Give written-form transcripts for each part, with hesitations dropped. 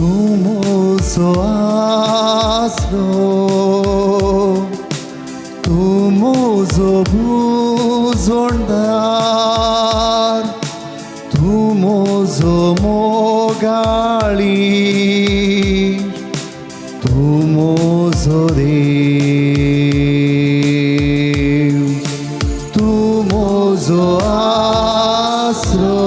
तूं म्हजो आसरो, तूं म्हजो भुजोणदार, तूं म्हजो मोगाळी, तूं म्हजो देव, तूं म्हजो आसरो,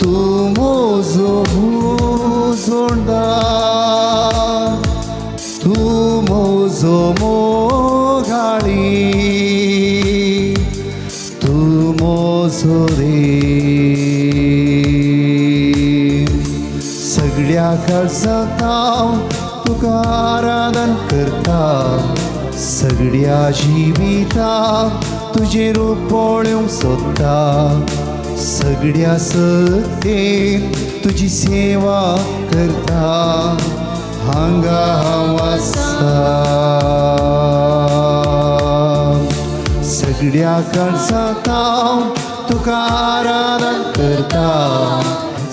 तूं म्हजो भुजोणदार, तूं म्हजो मोगाळी, तूं म्हजो देव. सगळ्या काळजांत हांव तुका आराधन करता, सगळ्या जिवितांत तुजें रूप पळोवंक सोदता, सगळ्या सत्तेन तुजी सेवा करता. हांगा हांव आसा. सगळ्या काळजांत हांव तुका आराधन करता,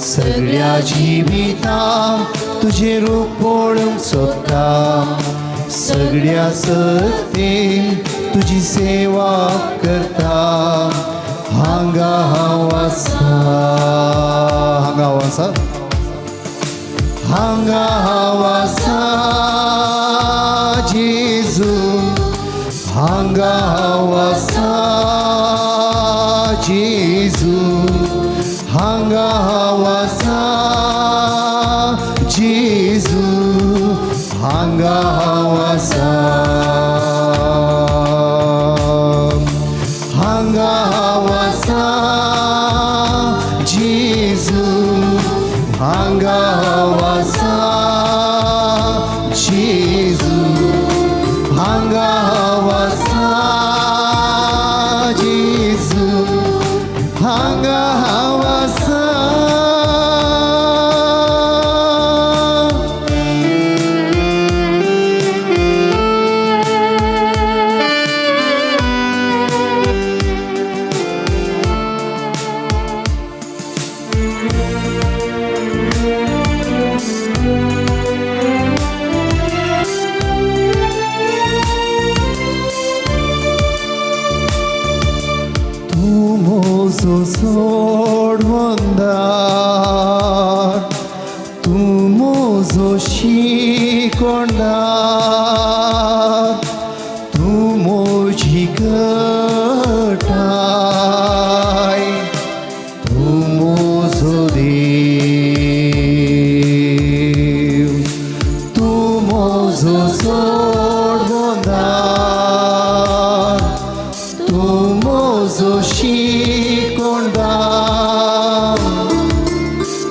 सगळ्या जिवितांत तुजें रूप पळोवंक सोदता, सगळ्या सत्तेन तुजी सेवा करता. हांगा हांव आसा. हांगा हांव आसा. हांगा हांव आसा जेजू, हांगा हांव आसा जेजू, हांगा हांव आसा जेजू, हांगा हांव आसा. हांगा हांव आसा जेजू, हांगा हांव आसा जेजू, हांगा हांव आसा जेजू, हांगा हांव आसा. तूं म्हजो सोडवंदार, तूं म्हजो शिकोणदार, तूं म्हजी घटाय, तूं म्हजो देव, तूं म्हजो सोडवंदार, तूं म्हजो शिकोणदार,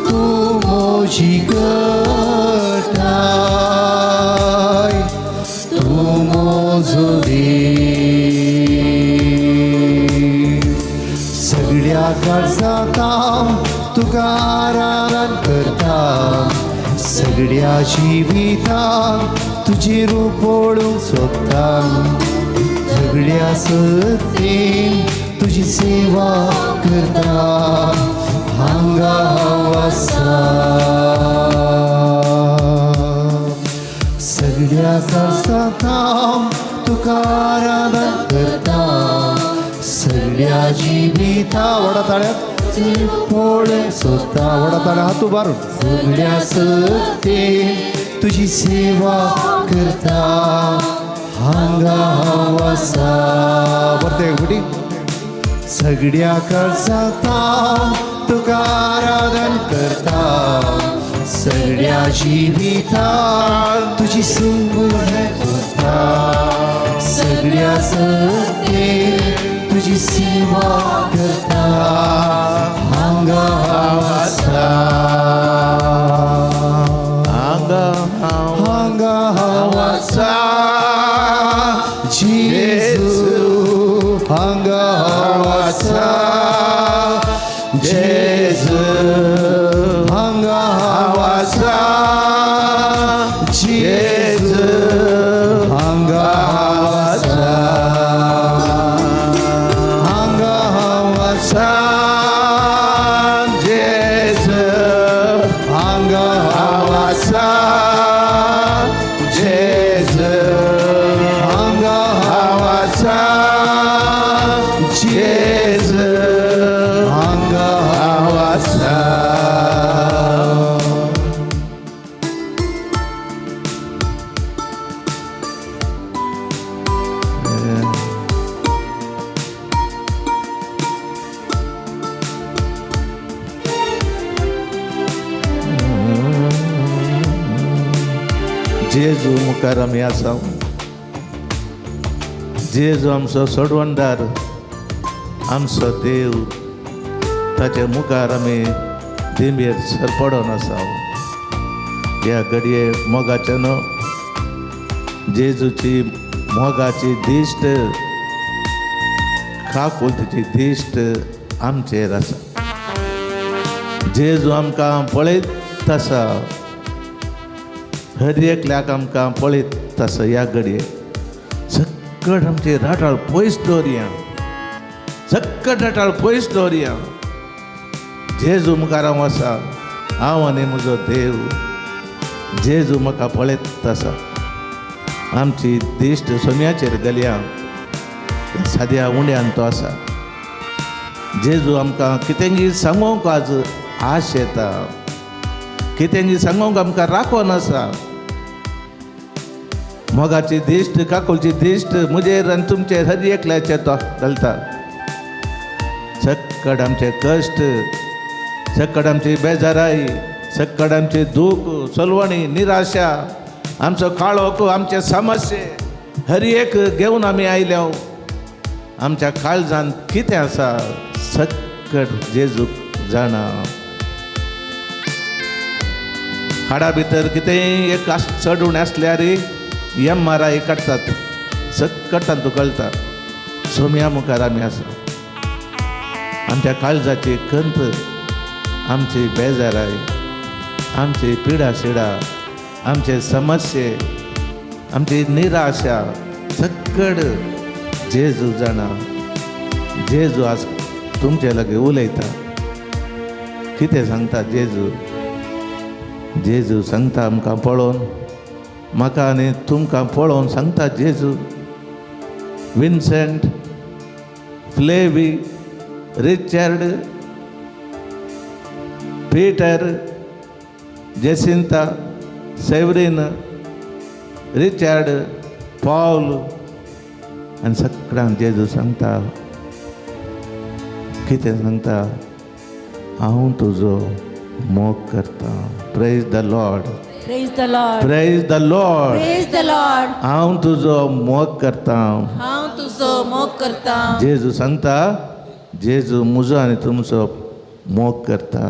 तूं म्हजी घटाय, तूं म्हजो देव. सगळ्या काळजांत हांव तुका आराधन करता, सगळ्या जिवितांत तुजें रूप पळोवंक सोदता, सगळ्या सत्तेन तुजी सेवा करता. हांगा हांव आसा. सगळ्या काळजांत हांव तुका आराधन करता, सगळ्या जिविता व्हडा ताळ्यात पळोवंक सोदता, व्हडा ताळ्या हात उबारून सगळ्या सत्तेन तुजी सेवा करता. हांगा हांव आसा. परते एक फावटी. सगळ्या काळजांत हांव तुका आराधन करता, सगळ्या जिवितांत तुजी सेवा करता, सगळ्या सत्तेन तुजी सेवा करता. हांगा हांव आसा. हांगा हांव हांगा हांव आसा जेजू, हांगा हांव आसा जेजू, हांगा हांव आसा जेजू, हांगा हांव आसा. हांगा हांव आसा जेजू. जेजू मुखार आमी आसा. जेजू आमचो सोडवणदार, आमचो देव. ताचे मुखार आमी दिंबेर सरपडोन आसा. ह्या घडये मोगाचे न्हू, जेजूची मोगाची दिश्ट, काकुळतीची दिश्ट आमचेर आसा. जेजू आमकां पळयत आसा. हर एकल्याक आमकां पळयत आसा. ह्या घडये सक्कड आमचे राटाळ पयस दवरया, सक्कड राटाळ पयस दवरया. जेजू मुखार हांव आसा, हांव आनी म्हजो देव. जेजू म्हाका पळयत आसा. आमची दिश्ट सोम्याचेर घालया. साद्या उंड्यान तो आसा. जेजू आमकां कितेंगी सांगूंक आज आश येता, कितेंगी सांगूंक आमकां राखोन आसा. मोगाची दिश्ट, काकुळची दिश्ट म्हजेर आनी तुमचेर हर एकल्याचेर तो घालता. सक्कड आमचे कश्ट, सक्कड आमची बेजाराय, सक्कड आमची दूख, सलवणी, निराशा, आमचो काळोख, आमचे समस्ये हर एक घेवन आमी आयल्या. आमच्या काळजान कितें आसा सक्कड जेजूक जाणा. हाडा भितर कितेंय एक चड उणें आसल्यार एमआरआय काडटात. सक्कड तांतूं कळटा. सोम्या मुखार आमी आसा. आमच्या काळजाची खंत, आमची बेजाराय, आमची पिडा शिडा, आमचे समस्ये, आमची निराशा सक्कड जेजू जाणा. जेजू आज तुमचे लागीं उलयता. कितें सांगता जेजू? जेजू सांगता आमकां पळोवन, म्हाका आनी तुमकां पळोवन सांगता जेजू, Vincent, Flavy, Richard, Peter, Jacinta, Severine, Richard, पावल आनी सगळ्यांक जेजू सांगता. कितें सांगता? हांव तुजो मोग करता. Praise the Lord. Praise the Lord. Praise the Lord. Praise the Lord. हांव तुजो मोग करता. हांव तुजो मोग करता. जेजू सांगता, जेजू म्हजो आनी तुमचो मोग करता.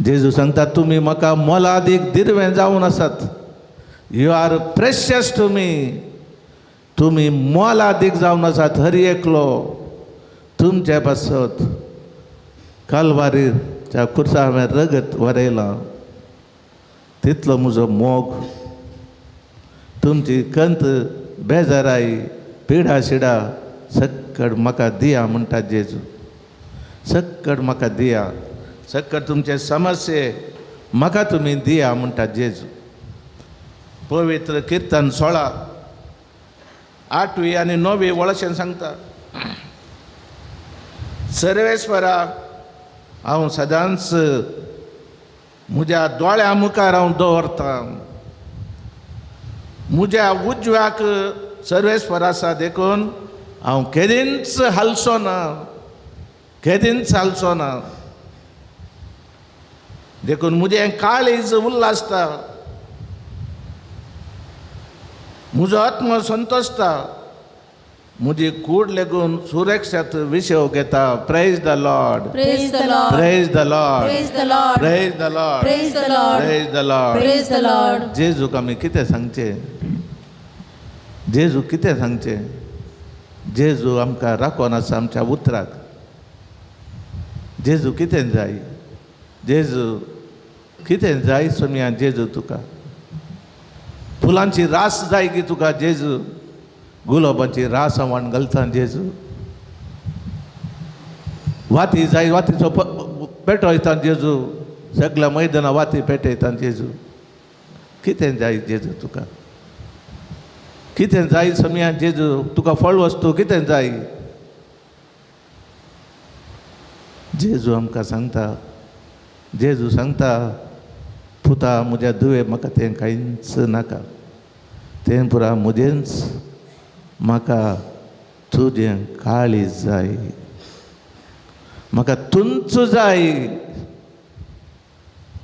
जेजू सांगता, तुमी म्हाका मोलादीक दिरवें जावन आसात. You are precious to me. तुमी मोलादीक जावन आसात हर एकलो. तुमचे पासत कालवारीच्या खुर्सा हांवें रगत वरयलां. तितलो म्हजो मोग. तुमची खंत, बेजाराय, पिडा शिडा सक्कड म्हाका दिया म्हणटा जेजू. सक्कड म्हाका दिया. सक्कड तुमचे समस्ये म्हाका तुमी दिया म्हणटा जेजू. पवित्र किर्तन 16, आठवी आनी णवी वळशेन सांगता, सर्वेस्वरा, हांव सदांच म्हज्या दोळ्या मुखार हांव दवरतां. म्हज्या उजव्याक सर्वेस्वर आसा, देखून हांव केदींच हालचो ना, केदींच हालचो ना. देखून म्हजें काळीज उल्लासता, म्हजो आत्म संतोशता, म्हजी कूड लेगून सुरक्षात विशय घेता. Praise the Lord. Praise the Lord. Praise the Lord. Praise the Lord. Praise the Lord. Praise the Lord. Praise the Lord. Praise the Lord. जेजूक आमी कितें सांगचें? जेजू कितें सांगचें? जेजू आमकां राखोन आसा आमच्या उतराक. जेजू कितें जाय? जेजू कितें जाय सोमया? जेजू तुका फुलांची रास जाय की तुका जेजू? गुलाबाची रास हांव घालता जेजू. वाती जाय? वातीचो पेटयता जेजू. सगळ्या मैदाना वाती पेटयता जेजू. कितें जाय जेजू तुका? कितें जाय सोमया जेजू तुका? फळ वस्तू कितें जाय? जेजू आमकां सांगता, जेजू सांगता, पुता म्हज्या दुवे, म्हाका तें कांयच नाका. तें पुरा म्हजेंच, म्हाका तुजें काळीज जाय, म्हाका तुंच जाय.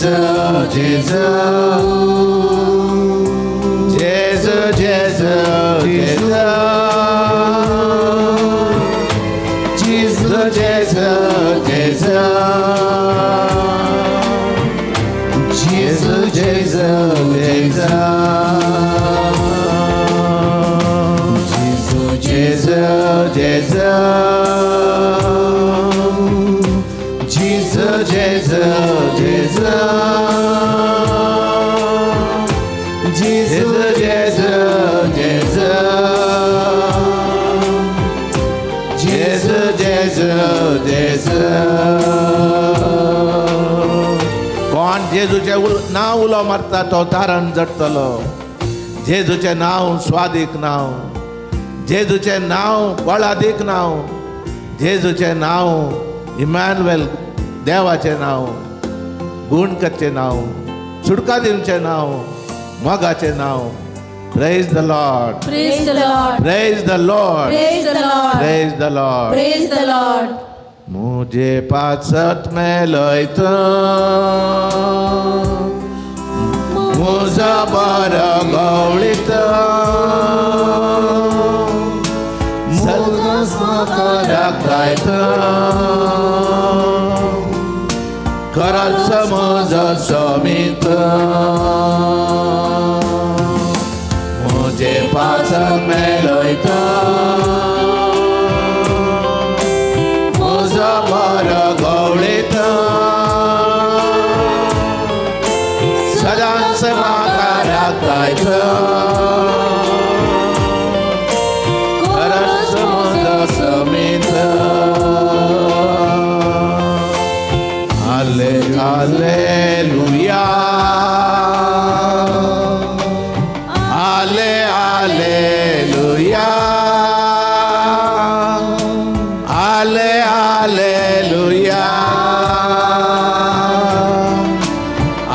Gesù, Gesù. Gesù, Gesù, Gesù. Gesù, Gesù, Gesù. Gesù, Gesù, Gesù. Gesù, Gesù, Gesù. Gesù, Gesù, Gesù. Gesù, Gesù, Gesù. Gesù, Gesù, Gesù. कोण जेजूचें नांव उलो मारता तो तारण जडटलो. जेजूचें नांव स्वादीक नांव, जेजूचें नांव बळादीक नांव, जेजूचें नांव इमॅन्युएल देवाचें नांव, गुणकचें नांव, सुटका दिवचें नांव, मोगाचें नांव. Praise the Lord. Praise the Lord. Praise the Lord. Praise the Lord. Praise the Lord. Praise the Lord. मुझे पासत मेलयत मुजो बरो गवळीत राखायत खरंच म्हजो समीत. मुझे पासत मेलयत म्हजो बरो गवळीत सदांच म्हाका राखायत खरंच म्हजो समीत. आले आलेलुया, आले आलेलुया, आले आलेलुया,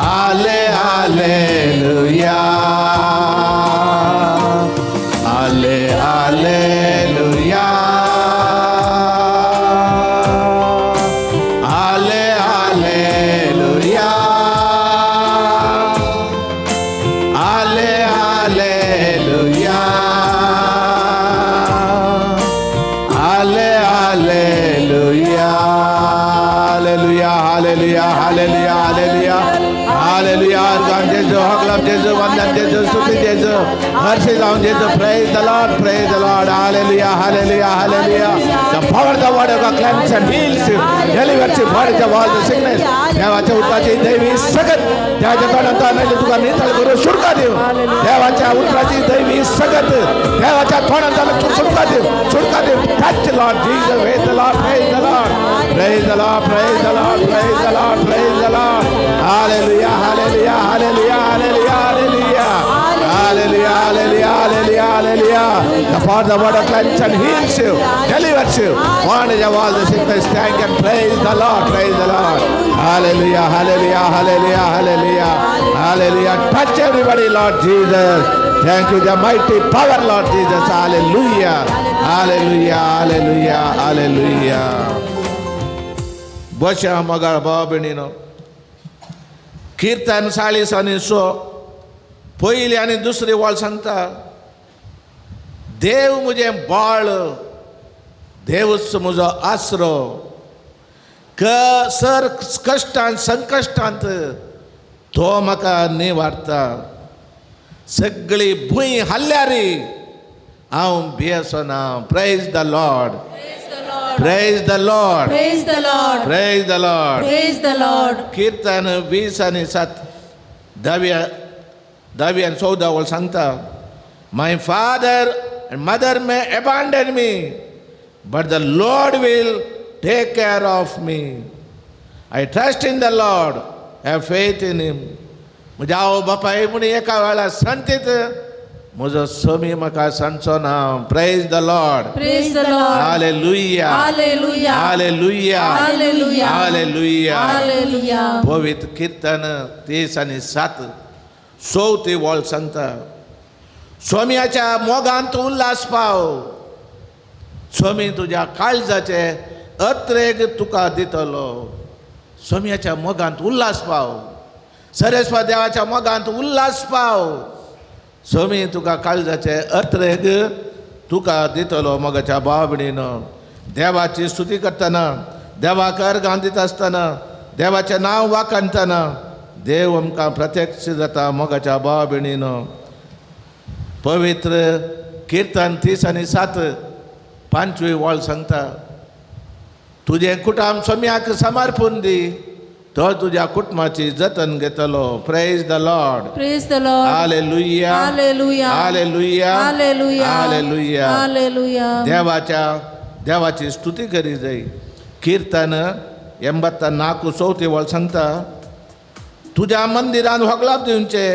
आले आलेलुया, आले आलेलुया, आले आलेलुया, आले आलेलुया, आले आलेलुया. Hallelujah, hallelujah, hallelujah, hallelujah, hallelujah. Organ जेजू, होगलब जेजू, वंदन जेजू, स्तुती जेजू, हर्षित जावन जेजू. Praise the Lord, praise the Lord. Hallelujah, hallelujah, hallelujah. The power of the word of God cleanses and heals you, delivers you, bodies of all the sickness. देवाच्या उतराची दैवी सगत देवाच्या तोंडांत आयले तुका नितळ करून सुटका दिव. देवाच्या उतराची दैवी सगत देवाच्या तोंडांत आयले तुका सुटका दिव, सुटका दिव. Touch, Lord Jesus. Praise the Lord, praise the Lord, praise the Lord, praise the Lord, praise the Lord, praise the Lord. Hallelujah, hallelujah, hallelujah, hallelujah, hallelujah, hallelujah, hallelujah, hallelujah, hallelujah. The power of the word of cleanse and heals you, delivers you, one is of all the sickness. Thank and praise the Lord, praise the Lord. Hallelujah, hallelujah, hallelujah, hallelujah, hallelujah. Touch everybody, Lord Jesus. Thank you, the mighty power, Lord Jesus. Hallelujah, hallelujah, hallelujah, hallelujah. बशा मोगाळ भाव भयणीनो, किर्तन 40 आनी 6 पयली आनी दुसरी वळ सांगता, देव म्हजें बाळ, देवच म्हजो आसरो, क सर कश्टांत संकश्टांत तो म्हाका निवारता. सगळी भूंय हाल्ल्यारी हांव भियेसना. Praise the Lord. Praise the Lord. Praise the Lord. Praise the Lord. Praise the Lord. किर्तन 20 आनी 7, धावी आनी 14 वळ सांगता, My father and mother may abandon me, but the Lord will take care of me. I trust in the Lord, have faith in him. म्हज्या आवय बापाय म्हण एका वेळार संतीत, म्हजो समी म्हाका सांगचो ना. Praise the Lord. Praise the Lord. Hallelujah. Hallelujah. Hallelujah. Hallelujah. Hallelujah. Hallelujah. पवित्र किर्तन 30 आनी 7, चवथी वळ सांगता, सोम्याच्या मोगांत उल्हास पाव, सोमी तुज्या काळजाचे अत्रेग तुका दितलो. सोम्याच्या मोगांत उल्हास पाव. सरेस्वर देवाच्या मोगांत उल्हास पाव. स्वामी तुका काळजाचे अत्रेग तुका दितलो. मोगाच्या भाव भयणीनो, देवाची स्तुती करतना, देवाक अर्गां दिता आसतना, देवाचें नांव वाखाणतना देव आमकां प्रत्यक्ष जाता. मोगाच्या भाव भयणीनो, पवित्र किर्तन 37 5वी वळ सांगता, तुजें कुटुंब स्वाम्याक समर्पून दी, तो तुज्या कुटुंबाची जतन घेतलो. Praise the Lord. Praise the Lord. Hallelujah. Hallelujah. Hallelujah. Hallelujah. Hallelujah. Hallelujah. देवाची स्तुती करी जाय. किर्तन 84 चवथी वळ सांगता, तुज्या मंदिरान होगलाप दिवचे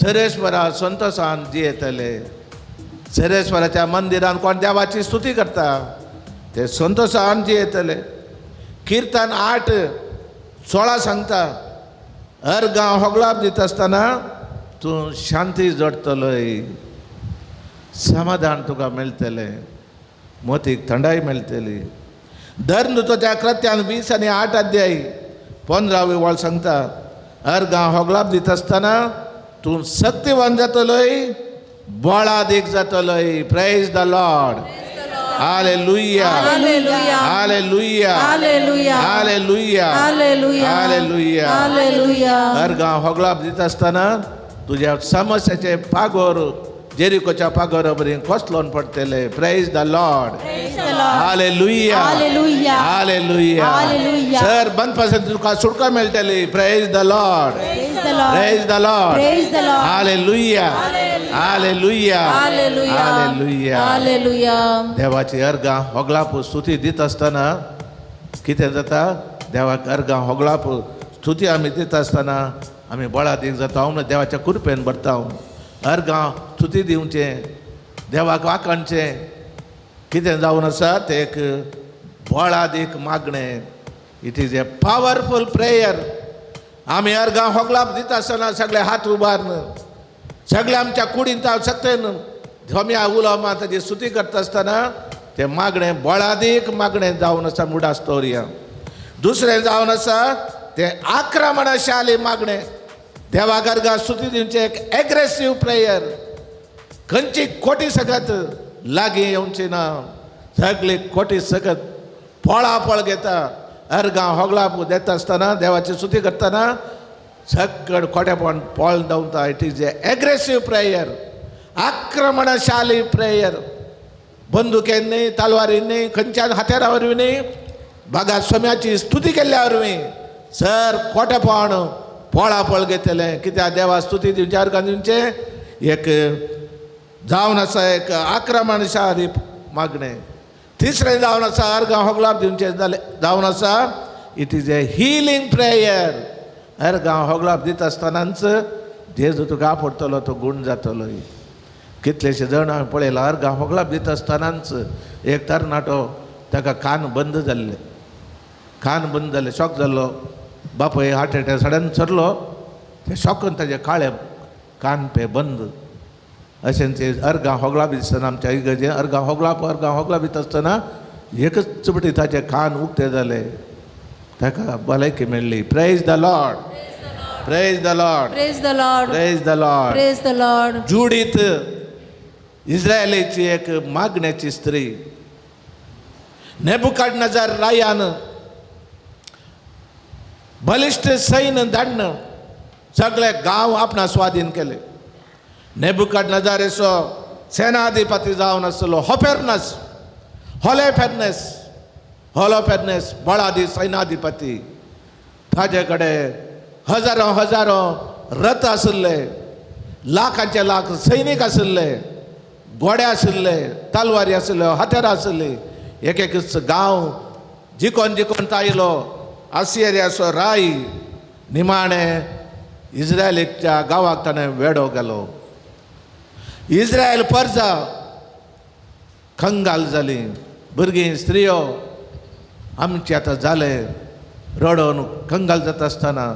सरेश्वरा संतोसान जियेतले. सरेश्वराच्या मंदिरान कोण देवाची स्तुती करता ते संतोसान जियेतले. किर्तन 8:16 सांगता, अर्गां होगलाप दिता आसतना तूं शांती जोडटलोय, समाधान तुका मेळटलें, मोतीक थंडाय मेळटली. धर्मदूताच्या कृत्यान 20 आणि 8 अध्याय 15वी वळ सांगता, अर्गां होगलाप दिता आसतना तूं Satyavan जातलोय, बळादीक जातलोय. Praise the Lord. Hallelujah. Hallelujah. Hallelujah. Hallelujah. Hallelujah. Hallelujah. Hallelujah. Hallelujah. अर्गां होगलाप दिता आसतना तुज्या समस्याचे पागोर जेरिकोच्या पागोरा बरी कोसलोन पडटले. Praise the Lord. Praise the Lord. Hallelujah. Hallelujah. Hallelujah. Hallelujah. Sir बंद तुका सुटका मेळटली. Praise the Lord. Praise the Lord. Praise the Lord. Praise the Lord. Hallelujah. Hallelujah. Hallelujah. Hallelujah. Hallelujah. देवाची अर्गां होगलाप स्तुती दिता आसतना कितें जाता, देवाक अर्गां होगलाप स्तुती आमी दिता आसतना आमी बळादीक जाता, हांव देवाच्या कृपेन भरता. अर्गां स्तुती दिवचें, देवाक वाखाणचें कितें जावन आसा तें एक बळादीक मागणें. It is a powerful prayer. आमी अर्गां होगलाप दिता आसतना सगळे हात उबारून सगळे आमच्या कुडींत सक्तेन स्वामी उलो मार ताची स्तुती करता आसतना तें मागणें बळादीक मागणें जावन आसा मुडास दवरया. दुसरें जावन आसा तें आक्रमणशाली मागणें. देवाक अर्गां स्तुती दिवचें एक एग्रेसीव प्रेयर. खंयची कोटी सगत लागीं येवची ना, सगळी कोटी सगत पळापळ घेता. अर्गां होगलाप देता आसतना देवाची स्तुती करतना सगळ खोटेपण पळ धांवता. It is a aggressive prayer, आक्रमणशाली प्रेयर. बंदुकेन न्ही, तलवारीन न्ही, खंयच्यान हात्यारा वरवीं न्ही, बागा स्वाम्याची स्तुती केल्ल्या वरवीं सर खोटेपण पळापळ घेतलें. कित्याक देवा स्तुती दिवचे, अर्गां दिवचें एक जावन आसा एक आक्रमणशाली मागणें. तिसरें जावन आसा अर्गां होगलाप दिवचें जालें जावन आसा it is a healing prayer. अर्गां होगलाप दिता आसतनाच जेजू तुका आपडटलो, तो गूण जातलो. कितलेशे जाण हांवें पळयलां अर्गां होगलाप दिता आसतनाच एक तरणाटो ताका कान बंद जाल्ले, कान बंद जाल्ले, शॉक जाल्लो. बापूय हार्ट एटॅक सडन सरलो, ते शॉकान ताजे काळे कान पे बंद. अशें ते अर्गां होगलाप दिसतना आमच्या इगर्जेन अर्गां होगलाप अर्गां होगलाप दिता आसतना एकच चपटी ताचे कान उक्ते जाले, ताका भलायकी मेळ्ळी. Praise the Lord. Praise the Lord. Praise the Lord. Praise the Lord. Praise the Lord. Judith इस्रायलीची एक मागण्याची स्त्री. नेबुकाडनजार रायान बलिश्ट सैन्य धाडून सगळे गांव आपणा स्वाधीन केले. नेबुकाडनजारेचो सेनाधिपती जावन आसलो होपेर्नस, होलेफेर्नेस, होलोफेर्नेस बळादी सैनाधिपती. ताजे कडेन हजारो हजारो रथ आशिल्ले, लाखांचे लाख सैनीक आशिल्ले, घोडे आशिल्ले, तलवारी आशिल्ल्यो, हत्यारां आशिल्ली. एक एक गांव जिकोन जिकोन आयलो आसियरियाचो राय. निमाणें इस्रायलीच्या गांवाक ताणें वेडो घालो. इस्रायल परजा कंगाल जाली. भुरगीं स्त्रियो आमचें आतां जालें रडोन कंगाल जाता आसतना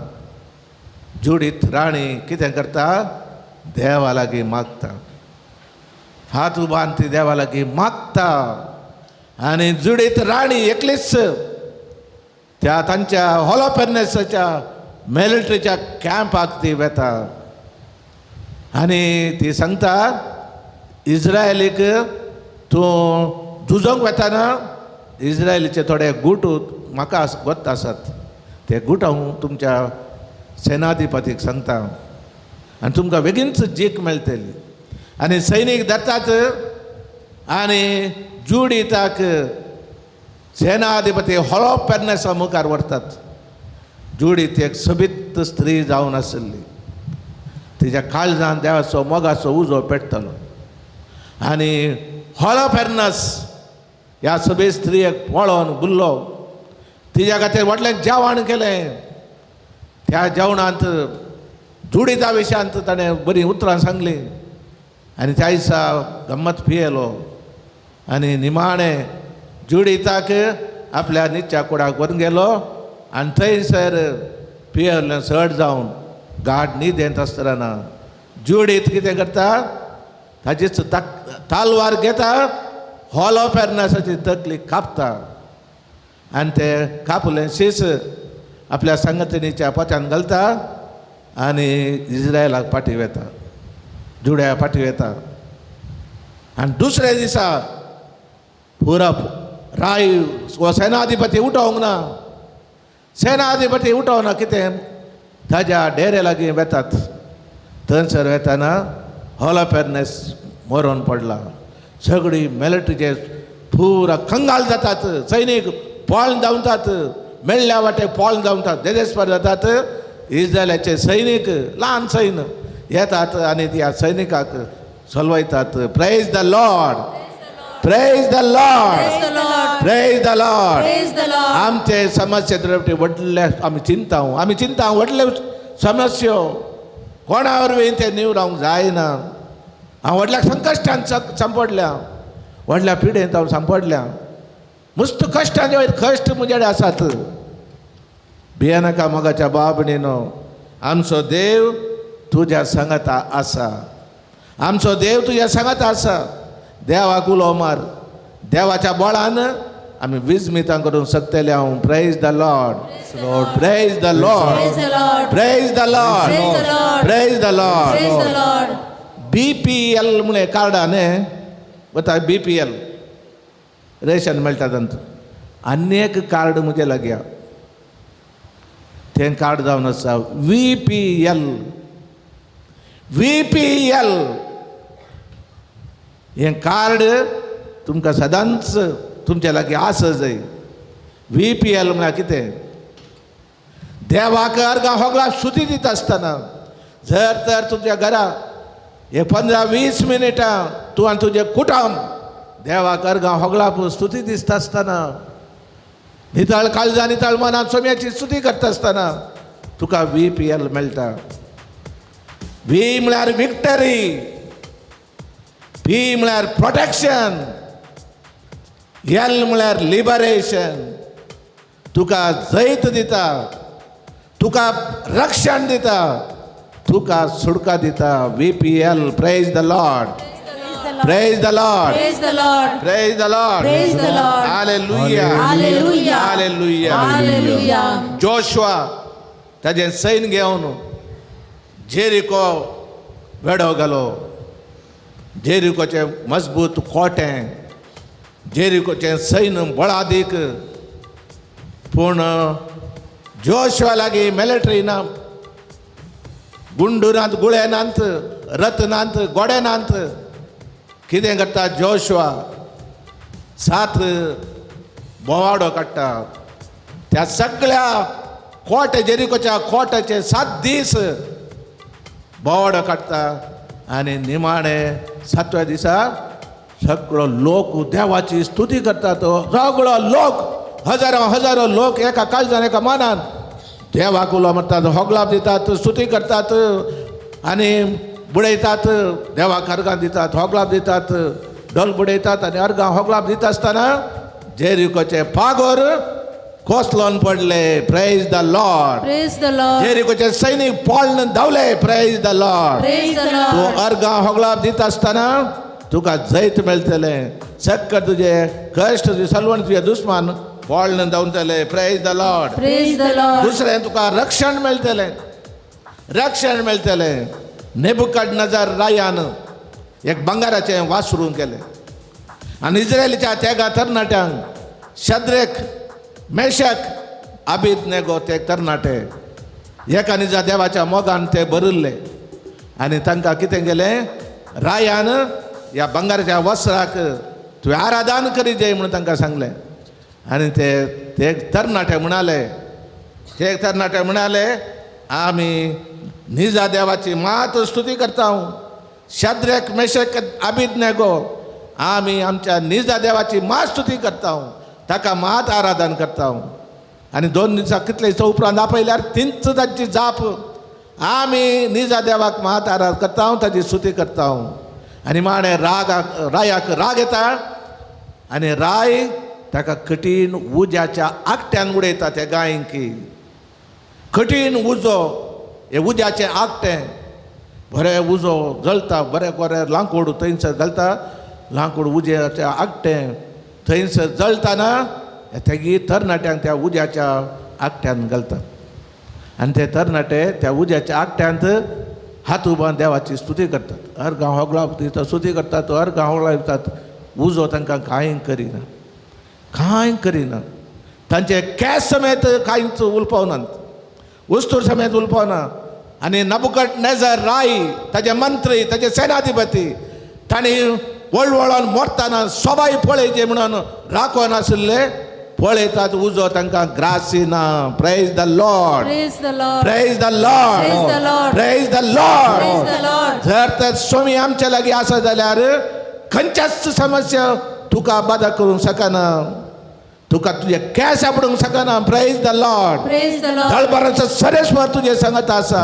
जुडीत राणी कितें करता, देवा लागीं मागता. हात उबारून ती देवा लागीं मागता आनी जुडीत राणी एकलीच त्या तांच्या होलोपेर्नेसाच्या मिलिटरीच्या कॅम्पाक ती वेता आनी ती सांगता इज्रायलीक तूं झुजोंक वेताना इज्रायलीचे थोडे गूट म्हाका गोत्त आसात, ते गूट हांव तुमच्या सेनाधिपतीक सांगता आनी तुमकां बेगीनच जीक मेळटली. आनी सैनीक धरतात आनी जुडीताक सेनाधिपती होलोपेर्नेसा मुखार व्हरतात. जुडीत एक सोबीत स्त्री जावन आशिल्ली, तिच्या काळजान देवाचो मोगाचो उजो पेट्टलो आनी होलोपेर्नस ह्या सोबीत स्त्रियेक पळोवन बुल्लो. तिज्या खातीर व्हडलें जेवण केलें. त्या जेवणांत जुडीता विशयांत ताणें बरीं उतरां सांगलीं आनी त्या दिसा गम्मत पियेलो आनी निमाणें जुडीताक आपल्या निच्या कुडाक व्हरून गेलो आनी थंयसर पियेलें चड जावन गाड न्हिदेंत आसतना जुडीत कितें करता, ताजीच तालवार घेता, होलोपेर्नसाची तकली कापता आनी ते कापलें शीस आपल्या संगतनीच्या पोत्यान घालता आनी इज्रायलाक फाटी वेता, जुड्या फाटी वेता. आनी दुसऱ्या दिसा पुरा राय हो सेनाधिपती उठोवंक ना, सेनाधिपती उठोवना कितें ताज्या डेरे लागीं वेतात. थंयसर वेताना होलोपेर्नेस मरोन पडला. सगळी मिलिटरीचे पुरा कंगाल जातात, सैनीक पळून धांवतात, मेळ्ळ्या वाटे पळून धांवतात, देदेस्पर जातात. इज्रायलाचे सैनीक ल्हान सैन येतात आनी त्या सैनिकाक सलवयतात. Praise the Lord, praise the Lord, praise the Lord. आमचे समस्ये व्हडले आमी चिंता, आमी चिंता व्हडले समस्यो कोणा वरवीं ते निवरावंक जायना. हांव व्हडल्या संकश्टान सांपडल्या, व्हडल्या पिडेंत हांव सांपडल्या, मस्त कश्टांचे वयर कश्ट म्हजे कडेन आसात. भियेनाका मोगाच्या बाबणीनो, आमचो देव तुज्या सांगाता आसा, आमचो देव तुज्या सांगाता आसा. देवाक उलो मार, देवाच्या बळान आमी विजमितां करूंक शकतले. हांव praise the Lord, praise the Lord, praise the Lord, praise the Lord. BPL म्हळें कार्डां न्ही वता, BPL ration मेळटा तांतूं आनी एक कार्ड म्हजे लागीं आहा, तें कार्ड जावन आसा VPL. VPL हें कार्ड तुमकां सदांच तुमच्या लागीं आसा जाय. VPL म्हळ्यार कितें, देवाक अर्गां होगळा स्तुती दिता आसतना जर तर तुमच्या घरा हे 15-20 मिनटां तूं आनी तुजें कुटुंब देवाक अर्गां होगळा स्तुती दिसता आसतना, नितळ काळजा नितळ मनान सोम्याची स्तुती करता आसतना तुका VPL मेळटा. V म्हळ्यार विक्टरी, P म्हळ्यार प्रोटेक्शन, L म्हळ्यार लिबरेशन. तुका जैत दिता, तुका रक्षण दिता, तुका सुटका दिता. VPL. Praise the Lord, praise the Lord, praise the Lord. Hallelujah, hallelujah. Joshua ताजें सैन घेवन जेरिको वेडो घालो. जेरिकोचें मजबूत कोटें, जेरिकोचें सैन बळादीक, पूण जोशुआ लागीं मिलिटरी ना, गुंडू नात, गुळे नात, रथ नात, गोडे नात. कितें करता जोशुआ, 7 बोवाडो काडटा. त्या सगळ्या कोट जेरिकोच्या कोटाचे 7 दीस बोवाडो काडटा आनी निमाणे 7व्या दिसा सगळो लोक देवाची स्तुती करतात. सगळो लोक, हजारो हजारो लोक एका काळजान एका मनान देवाक उलो मारतात, होगलाप दितात, स्तुती करतात आनी बुडयतात, देवाक अर्गां दितात, होगलाप दितात, ढोल बुडयतात आनी अर्गां होगलाप दिता आसतना जेरिकोचे पागोर कोसलोन पडले. Praise the Lord. Praise the Lord. जेरिकोचे सैनीक पळून धांवले. Praise the Lord. Praise the तूं Lord. अर्गां होगलाप दिता आसतना तुका जैत मेळटलें. सक्कर तुजे कश्ट, तुजे सलवण, तुजे दुस्मान बोळण जावतलें. Praise the Lord. Praise the Lord. दुसरें तुका रक्षण मेळटलें, रक्षण मेळटलें. नेबुकदनेझर रायान एक भांगराचें वासरूं केलें आनी इस्रायलीच्या तेगा तरणाट्यांक शद्रेक, मेशक, अबेदनेगो ते तरणाटे एका निजा देवाच्या मोगान ते भरिल्ले आनी तांकां कितें केलें रायान ह्या भांगराच्या वस्त्राक तुवें आराधन करी जाय म्हणून तांकां सांगलें. आनी ते ते तरणाटे म्हणाले, ते तरणाटे म्हणाले आमी निजा देवाची मात स्तुती करता. शद्रेक, मेशक, अबेदनेगो आमी आमच्या निजा देवाची मात स्तुती करता, ताका मात आराधन करता. आनी 2 दिसां कितले दिसां उपरांत आपयल्यार तींच तांची जाप, आमी निजा देवाक मात आराधन करता, ताची स्तुती करता. आनी माणे रागाक रायाक राग येता आनी राय ताका कठीण उज्याच्या आकट्यान उडयता. त्या गायंकी कठीण उजो, हे उज्याचें आकटें बरें उजो जळता, बरें बरें लांकूड थंयसर घालता, लांकूड उज्याचें आकटें थंयसर जळटाना तेगी तरणाट्यांक त्या उज्याच्या आकट्यान घालतात आनी ते तरणाटे त्या उज्याच्या आकट्यांत हात उबान देवाची स्तुती करतात. हर गांव होगळा दिता स्तुती करतात, हर गांव होगळा दितात. उजो तांकां कांय करिना, कांय करिना. तांचे केंस समेत कांयच उलपावनात, वस्तूर समेत उलपावना. आनी नबुकदनेझर राय, ताजे मंत्री, ताजे सेनाधिपती तांणी वळवळोन मरतना सोबाय पळयचे म्हणून राखोन आशिल्ले, पळयतात उजो तांकां ग्रासिना. Praise the Lord. Praise the Lord. Praise the Lord. Praise the Lord. Praise the Lord. Praise the Lord. जर तर स्वामी आमच्या लागीं आसा जाल्यार खंयच्याच समस्या तुका बादा करूंक शकना, तुका तुजे केंस आपडूंक शकना. Praise the Lord. Praise the Lord. दळभराचो सरेश्वर तुजे सांगत आसा.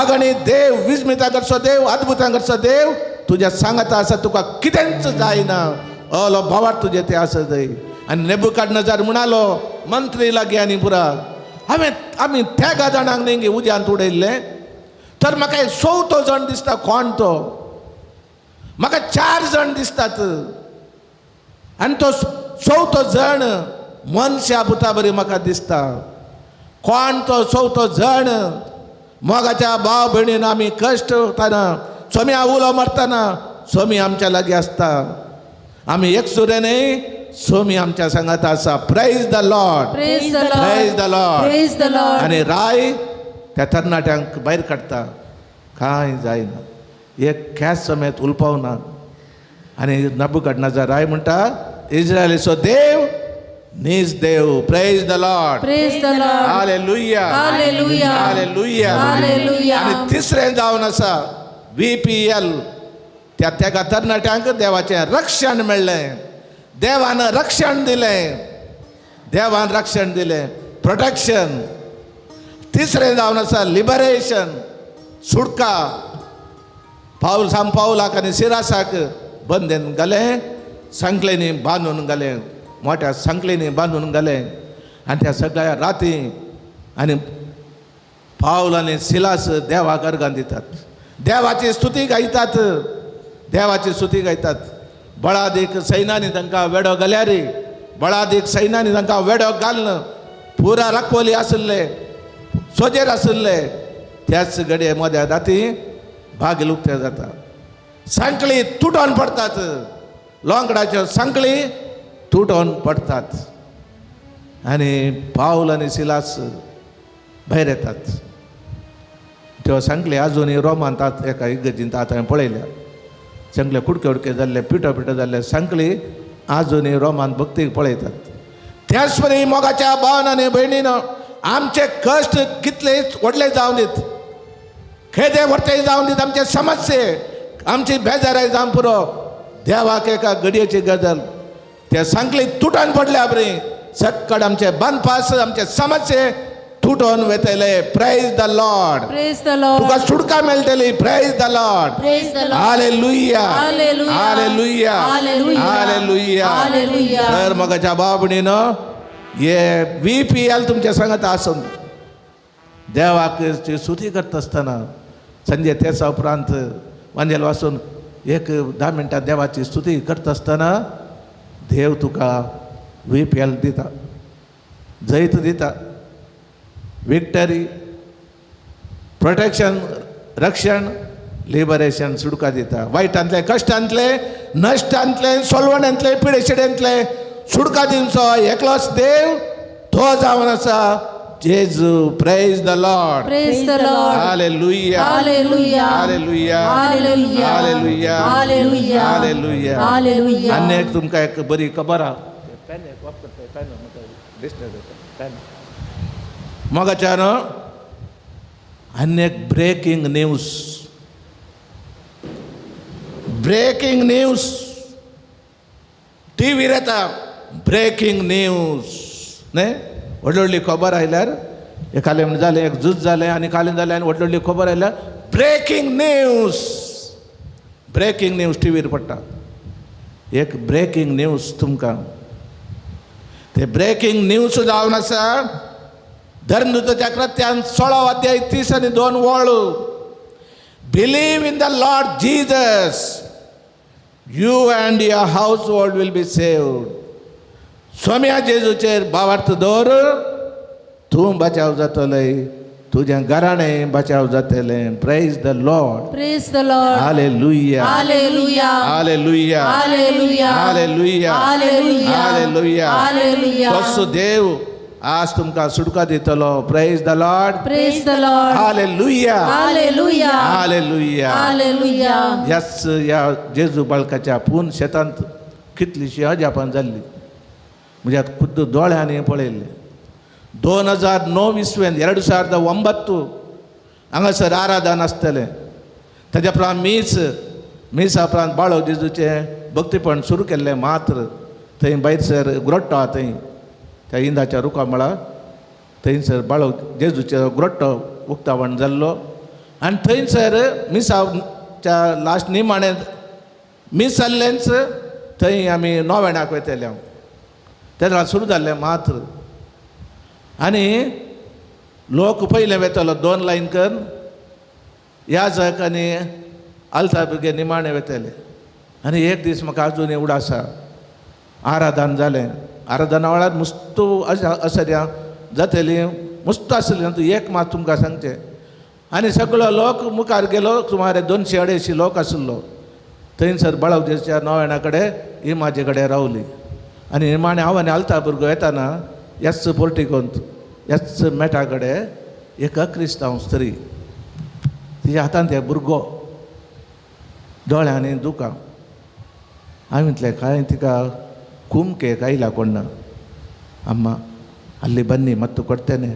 आगणी देव, विस्मिता करचो देव, अद्भुतां करचो देव तुज्या सांगत आसा. तुका कितेंच जायना, अलो भावार तुजे ते आसा जाय. आनी नेबुकदनेझर म्हणालो मंत्री लागीं आनी पुरा, हांवें आमी तेगा जाणांक न्ही उज्यांत उडयल्लें, तर म्हाका एक चवथो जण दिसता. कोण तो? म्हाका 4 जण दिसतात आनी तो चवथो जण मनशा पुता बरी म्हाका दिसता. कोण तो चवथो जण? मोगाच्या भाव भयणीन आमी कश्ट वतना, स्वामी उलो मारतना स्वामी आमच्या लागीं आसता. आमी एकसुरे न्ही, स्वामी आमच्या सांगात आसा. Praise the Lord. Praise the Lord. Praise the Lord. Praise the Lord. आनी राय त्या तरणाट्यांक भायर काडटा. कांय जायना, एक केंस समेत उलपावना. आनी नबुकदनेझर राय म्हणटा इस्रायलीचो देव नीज देव. Praise the Lord. Praise the Lord. Hallelujah. Hallelujah. Hallelujah. Hallelujah. आनी तिसरें जावन आसा VPL. त्या तेगा तरणाट्यांक देवाचें रक्षण मेळ्ळें. देवान रक्षण दिलें, देवान रक्षण दिलें, प्रोटेक्शन. तिसरें जावन आसा लिबरेशन, सुटका. पावल साम पावलाक आनी सिरासाक बंदेन घालें, सांकळेंनी बांदून घालें, मोट्या सांकळेंनी बांदून घालें. आनी त्या सगळ्या राती आनी पावल आनी सिलास देवाक अर्गां दितात, देवाची स्तुती गायतात, देवाची स्तुती गायतात. बळादीक सैनांनी तांकां वेडो घाल्यार, बळादीक सैनांनी तांकां वेडो घालून पुरा राखवली आशिल्ले, सोजेर आशिल्ले. त्याच घडये मद्या राती भागील उक्ते जाता, सांकळी तुटोन पडटात, लोंगडाच्यो सांकळी तुटोन पडटात आनी पावल आनी सिलास भायर येतात. त्यो सांकळी आजुनूय रोमांत एका इगर्जींत आतां हांवें पळयल्या. सांकळे कुडके कुडके जाल्ले, पिठो पिठो जाल्ले सांकळी आजुनूय रोमांत भक्तीक पळयतात. त्याच परी मोगाच्या भावन आनी भयणीन आमचे कश्ट कितले व्हडले जावन दीत, खेदे व्हडले जावन दीत, आमचे समस्ये, आमची बेजाराय जावन पुरो, देवाक एका घडयेची गजाल ते सांकळी तुटोन पडल्या बरी सक्कड आमचे बांदपास, आमचे समस्ये तुटोन वेतले. Praise the Lord. Praise the Lord. तुका सुटका मेळटली. Praise the Lord. Praise the Lord. Hallelujah. Hallelujah. Hallelujah. Hallelujah. Hallelujah. Hallelujah. तर मगाच्या बाबणीनं हे VPL तुमच्या सांगत आसून देवाक स्तुती करता आसतना संजय तेसा उपरांत वांजेल वाचून एक 10 मिनटां देवाची स्तुती करता आसतना देव तुका VPL दिता. जैत दिता, विक्टरी, प्रोटेक्शन, रक्षण, लिबरेशन, सुटका दिता. वायटांतले, कश्टांतले, नश्टांतले, सोलवण्यांतले, पिडेशिड्यांतले सुटका दिवचो एकलोच देव तो जावन आसा जेजू. Praise the Lord. Praise the Lord. Hallelujah. Hallelujah. Hallelujah. Hallelujah. Hallelujah. Hallelujah. Hallelujah. Hallelujah. आनी एक तुमकां एक बरी खबर आहा. मोगाच्यान आनी एक ब्रेकींग न्यूज, ब्रेकींग न्यूज टीव्हीर येता, ब्रेकींग न्यूज न्हय. व्हडली व्हडली खबर आयल्यार एकालें म्हण जालें, एक झूज जालें आनी कालें जालें आनी व्हडली व्हडली खबर आयल्यार ब्रेकींग न्यूज, ब्रेकींग न्यूज टीव्हीर पडटा. एक ब्रेकींग न्यूज तुमकां, ते ब्रेकींग न्यूज जावन आसा धर्मदूताच्या कृत्यान 16 अध्याय 30 आनी 2 वळ. Believe in the Lord Jesus, you and your household will be saved. स्वाम्या जेजूचेर भावार्थ दवर, तूं बचाव जातलें, तुजें घराणें बचाव जातलें. Praise the Lord. Praise the Lord. Hallelujah. Hallelujah. Hallelujah. Hallelujah. Hallelujah. Hallelujah. Hallelujah. Hallelujah. तसो देव आज तुमकां सुटका दितलो. Praise the Lord. Praise the Lord. Hallelujah. Hallelujah. Hallelujah. Hallelujah. ह्याच ह्या जेजू बाळकाच्या पूर्ण शेतांत कितलीशी अजापां जाल्ली, म्हज्या खुद्द दोळ्यांनी पळयल्लें. 2009 इसवेन 2009 हांगासर आराधन आसतलें. ताच्या उपरांत मीस, मिसा उपरांत बाळो जेजूचें भक्तीपण सुरू केल्लें. मात्र थंय भायर सर ग्रोट्टो आहा, थंय त्या इंदाच्या रुखा मळा थंयसर बाळो जेजूचो ग्रोट्टो उक्तावण जाल्लो. आनी थंयसर मिसाच्या लास्ट निमाणें मीस जाल्लेंच थंय आमी नोवेणाक वयतले हांव तेन्ना सुरू जाल्लें मात्र. आनी लोक पयलें वेतलो 2 लायन करून याजक आनी आल्ता भुरगे निमाणें वेतले. आनी एक दीस म्हाका आजून उडास आसा, आराधन जालें. आराधना वेळार मुस्तू असऱ्यां जातली मुस्त आसली. एक मात तुमकां सांगचें, आनी सगळो लोक मुखार गेलो, सुमारे 200-250 लोक आशिल्लो. थंयसर बाळावजेच्या नोवेणा कडेन इमाजे कडेन रावली. आनी निमाणें हांव आनी आल्ता भुरगो येताना ह्याच पोर्टिकोंत ह्याच मेटा कडेन एक क्रिस्तांव स्त्री, तिच्या हातांत एक भुरगो, दोळ्यांनी दुकां. हांवें म्हटलें कांय तिका ಕುಮ್ಕೆ ಕೈಲಿ ಹಾಕೊಂಡ, ಅಮ್ಮ ಅಲ್ಲಿ ಬನ್ನಿ ಮತ್ತು ಕೊಡ್ತೇನೆ.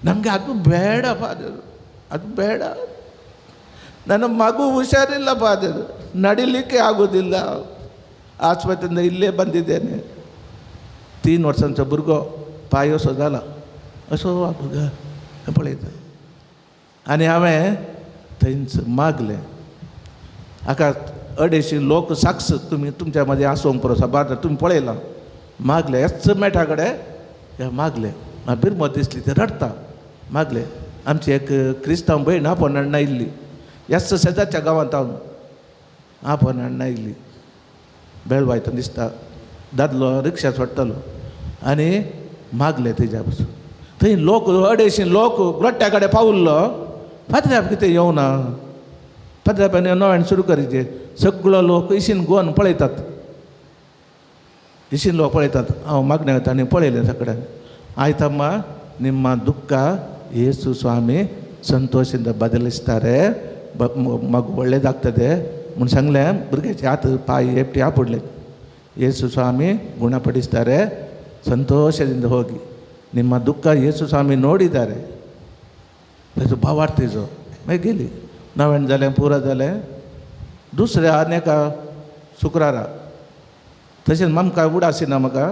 ನಮಗೆ ಅದು ಬೇಡ ಫಾದರು, ಅದು ಬೇಡ, ನನ್ನ ಮಗು ಹುಷಾರಿಲ್ಲ ಫಾದರು, ನಡಿಲಿಕ್ಕೆ ಆಗೋದಿಲ್ಲ, ಆಸ್ಪತ್ರೆಯಿಂದ ಇಲ್ಲೇ ಬಂದಿದ್ದೇನೆ. 3 वर्सांचो भुरगो पांय असो जाला असो भुरगो पळयता. आनी हांवें थंयच मागलें, हाका 250 लोक साक्ष तुमी तुमच्या मदीं आसूंक पुरो साबार तुमी पळयलां. मागलें ह्याच मेठा कडेन हे मागलें, म्हाका बिरमत दिसली ते रडटा. मागलें, आमची एक क्रिस्तांव भयण आपोवन हाडून आयिल्ली, ह्याच शेजारच्या गांवांत हांव आपोवन हाडून आयिल्ली. बेळवायतना दिसता दादलो रिक्षा सोडटलो आनी मागलें तेज्या पसून. थंय लोक 250 लोक ग्रोट्ट्या कडेन पावल्लो. फादराब कितें येवना, फादराबान नव्यान सुरू करीचे. सगळो लोक इशीन गोवन पळयतात, इशीन लोक पळयतात. हांव मागणें वता आनी पळयलें सगळ्यांक. ಆಯ್ತಮ್ಮ, ನಿಮ್ಮ ದುಃಖ ಯೇಸು ಸ್ವಾಮಿ ಸಂತೋಷದಿಂದ ಬದಲಿಸ್ತಾರೆ, ಮಗು ಒಳ್ಳೇದಾಗ್ತದೆ म्हूण सांगलें. भुरग्याचे हात पांय एकटी आपुडले, ಯೇಸು ಸ್ವಾಮಿ ಗುಣಪಡಿಸ್ತಾರೆ, ಸಂತೋಷದಿಂದ ಹೋಗಿ, ನಿಮ್ಮ ದುಃಖ ಯೇಸು ಸ್ವಾಮಿ ನೋಡಿದ್ದಾರೆ. ताजो भावार्थ तेजो. मागीर गेली, नव्यान जालें, पुरो जालें. दुसऱ्या आनी एका शुक्रारा तशेंच आमकां उडास ना म्हाका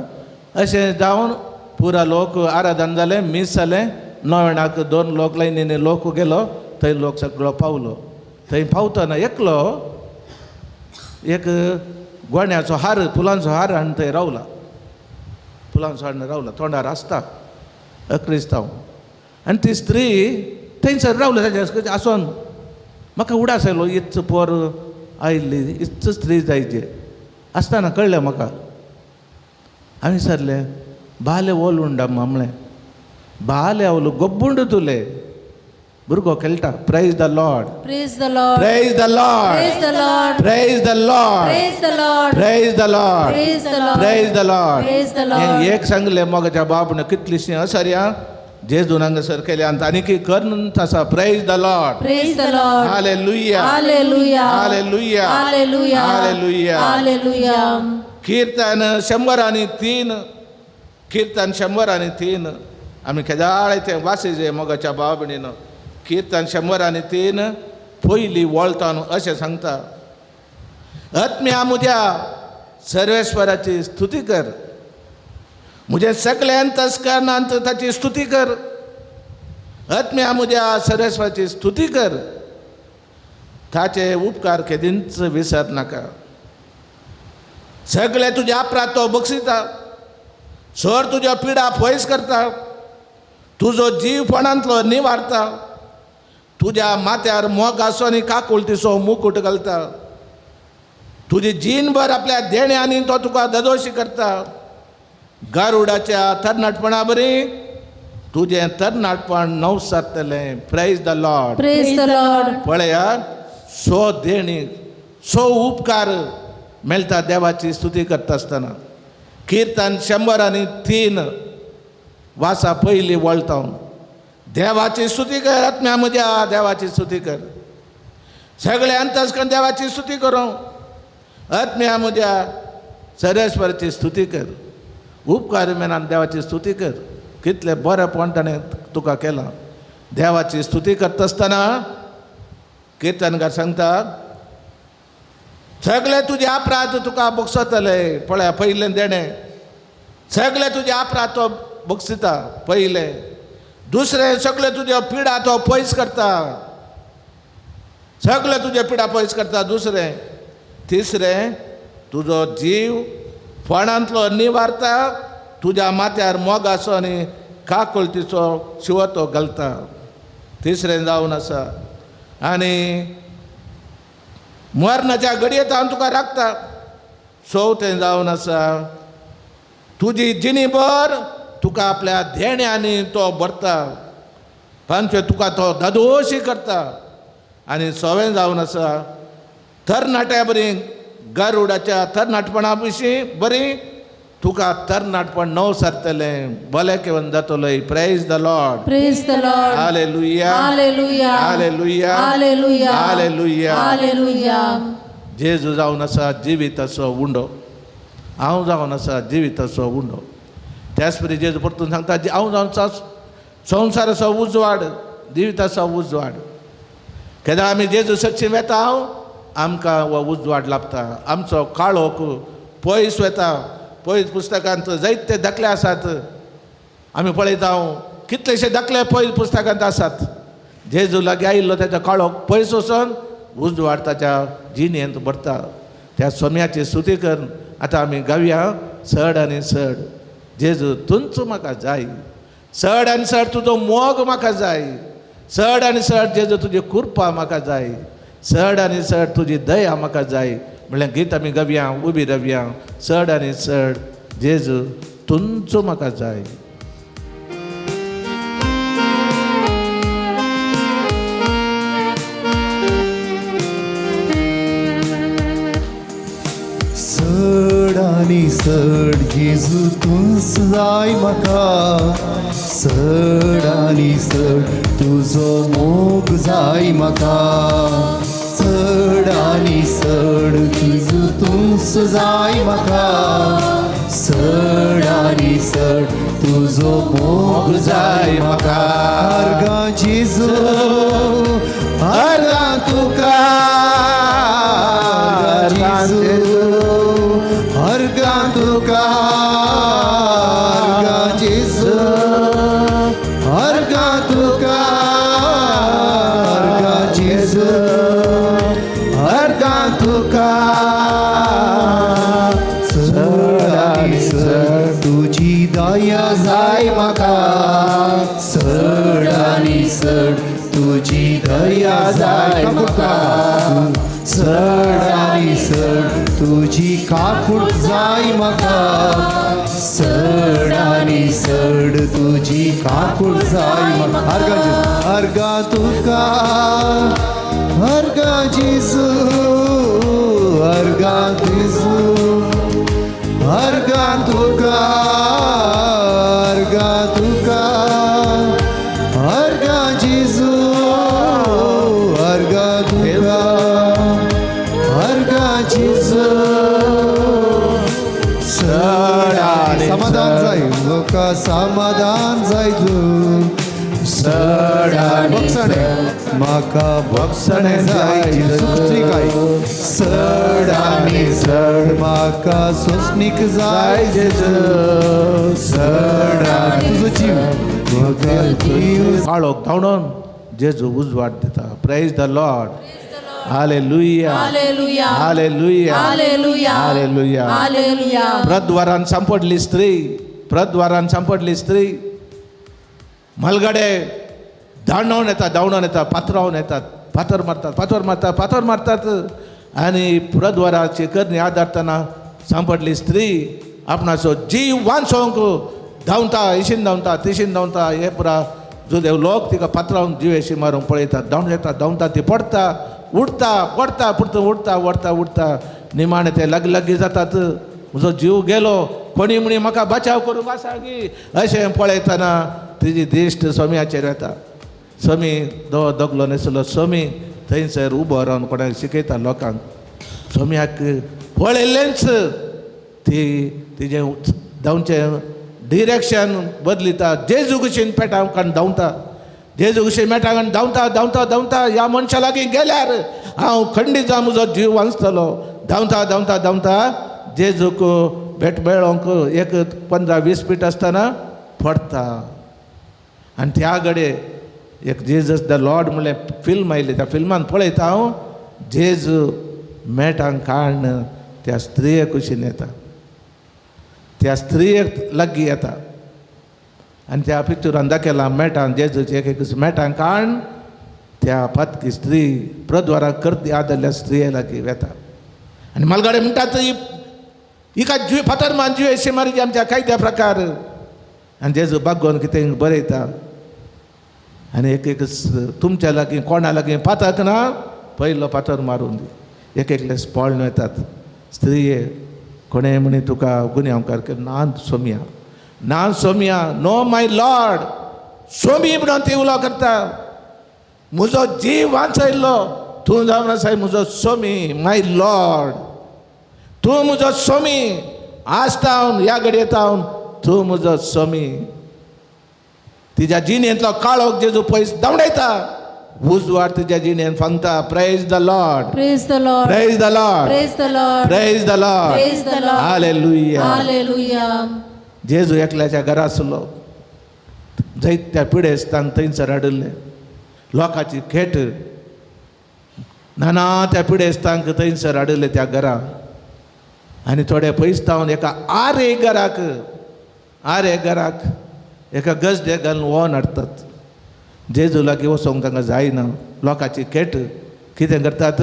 अशें जावन पुरा लोक आराधन जालें, मीस जालें. नव्याणाक 2 लोक लायनीनी लोक गेलो, थंय लोक सगळो पावलो. थंय पावतना एकलो एक गोण्याचो हार, फुलांचो हार हाडून थंय रावला, फुलांचो हाडून रावला, तोंडार आसता अक्रिस्तांव. आनी ती स्त्री थंयसर रावली ताच्या आसून. म्हाका उडास आयलो, इच्च पोर आयिल्ली, इच्च स्त्री जायची आसतना कळ्ळें म्हाका. हांवें विचारलें, बाले ओल उंडम्मा म्हणलें. ಬಾಲೆ ಅವಳು ಗೊಬ್ಬುಂಡು ತುಲೆ ಭುರ್ಗೋ ಕೆಲ್ಟ. Praise the Lord. Praise the Lord. Praise the Lord. Praise the Lord. Praise the Lord. Praise the Lord. Praise the Lord. Praise the Lord. Praise the Lord. Praise the Lord. एक सांगले मोगाच्या बाबून कितलीशी असर या जेजून हांगासर केल्या आनी आनी करून आसा. Praise the Lord. Praise the Lord. Hallelujah. Hallelujah. Hallelujah. Hallelujah. Hallelujah. Hallelujah. कीर्तन 103, कीर्तन 103 आमी केदाळ तें वासिजे मोगाच्या बाबणीन. कीर्तन 103 पयली वळतान अशें सांगता, आत्म्या म्हज्या सर्वेश्वराची स्तुती कर, म्हजें सगळें अंतस्करणांत ताची स्तुती कर. आत्म्या म्हज्या सर्वेश्वराची स्तुती कर, ताचे उपकार केदींच विसर नाका. सगळे तुज्या अपराध तो बक्षिता, सर तुज्या पिडा पयस करता, तुजो जीव फोणांतलो निवारता, तुज्या माथ्यार मोगासो आनी काकुळतीचो मुकूट घालता, तुजी जीणभर आपल्या देण्यांनी तो तुका ददोशी करता. गारुडाच्या तरणाटपणा बरी तुजें तरणाटपण नव सारतलें. Praise the Lord. Praise the Lord. पळया सो देणी सो उपकार मेळटा देवाची स्तुती करता आसतना. कीर्तन 103 वासा पयली वळता, देवाची स्तुती कर आत्म्या म्हज्या, देवाची स्तुती कर, सगळे अंतस्करण देवाची स्तुती करूं. आत्म्या म्हज्या सर्वेश्वराची स्तुती कर, उपकार मेनान देवाची स्तुती कर. कितले बरेंपण ताणें तुका केलां. देवाची स्तुती करता आसतना किर्तनकार सांगता, सगळे तुजे अपराध तुका बक्षतले. पळया पयलें देणें, सगळे तुजे अपराध तो बक्षिता पयलें. दुसरें, सगळे तुज्यो पिडा तो पयस करता, सगळे तुजे पिडा पयस करता. दुसरें, तिसरें, तुजो जीव फोणांतलो निवारता, तुज्या माथ्यार मोगाचो आनी काकुळतीचो शिवतो घालता. तिसरें जावन आसा आनी मरणाच्या घडयेत हांव तुका राखता. चवथें जावन आसा तुजी जिणीभर तुका आपल्या देण्यांनी तो भरता. पांचवें, तुका तो दादोशी करता. आनी सवें जावन आसा तरणाट्या बरी गारुडाच्या तरणाटपणा विशीं बरी तुका तरणाटपण नव सारतलें, भलें केवन जातलें. Praise the Lord. Praise the Lord. Hallelujah. Hallelujah. Hallelujah. Hallelujah. Hallelujah. Hallelujah. जेजू जावन आसा जिविताचो उंडो, हांव जावन आसा जिविताचो उंडो. त्याच परी जेजू परतून सांगता, हांव जावन आसा संवसाराचो उजवाड, जिविताचो उजवाड. केन्ना आमी जेजू सक्षी वेता हांव आमकां हो उजवाड लाभता, आमचो काळोख पयस वेता. पयस पुस्तकांत जायते दाखले आसात, आमी पळयता हांव कितलेशे दाखले पयस पुस्तकांत आसात. जेजू लागीं आयिल्लो ताचो काळोख पयस वचून उजवाड ताच्या जिणेंत भरता. त्या सोम्याची स्तुती करून आतां आमी गावया चड आनी चड जेजू तुंच म्हाका जाय, चड आनी चड तुजो मोग म्हाका जाय, चड आनी चड जेजू तुजी कृपा म्हाका जाय, चड आनी चड तुजी दया म्हाका जाय. म्हणल्यार गीत आमी गावया, उबी रावया. चड आनी चड जेजू तुंचो म्हाका जाय. चड आनी चड जेजू तूंच जाय म्हाका, चड आनी चड तुजो मोग जाय म्हाका, चड आनी चड जेजू तूंच जाय म्हाका, चड आनी चड तुजो मोग जाय म्हाका. अर्गां जेजू, अर्गां तुका, जेजू, अर्गां तुका, अर्गां जेजू, अर्गां तुका, अर्गां जेजू, अर्गां तुका. चड आनी चड तुजी दया जाय म्हाका, चड आनी चड तुजी दया जाय म्हाका, चड आनी चड तुजी काकूट जाय म्हाका, चड आनी चड तुजी काकूळ जाय म्हाका. अर्गां जेजू, अर्गां तुका, अर्गां जेजू, अर्गां जेजू, अर्गां तुका, अर्गां तुका, अर्गां जेजू, अर्गां तुका, अर्गां जेजू. चड आनी समाधान चड. जाय म्हाका, समाधान जाय तूं. चड आनी बक्षणे म्हाका, बक्षणे जाय सोंसणीकाय. चड आनी चड म्हाका सोंसणीक जाय जेजू. चड आनी तुजो जीव म्हाका, जीव. काळोख धांवडोन जेजू उजवाड दिता. Praise the Lord. Hallelujah. Hallelujah. Hallelujah. Hallelujah. Hallelujah. Hallelujah. प्रद्वारान सांपडली स्त्री, प्रद्वारान सांपडली स्त्री. मलगडे धांवडावन येतात, धांवडावन येतात, पात्रावन येतात, फातर मारतात, फातर मारतात, फातर मारतात. आनी प्रद्वाराची करणी आदारतना सांपडली स्त्री आपणाचो जीव वांचोवंक धांवता, इशीन धांवता, तिशीन धांवता. हे पुरा जुदेव लोक तिका पात्रावन जिवेशी मारूंक पळयतात. धांवन येता, धांवता, ती पडटा, उठता, पडटा, पुरता, उठता, वडता, उठता. निमाणे ते लागीं लागीं जातात. म्हजो जीव गेलो, कोणी म्हणी म्हाका बचाव करूंक आसा की अशें पळयतना तिजी दिश्ट स्वामीचेर येता. स्वामी दो दगलो न्हेसलो. स्वामी थंयसर उबो रावन कोणाक शिकयता लोकांक. स्वाम्याक पळयल्लेंच ती तिजें धांवचें डिरेक्शन बदलिता. जेजू कुशीन पेटां धांवता, जेजू कुशीन मेटां धांवता, धांवता, धांवता. ह्या मनशा लागीं गेल्यार हांव खंडीत जावन म्हजो जीव वांचतलो. धांवता, धांवता, धांवता, जेजूक भेट मेळोंक एक 15-20 फीट आसतना पडटा. आनी त्या घडये एक जेजस the Lord म्हणलें फिल्म आयलें. त्या फिल्मान पळयता हांव, जेजू मेटांक काडून त्या स्त्रिये कुशीन येता, त्या स्त्रियेक लागीं येता. आनी त्या पिक्चरान दाखयलां मेटान जेजूचे एक एक मेटां काडून त्या पातकी स्त्री, प्रद्वारा करती आदल्या स्त्रिये लागीं वेता. आनी म्हालगडे म्हणटात, ही हिका जीव फातर मान, जिवेशी मारी आमच्या कायद्या प्रकार. आनी जेजू बागोवन कितें बरयता आनी एक एक तुमच्या लागीं कोणा लागीं पातक ना, पयलो फातर मारून दी. एक एकले स्पॉळून येतात. स्त्रिये, कोणें म्हणी तुका गुन्यांवकार केलो? ना सोमिया, ना सोमिया, नो my Lord. Somi म्हणून ती उलो करता. म्हजो जीव वांचयल्लो तूं जावन आसाय म्हजो सोमी, माय लॉर्ड. तूं म्हजो सोमी. आज तावन, ह्या घडये तावन तूं म्हजो सोमी. तिज्या जिणेंतलो काळोख जेजू पयस धांवडायता. उजवाड तिज्या जिणेंत फांगता. Praise the Lord. Praise the Lord. Praise the Lord. Praise the Lord. Praise the Lord. Praise the Lord. Hallelujah. Hallelujah. जेजू एकल्याच्या घरा आसलो. जैत त्या पिडेस्तांक थंयसर हाडिल्ले. लोकांची खेट नाना त्या पिडेस्तांक थंयसर हाडिल्ले त्या घरा. आनी थोडे पयस तावन एका आरे घराक, आरे घराक एका गजडे घालून वोन हाडटात. जेजू लागीं वचोंक तांकां जायना, लोकांची खेट. कितें करतात,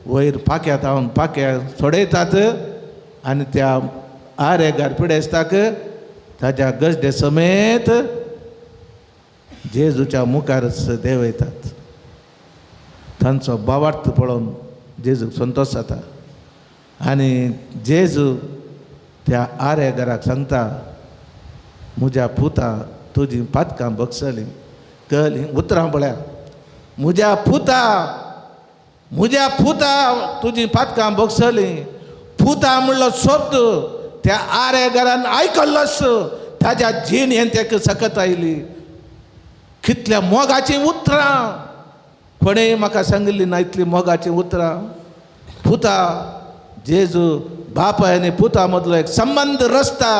वयर पाक्यात हांव पाक्या सोडयतात आनी त्या आरे घर पिडेस्ताक ताज्या गजडे समेत जेजूच्या मुखारच देंवयतात. तांचो भावार्थ पळोवन जेजूक संतोश जाता. आनी जेजू त्या आरे घराक सांगता, म्हज्या पुता, तुजी पातकां बगसलीं. कळ्ळीं उतरां पळया, म्हज्या पुता, म्हज्या पुता, तुजी पातकां बगसलीं. पुता म्हणलो शब्द त्या आरे घरान आयकल्लोच ताज्या जिणेन तेका सकत आयली. कितल्या मोगाचीं उतरां, कोणेय म्हाका सांगिल्ली ना इतली मोगाचीं उतरां. पुता, जेजू बापाय आनी पुता मदलो एक संबंद रचता.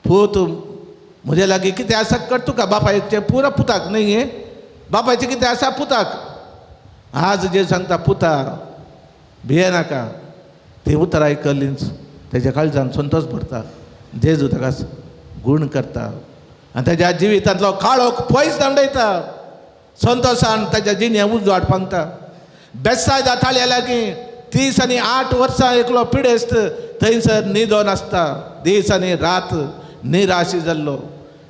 पूत म्हजे लागीं कितें आसा कर तुका. बापायचें पुरा पुताक न्हय हें, बापायचें कितें आसा पुताक. आज जे सांगता, पुता भियेनाका. ती उतरां आयकलींच तेज्या काळजान संतोश भरता. जेजू ताका गूण करता आनी तेज्या जिवितांतलो काळोख पयस दांडयता. संतोशान ताज्या जिणें उजवाड पांगता. बेसायदा ताळ्या लागीं 30 आनी 8 वर्सां एकलो पिडेस्त थंयसर न्हिदोन आसता, दीस आनी रात निराशी जाल्लो.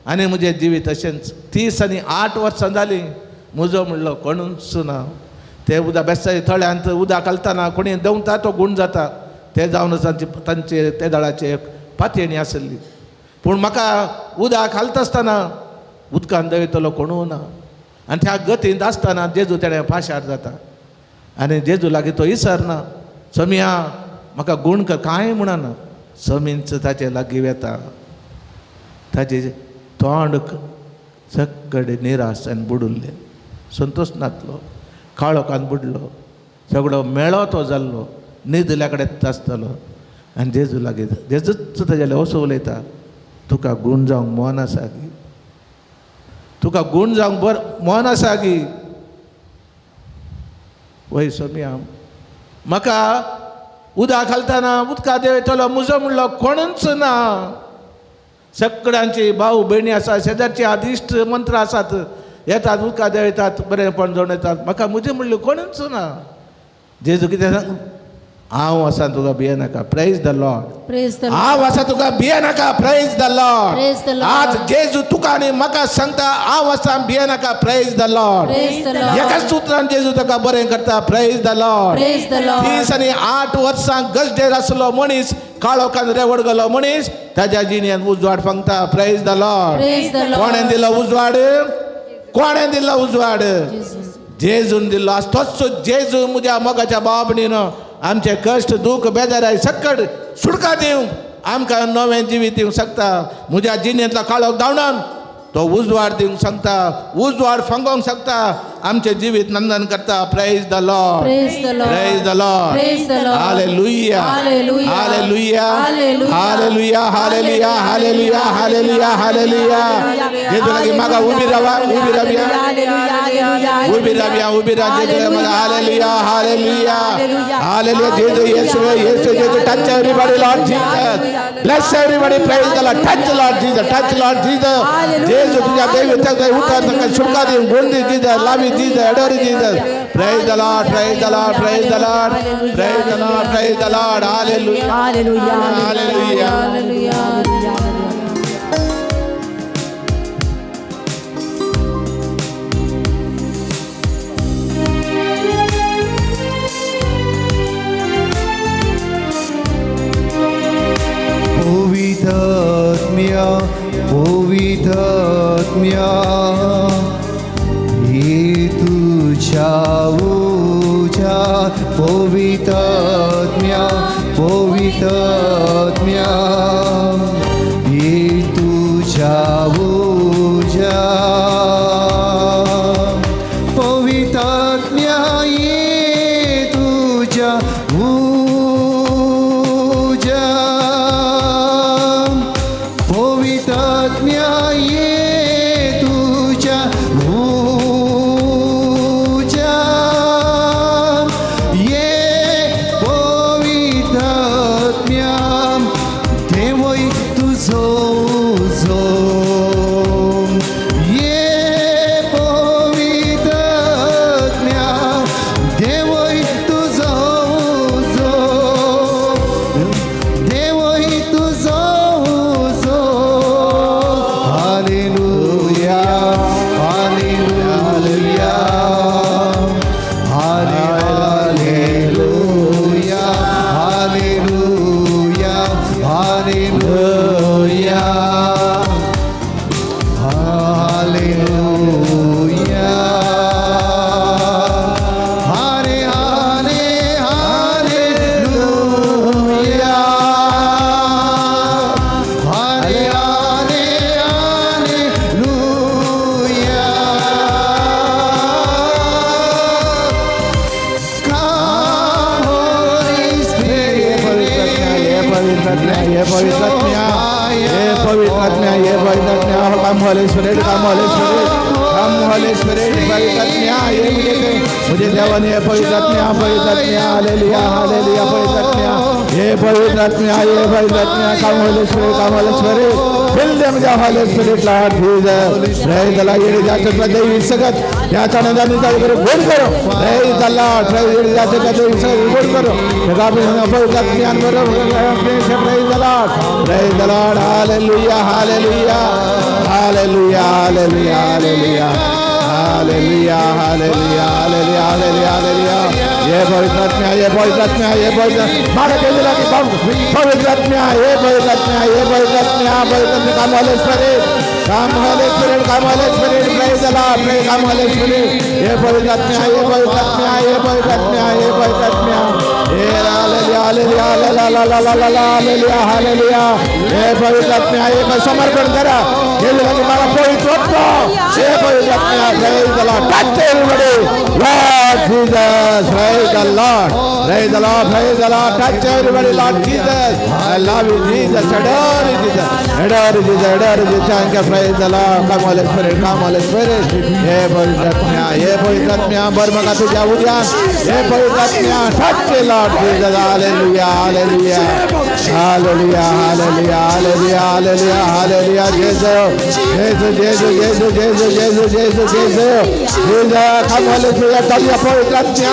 आनी म्हजें जिवीत तशेंच 30 आनी 8 वर्सां जालीं म्हजो म्हणलो कोणूच ना. ते उदक बेस्ताच्या तळ्यांत उदक घालतना कोणी देंवता तो गूण जाता, ते जावन तांचे तांचे ते दळाचे एक पातयेणी आसली. पूण म्हाका उदक घालता आसतना उदकान देंवयतलो कोणू ना. आनी त्या गतींत आसतना जेजू तेणें पाशार जाता आनी जेजू लागीं तो इसरना, समिया म्हाका गूण कर कांय म्हणना. समींच ताचे लागीं वेता, ताचे तोंड सगळे निराश आनी बुडुल्लें, संतोश नातलो, काळोखान बुडलो, सगळो मेळो तो जाल्लो, न्हिदल्या कडेन आसतालो. आनी जेजू लागीं जेजूच ताज्या असो उलयता, तुका गूण जावंक मन आसा गी, तुका गूण जावंक बर मन आसा गी. वय समिया म्हाका उदक घालतना उदका देंवयतलो म्हजो म्हणलो कोणूच ना. सगळ्यांची भाव भयणी आसा, शेजारची आदिश्ट मंत्र आसात, येतात उदका देंवयतात, बरेंपण जावन येतात, म्हाका म्हजें म्हणलें कोणूच ना. जेजू कितें सांग, हांव आसा तुका भियेनाका. Praise the Lord. Praise the हांव आसा तुका भियेनाका. Praise the Lord. Praise the Lord. आज जेजू तुका आनी म्हाका सांगता, हांव आसा भियेनाका. Praise the Lord. Praise the Lord. एकाच सूत्रान जेजू तुका बरें करता. Praise the Lord. Praise the Lord. 30 आनी 8 वर्सां गजडेर आसलो मनीस, काळोखान रेवड गेलो मनीस, ताज्या जिणेंत उजवाड फांगता. Praise the Lord. Praise the Lord. कोणें दिलो उजवाड? कोणें दिलो उजवाड? जेजून दिल्लो. आज तोच जेजू म्हज्या मोगाच्या बाबणीन आमचे कश्ट दूख बेजाराय सक्कड सुटका दिवंक, आमकां नवें जिवीत दिवंक शकता. म्हज्या जिणेंतलो काळोख धांवडावन तो उजवाड दिवंक शकता, उजवाड फांगोवंक शकता, आमचें जिवीत नंदन करता. Praise the Lord. Praise the Lord. Praise the Lord. Praise the Lord. Hallelujah. Hallelujah. Hallelujah. Hallelujah. Hallelujah. Hallelujah. Hallelujah. Hallelujah. Hallelujah. जेजू लागीं मागा उबी रावा, उबी रावया, उबी रावया, उबी राव. जेजू मागा. हालेलुया. हालेलुया. हालेलुया. जेजू येशू येशू जेजू. Touch everybody Lord Jesus. Bless everybody. Praise the Lord. Touch Lord Jesus. Touch Lord Jesus. जेजू तुझ्या देवी उतर तांकां सुटका दी, गुण दी जीजस, लावी Jesus, adore Jesus. Praise the Lord. Praise the Lord. Praise the Lord. Praise the Lord. Praise the Lord. Hallelujah. Hallelujah. Hallelujah. Hallelujah. पवित्रात्म्या, पवित्रात्म्या, ये तुझ्या उजा, पवित्रात्म्या, पवित्रात्म्या, ये तुझ्या उजा, पवित्रात्म्या, ये तुझ्या उजा, पवित्रात्म्या, ये तुझ्या उजा, ये पवित्रात्म्या, देवय तुझो उजो, ये पवित्रात्म्या, देवय तुझो उजो, देवय तुझो उजो. Hallelujah. Hallelujah. Hallelujah. Hallelujah. Hallelujah. Hallelujah. हारे हारे हालेलुया. हारे हारे hallelujah. Come, Holy ये पवित्रात्म्या, ये पवित्रात्म्या, ये पवित्रात्म्या, ये पवित्रात्म्या, come Holy Spirit, come Holy Spirit, come Holy Spirit. पवित्रात्म्या ये मुझे दे, मुझे देवाने ये पवित्रात्म्या, पवित्रात्म्या. हालेलुया. हालेलुया. पवित्रात्म्या, ये पवित्रात्म्या, ये पवित्रात्म्या. Come Holy Spirit, come Holy Spirit. Fill them with your Holy Spirit, Lord Jesus. Praise the Lord. येणे दैवी सगत याचा आनंदाने चालू करू, गोड करो. Praise the Lord. Praise येणे दैवी सगत गोड करो. ज्ञान बरोबर. Praise the Lord. Praise the Lord. Hallelujah. Hallelujah. Hallelujah. Hallelujah. Hallelujah. Hallelujah. Hallelujah. Hallelujah. Hallelujah. Hallelujah. ये पवित्र आत्मा, ये पवित्र आत्मा, ये पवित्र मागे केलेला की पवित्र आत्मा, ये पवित्र आत्मा, ये पवित्र आत्मा, पवित्र आत्मा. Come Holy Spirit, come Holy Spirit, come Holy Spirit. Praise the Lord. Praise, come Holy Spirit. ये पवित्र आत्मा, ये पवित्र आत्मा, ये पवित्र आत्मा, ये पवित्र आत्मा. ये हालेलुया, हालेलुया, ला ला ला ला ला ला, हालेलुया, हालेलुया. हे पवित्र आत्मा, एक समर्पण करा. केलेला की मला पवित्र आत्मा, हे पवित्र आत्मा. Praise the Lord. Touch everybody, Lord Jesus. Praise the Lord. Praise the Lord. Praise the Lord. Touch everybody, Lord Jesus. I love you, Jesus. Adore you, Jesus. Adore you, Jesus. Adore you, Jesus. Thank you. Praise the Lord. Come Holy Spirit. Come Holy Spirit. हे पवित्र आत्म्या, हे पवित्र आत्म्या, बरमका तुझ्या उद्या. हे पवित्र आत्म्या, touch you, Lord Jesus. Hallelujah. Hallelujah. Hallelujah. Hallelujah. Hallelujah. Hallelujah. Hallelujah. Jesus. Jesus, Jesus, Jesus, Jesus, Jesus, Jesus, Jesus. Jesus. Come Holy Spirit. तुझ्या पवित्र आत्म्या,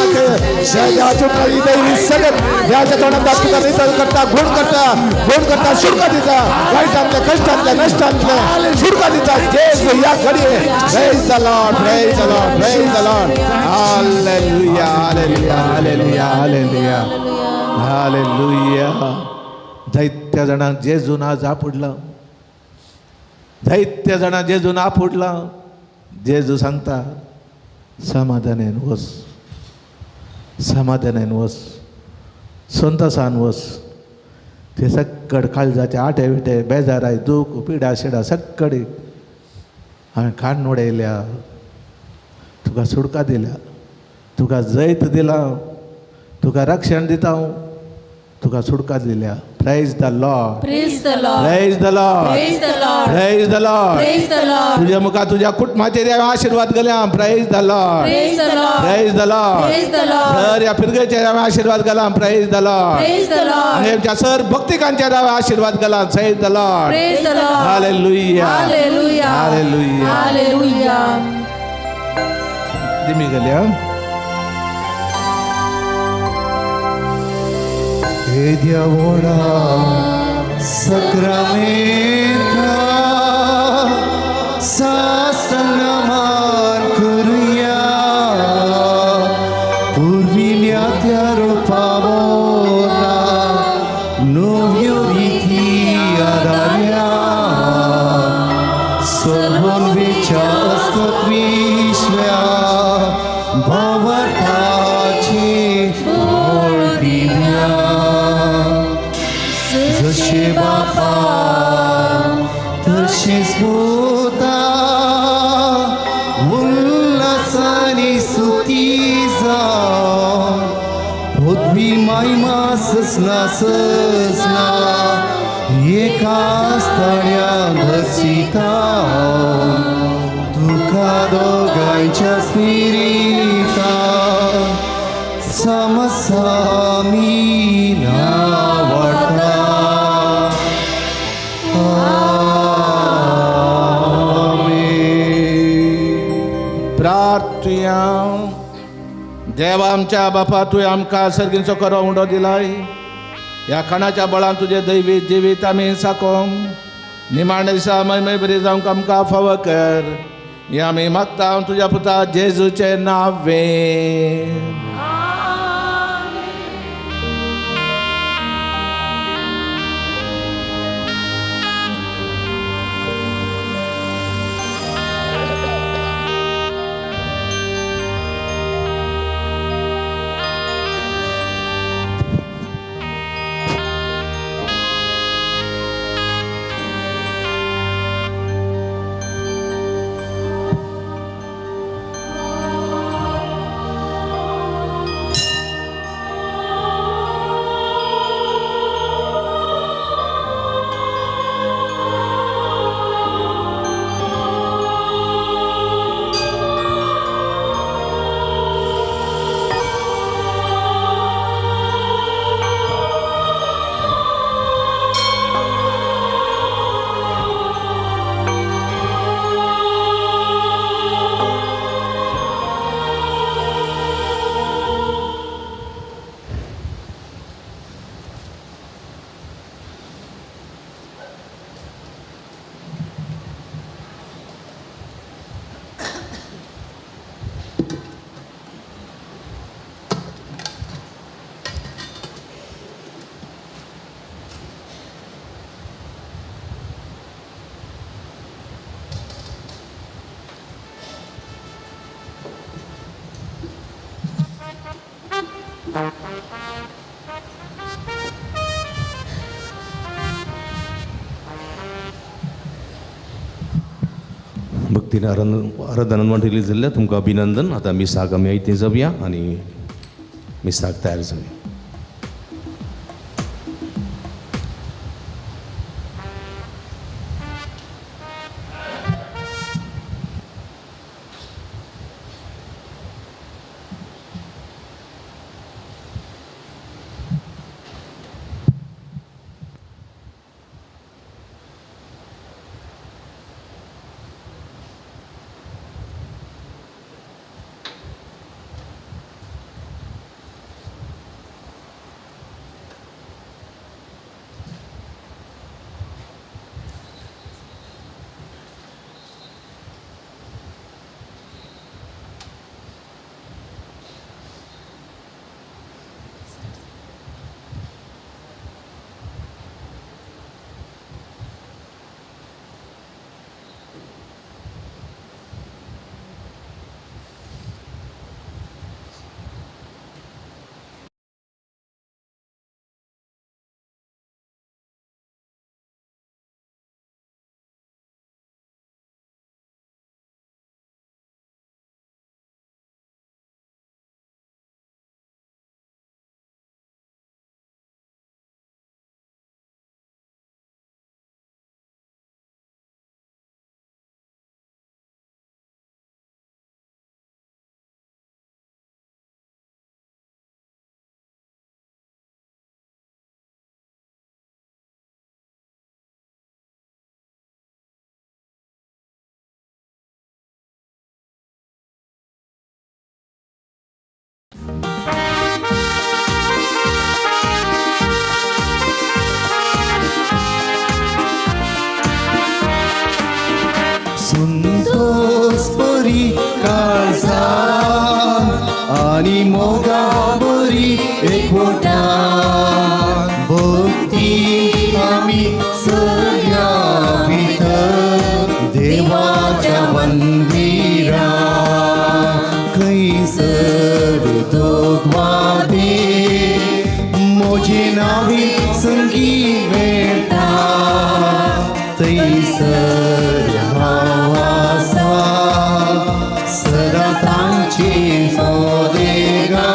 देवाची दैवी सगत देवाच्या तोंडात दाखवता, नितळ करता, गुण करता, गुण करता, सुटका दिता. वाईटांतल्या, कष्टांतल्या, नष्टांतल्या सुटका दिता. जेजू या घडये. Praise the Lord. Praise the Lord. Praise the Lord. Hallelujah. Hallelujah. Hallelujah. Hallelujah. Hallelujah. जायत्या जाणांक जेजून आज आपुडला, जायत्या जाणांक जेजून आपुडला. जेजू सांगता, समाधानान वस, समाधानान वस, संतोसान वस. ते सक्कड काळजाचे आटे विटे, बेजाराय, दूख, पिडा शिडा सक्कडी हांवें काडून उडयल्या. तुका सुटका दिल्या, तुका जैत दिला, तुका रक्षण दिता हांव, तुका सुटका दिल्या. Praise the Lord. Praise the Lord. Praise the Lord. Praise the Lord. Praise the Lord. Praise the Lord. तुझ्या मुखार तुझ्या कुटुंबाचेर हांवें आशिर्वाद घाल्या. Praise the Lord. Praise the Lord. Praise the Lord. Praise the Lord. Sir ह्या फिरगेचेर हांवें आशिर्वाद घाला. Praise the Lord. Praise the Lord. आनी आमच्या सर भक्तिकांचेर हांवें आशिर्वाद घाला. Praise the Lord. Praise the Lord. Hallelujah. Hallelujah. Hallelujah. Hallelujah. दिमी गेल्या. हे देवोडा सक्रामेंता सासनामान करुया, पुर्विल्या त्या रुपावोना नव्यो विधी आदार्या, सर्वोन्वेच्या अस्कत विश्व्या भावार्थाची भोळ दिव्या. जशे बापा तशेंच पुता उल्हासानी सुती जावन पदवी मायमा ससना ससना एका स्थाण्या दर्शिता तुका दोगांयच्या स्पिरिता समसामी नावडता. आमेन. प्रार्थुया. देवा आमच्या बापा, तुवें आमकां सर्गींचो करो उंडो दिलाय. ह्या खाणाच्या बळान तुजें दैवी जिवीत आमी साकोंक निमाणे दिसा मय बरी जावंक आमकां फावो कर. हें आमी मागता तुज्या पुता जेजूचें नांवें. भक्तीन आराधनान म्हणटली जाल्यार तुमकां अभिनंदन. आतां मिसाक आमी आयतें जावया आनी मिसाक तयार जावया. संतोष बरी काळजा आनी मोगा बरी एकवटा भक्ती आमी सगळ्या भितर देवाच्या मंदिरा खंयसर दोगवादे म्हजे नावी संगी मेळटा थंयसर हांव आसा सदां तांचे सोदेगा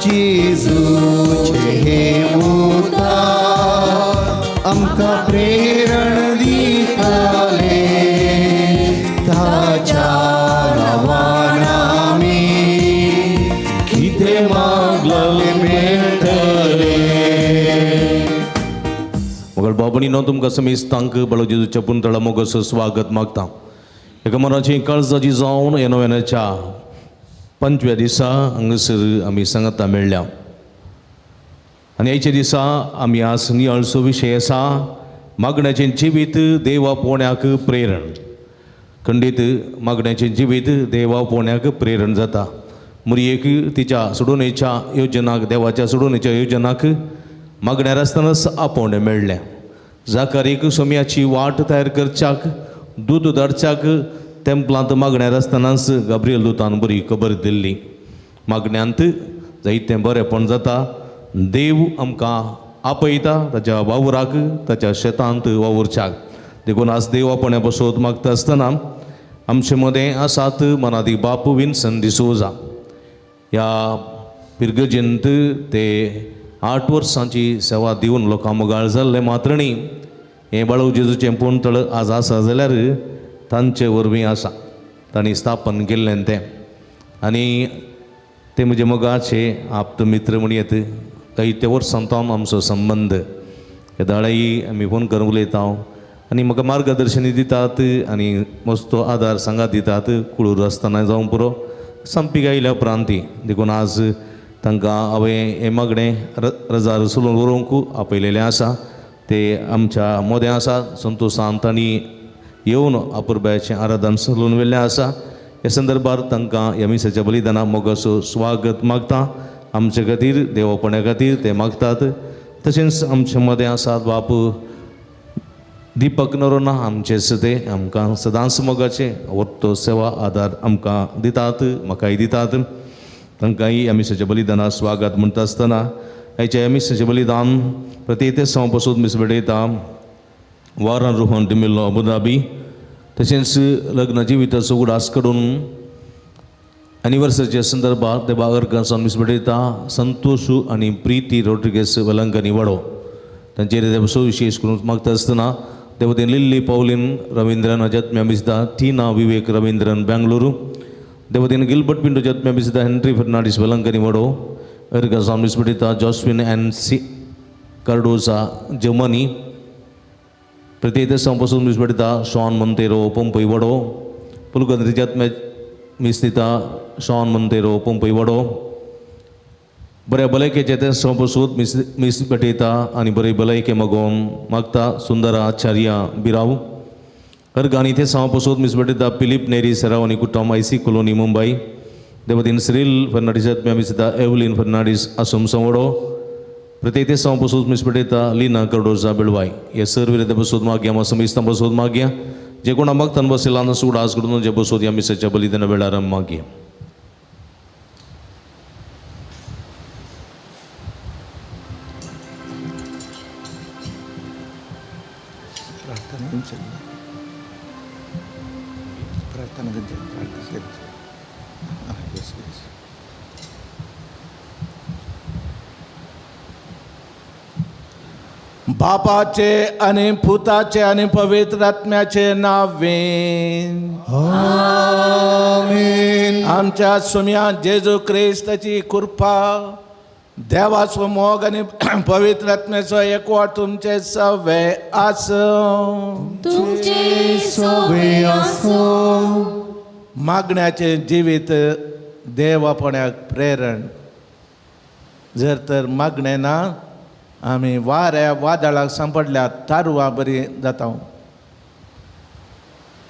जेजूचे हे उतार आमकां प्रेरण दिताले ताच्या नांवान आमी कितें मागलें मेळटलें. मगळ बाबणीनो तुमकां समेस्तांक बळो जेजूच्या पुंतळा मोगाचो स्वागत मागता. एका मनाची काळजाची जावन ह्या नव्याच्या 25व्या दिसा हांगासर आमी सांगाता मेळ्ळ्या आनी आयच्या दिसा आमी आज नियाळचो विशय आसा मागण्याचें जिवीत देवा पोण्याक प्रेरण. खंडीत मागण्याचें जिवीत देवा पोण्याक प्रेरण जाता. मुरयेक तिच्या सोडोवणेच्या योजनाक देवाच्या सोडोवणेच्या योजनाक मागण्यार आसतनाच आपोवणें मेळ्ळें. जाकारीक सोम्याची वाट तयार करच्याक दूद धाडच्याक तेंपलांत मागण्यार आसतनाच गाब्रियल दुतान बरी खबर दिल्ली. मागण्यांत जायतें बरेंपण जाता. देव आमकां आपयता ताच्या वावराक ताच्या शेतांत वावुरच्याक. देखून आज देव आपणे बसोत मागता आसतना आमचे मदें आसात मनादी बाप विन्सन डिसोजा. ह्या पिरगजेंत ते 8 वर्सांची सेवा दिवन लोकां मोगाळ जाल्ले मात्र न्ही हें बाळू जेजूचें पुणतळ आज आसा जाल्यार तांचे वरवीं आसा. तांणी स्थापन केल्लें तें आनी ते म्हजे मोगाचे आप्त मित्र म्हणयेत. जायते वर्सां तो आमचो संबंद केदाळाय आमी फोन करून उलयता आनी म्हाका मार्गदर्शन दितात आनी मस्तो आदार सांगात दितात. कुळूर आसतना जावं पुरो संपीक आयल्या उपरांत. देखून आज तांकां हांवें हें मागणें रजार सोलून व्हरूंक आपयलेलें आसा. ते आमच्या मोदें आसा. संतोशान तांणी येवन अपुरबायेचें आराधन चलून व्हेल्लें आसा. ह्या संदर्भार तांकां ह्या मिसाच्या बलिदाना मोगाचो स्वागत मागता. आमचे खातीर देवपणा खातीर ते मागतात. तशेंच आमचे मदें आसात बाप दीपक नरोना आमचेच ते आमकां सदांच मोगाचे वत्तो सेवा आदार आमकां दितात, म्हाकाय दितात. तांकांय ह्या मिसाच्या बलिदानाक स्वागत म्हणटा आसतना आयच्या ह्या मिसाचें बलिदान प्रत्येक सावन पसून मीस भेटयता वारान रोहन डिमिल्लो अबुधाबी तशेंच लग्न जिविताचो उगडास करून एनिवर्सरीच्या संदर्भात देवा अर्गांसावन मीस भेटयता संतोश आनी प्रिती रोड्रिगेस वेलंकनी वाडो तांचेर देव विशेश करून मागता आसतना देवतेन लिल्ली पावलीन रविंद्रन जत्म्या मिसता टिना विवेक रविंद्रन बेंगलुरू देवतेन गिलबर्ट पिंटो जत्म्या मिसता हेनरी फर्नांडीस वेलंकनी वाडो अर्गांसावन मीस भेटयता जॉस्विन एन सी कार्डोजा जर्मनी प्रत्येक सावन मीस भेटयता शॉन मंतेरो पंपय वडो पुलगंत्री जत्म्या मीस दिता शॉन मंतेरो पंपय वडो बऱ्या भलायकेचे ते संपसूत मीस मीस भेटयता आनी बरी भलायके मागोवन मागता सुंदरा आचार्या बिराव अर्गानी ते सांवपसूत मीस भेटयता पिलीप नेरी सेराव आनी कुटुंब आयसी कॉलोनी मुंबय देवतीन सिरील फर्नांडीस जत्म्या मीस दिता एवलीन फर्नांडीस आसुमसो वडो प्रत्येक ते सावन मीस भेटयता लिना कर्डोजा बेळवाय हे सर्व बसूत मागया मा समिस्तां बसूत मागया जे कोणा मागतान बसला उडास करून जे बसूत ह्या मिसाच्या बलिदाना वेळार मागया. बापाचे आणि पुताचे आणि पवित्र आत्म्याचे नावे आमेन. आमच्या सुम्या जेजू क्रिस्ताची कृपा देवाचो मोग आणि पवित्र आत्म्याचो एकवट तुमचे सवे आसूं. तुमचे सवे आसूं. मागण्याचे जिवीत देवापणाक प्रेरण. जर तर मागणें ना आमी वाऱ्या वादळाक सांपडल्या तारवां बरी जाता.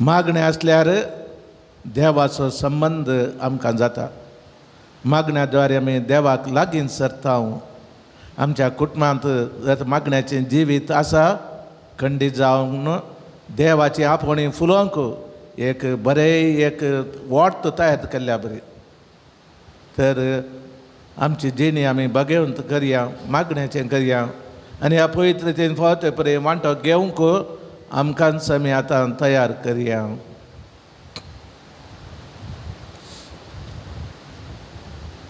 मागणें आसल्यार देवाचो संबंद आमकां जाता. मागण्या द्वारे आमी देवाक लागीं सरता. आमच्या कुटुंबांत जर मागण्याचें जिवीत आसा खंडीत जावन देवाची आपोवणी फुलोवंक एक बरें एक वाट तयार केल्ल्या बरी. तर आमची जिणी आमी बगेवन करया, मागण्याचें करया आनी ह्या पवित्रतेन फावते परे वांटो घेवंक आमकांच आमी आतां तयार करया.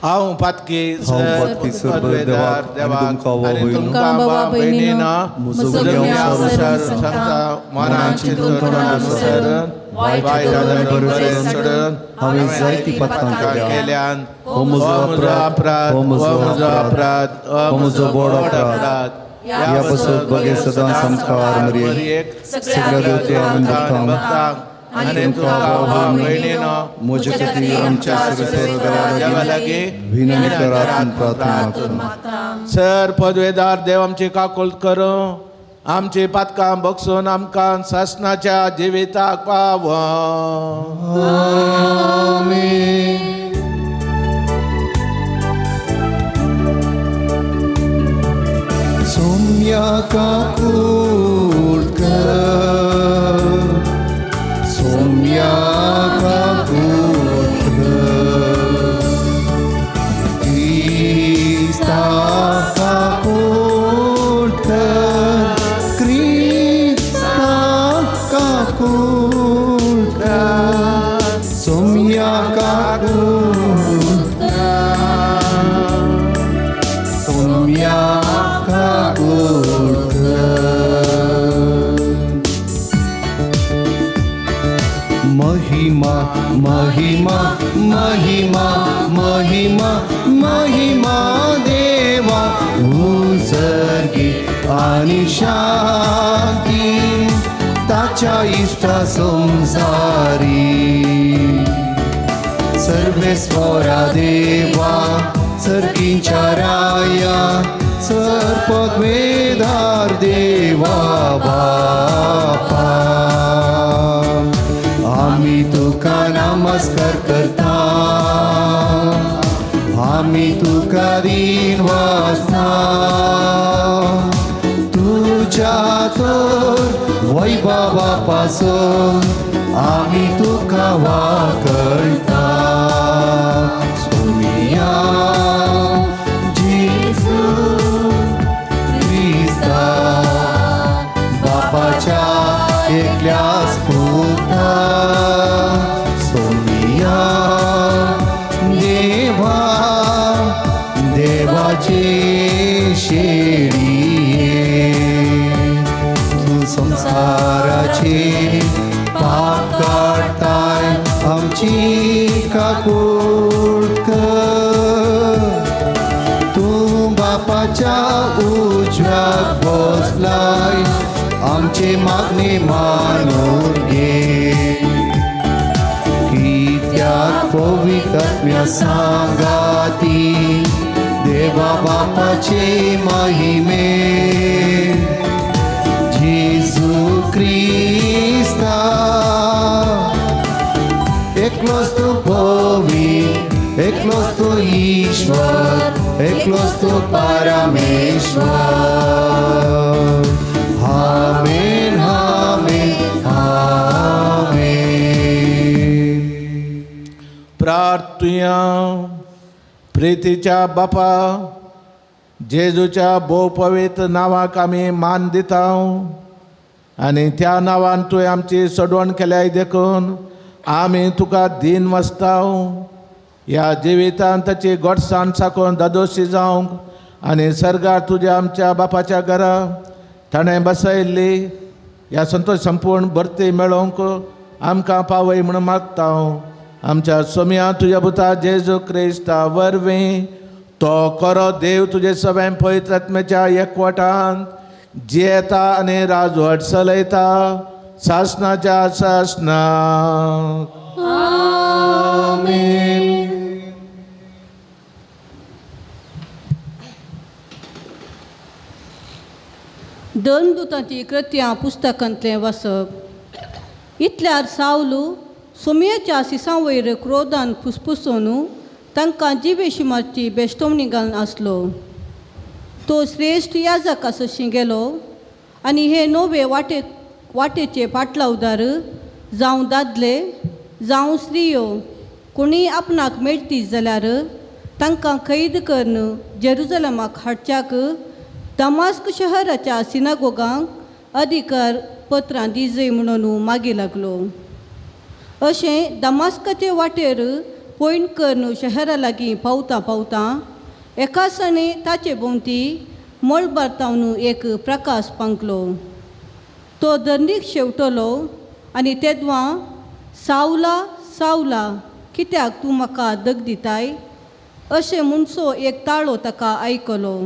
हांव पातकी देवाक आनी तुमकां भावा भयणीनो म्हजो गुन्यांव सांगता मनान चिंतून अनुसरून वायट बरें सोडून हांवें जायतीं पातकां केल्यान. हो म्हजो अपराध, हो म्हजो अपराध, हो म्हजो व्हड अपराध. ह्या पासून बगे सदां सामकार मरयेक सगळ्या देवते आनी भक्तांक आनी तुमकां भावा भयणीनो म्हजे खातीर आमच्या सर्वेस्पर देवा लागीं विनवणी करात प्रार्थना मागता. सर पदवेदार देव आमची काकुळट करूं, आमची पातकां बगसून आमकां सासणाच्या जिविताक पावो. आमेन. सोम्या काकुळट कर, सोम्या काकुळट कर, क्रिस्ता काकुळट कर, क्रिस्ता काकुळट कर, सोम्या काकुळट कर, सोम्या काकुळट कर. महिमा महिमा महिमा महिमा महिमा देवा उंचगी आनी शांती ताच्या इश्टा संसारी. सर्वेस्वरा देवा सर्गींच्या राया सर्पद्वेदार देवा बापा आमी तुका नमस्कार करता, आमी तुका दीन वासता. तुज्या तर वैभवा पासून आमी तुका वाकळटा. सोमिया आमची काकूट कर, तूं बापाच्या उजव्याक बसलाय, आमची मागणी मानून घे। कित्याक पवित्र आत्म्या सांगाती देवा बापाचे महिमे, जेजू क्रिस्ता एकलोच तूं पवित्र, एकलोच तूं ईश्वर, एकलोच तूं परमेश्वर। आमेन आमेन आमेन। प्रार्थुया। प्रितीच्या बापा, जेजूच्या भोव पवित्र नांवाक आमी मान दिता आनी त्या नांवान तुवें आमची सोडवण केल्याय देखून आमी तुका दीन वसताव। ह्या जिवितान ताची गोडसाण साकून दादोशी जावंक आनी सर्गार तुज्या आमच्या बापाच्या घरा ताणें बसयल्ली ह्या संतोश संपूर्ण भरती मेळोवंक आमकां पावय म्हूण मागता। आमच्या सोम्या तुज्या पुता जेजू क्रिस्ता वरवीं तो खरो देव तुजे सगळ्या पवित्र आत्म्याच्या एकवटान जियेता आनी राजवट चलयता सासनाच्या सासनाक। आमेन। दोन दुतांची कृत्यां पुस्तकांतलें वाचप। इतल्यार सावलू सोमयेच्या सिसां वयर क्रोधान फुसफुसून तांकां जिवेशी मारची बेश्टोवणी घालून आसलो। तो श्रेश्ठ याजका सशी गेलो आनी हे नवे वाटेचे पाटलावदार जावं दादले जावं स्त्रियो कोणीय आपणाक मेळटी जाल्यार तांकां कैद करून जेरुजलमाक हाडच्याक दमास्क शहराच्या सिनागोगांक अधिकार पत्रां दिजय म्हणून मागी लागलो। अशें दमास्काचे वाटेर पयण करून शहरा लागीं पावता पावता एका सणे ताचे भोंवती मळबार तावन एक प्रकाश पांकलो। तो दंडीक शेवटलो आनी तेदवां सावला सावला कित्याक तूं म्हाका दग दिताय अशें म्हणसो एक ताळो ताका आयकलो।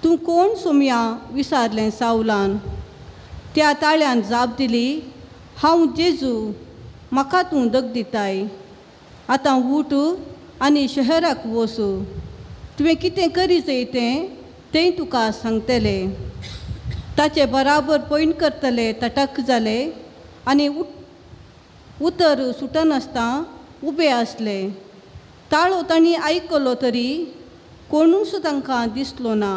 तूं कोण सोमया विचारलें सावलान। त्या ताळ्यान जाप दिली, हांव जेजू, म्हाका तूं दग दिताय। आतां उठ आनी शहराक वच, तुवें कितें करी जाय तें तें तुका सांगतले। ताचे बराबर पयण करतले तटक जाले आनी उतर सुटनासतना उबे आसले। ताळो तांणी आयकलो तरी कोणूच तांकां दिसलो ना।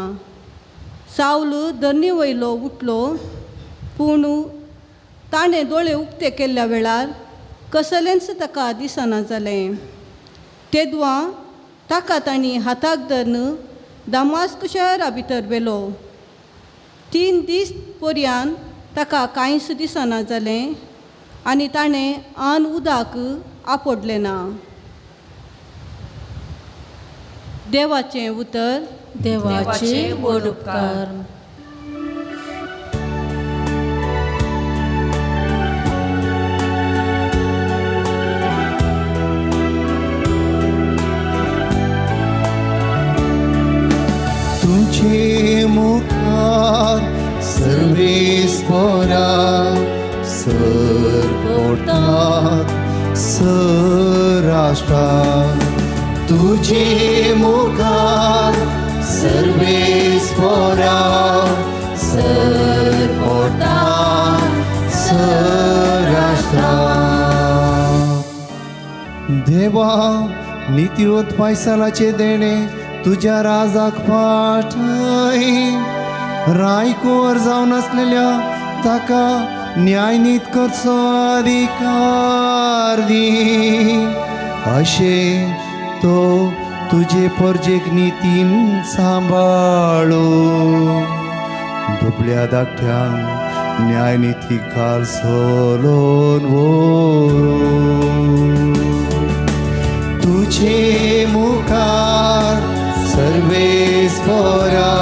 सावल धरणी वयलो उठलो, पूण ताणें दोळे उक्ते केल्ल्या वेळार कसलेंच ताका दिसना जालें। तेदवां ताका तांणी हाताक धरून दमास्क शहरा भितर व्हेलो। 3 दीस पर्यान ताका कांयच दिसना जालें आनी ताणें आन उदक आपडलें ना। देवाचें उतर। देवाचे व्हड उपकार। तुझे मुखार सर्वेस्परा सरपोटात सराष्ट्रा, तुझे मुखार सर्वेस्परा सरपोटात सराष्ट्रा। देवा नितीवंत पायसालाचे देणे तुज्या राजाक पाठय, रायकुंवर जावन आसलेल्या ताका न्यायनीत करचो अधिकार दी, अशें तो तुजे परजेक नितीन सांबाळू। दुबळ्या धाकट्यांक न्यायनिती खाल सोलोन व्हरूं। तुझे मुखार सर्वेस्परा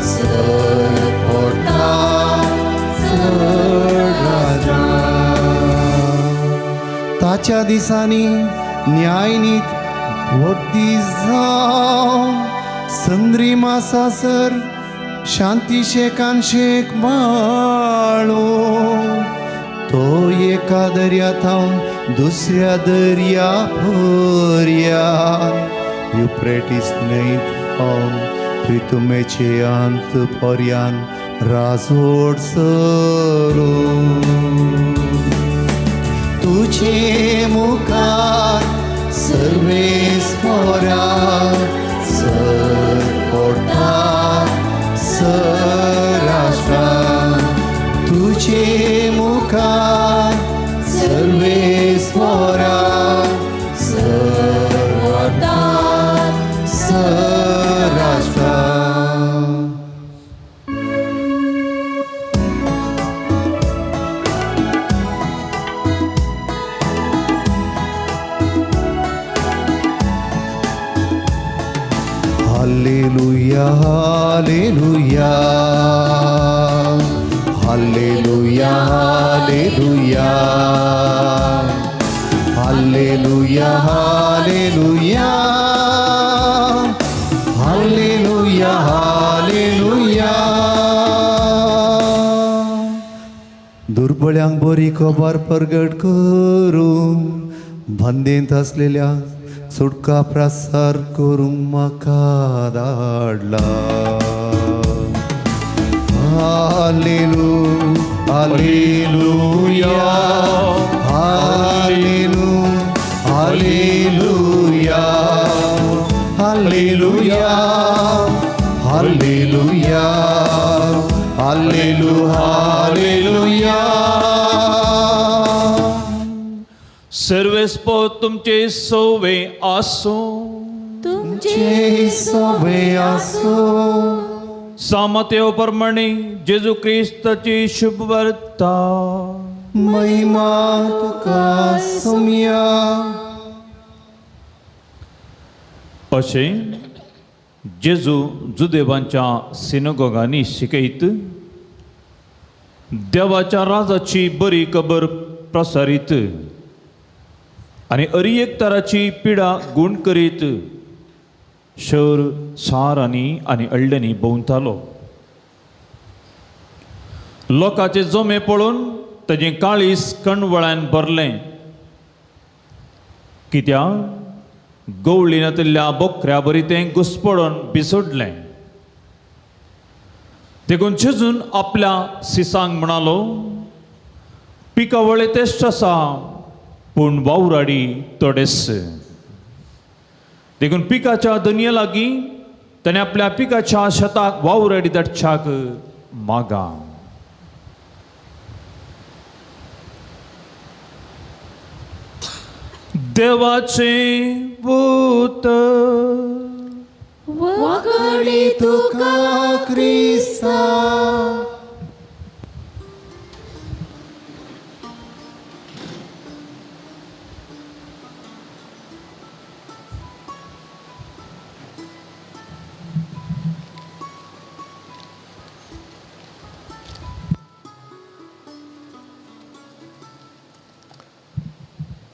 सरपोटा सराजा, ताच्या दिसांनी न्यायनीत व्हडली जावं संद्री मासासर शांती शेकान शेक माळो तो एका दर्या थावन दुसऱ्या दर्या पर्यान युप्रेटीस न्हंयत थावन प्रितुमेचे अंत पर्यान राजवट सरो. तुझे मुखार सर्वेस्परा सर पोटार सराष्ट्रा तुझे मुखार सर्वेस्परा सर पोटार सराष्ट्रा. Hallelujah, hallelujah, hallelujah, hallelujah, hallelujah, hallelujah, hallelujah, hallelujah. दुर्बळ्यांक बरी खबर प्रगट करूं बंदेंत आसलेल्या सुटका प्रसार करूंक म्हाका धाडला. हालेलू hallelujah hallelujah hallelujah hallelujah hallelujah hallelujah hallelujah. सर्वेस्पोत तुमचे सोवे आसूं. तुमचे सोवे आसूं. सामतेव प्रमाणे जेजू क्रिस्ताची शुभवार्ता. महिमा तुका सोम्या. अशें जेजू जुदेवांच्या सिनगोगांनी शिकयत देवाच्या राजाची बरी खबर प्रसारीत आनी अरी एक तराची पिडा गूण करीत शर सारांनी आनी अळ्ळ्यांनी भोंवतालो. लोकांचे जमे पळोवन ताजें काळीज कणवळ्यान भरलें. कित्याक गवळी नातिल्ल्या बोकऱ्या बरी तें घुसपडून बिसोडलें. देखून जेजून आपल्या सिसांक म्हणालो, पिकावळे तेश्ट आसा पूण वावराडी थोडेच. देखून पिकाच्या दनये लागीं ताणें आपल्या पिकाच्या शेताक वावराडी धाडच्याक मागा. देवाचें उतर. वाकडी तुका क्रिस्ता.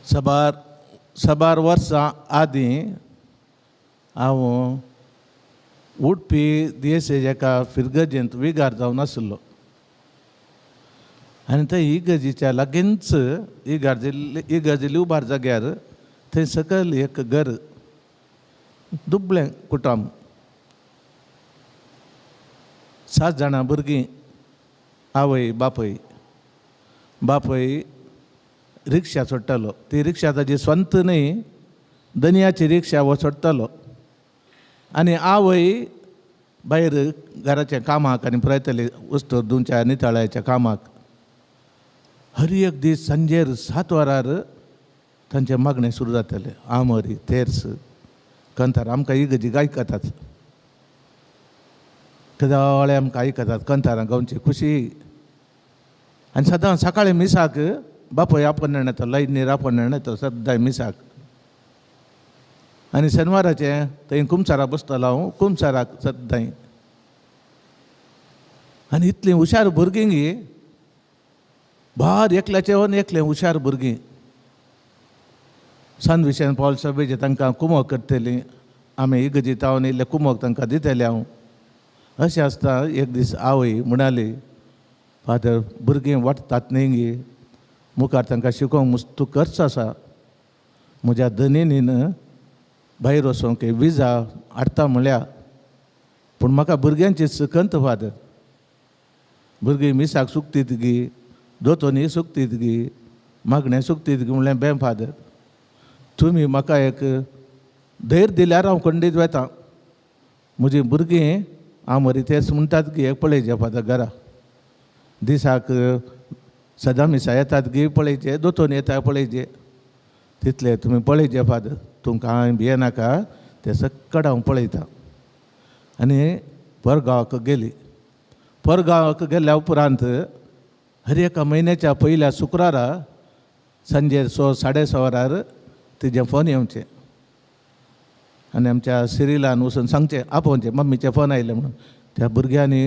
साबार साबार वर्सां आदीं हांव उडपी देसेज एका फिरगजेंत विगार जावन आशिल्लो आनी थंय इगर्जीच्या लागींच इगर्जी उबार जाग्यार थंय सकयल एक घर दुबळें कुटुंब, 7 जाणां भुरगीं, आवय बापूय. बापूय रिक्षा सोडटालो, ती रिक्षा ताजी स्वंत न्हय, दनयाची रिक्षा हो सोडटालो. आनी आवय भायर घराच्या कामाक आनी पुरायताली उस्तोर धुवच्या नितळायच्या कामाक. हर एक दीस सांजेर 7 वरार तांचें मागणें सुरू जातालें. आमरी तेर्स कंतार आमकां इगर्जी आयकतात, कदाळे आमकां आयकतात कंतारां गावची खुशी. आनी सदां सकाळीं मिसाक बापूय आपण येता, लायनीर आपण येता सद्दां मिसाक. आनी शेनवाराचें थंय कुमसारा बसतालो हांव, कुमसाराक सद्दां. आनी इतलीं हुशार भुरगीं गी, भार एकल्याचें वन एकलें हुशार भुरगीं. सान विशयान पावल सभेचे तांकां कुमोक करतली आमी इगर्जेत हांव इल्लें कुमोक तांकां दितलें हांव. अशें आसता एक दीस आवय म्हणाली, फादर भुरगीं वाडटात न्ही गी, मुखार तांकां शिकोवंक मुस्तू खर्च आसा, म्हज्या धनीन भायर वचोंक विजा हाडटा म्हळ्यार, पूण म्हाका भुरग्यांची सुकंत फादर, भुरगीं मिसाक सुकतीत गी, दोतोनी सुकतीत गी, मागणें सुकतीत गी, म्हणलें बें फादर तुमी म्हाका एक धैर्य दिल्यार हांव खंडीत वेता, म्हजीं भुरगीं हांव मरी तेच म्हणटात की एक पळयचें फादर घरा दिसाक सदां मिसा येतात गी पळयचें, दोतोन येता पळयचें, तितलें तुमी पळयचें फादर, तुमकां हांवें भियेनाका, तें सक्कड हांव पळयतां. आनी परगांवाक गेली. परगांवाक गेल्या उपरांत हर एका म्हयन्याच्या पयल्या शुक्रारा सांजे 6 साडे 6 वरार तिजें फोन येवचें आनी आमच्या सिरिलान वचून सांगचें, आपोवचें मम्मीचें फोन आयलें म्हणून. त्या भुरग्यांनी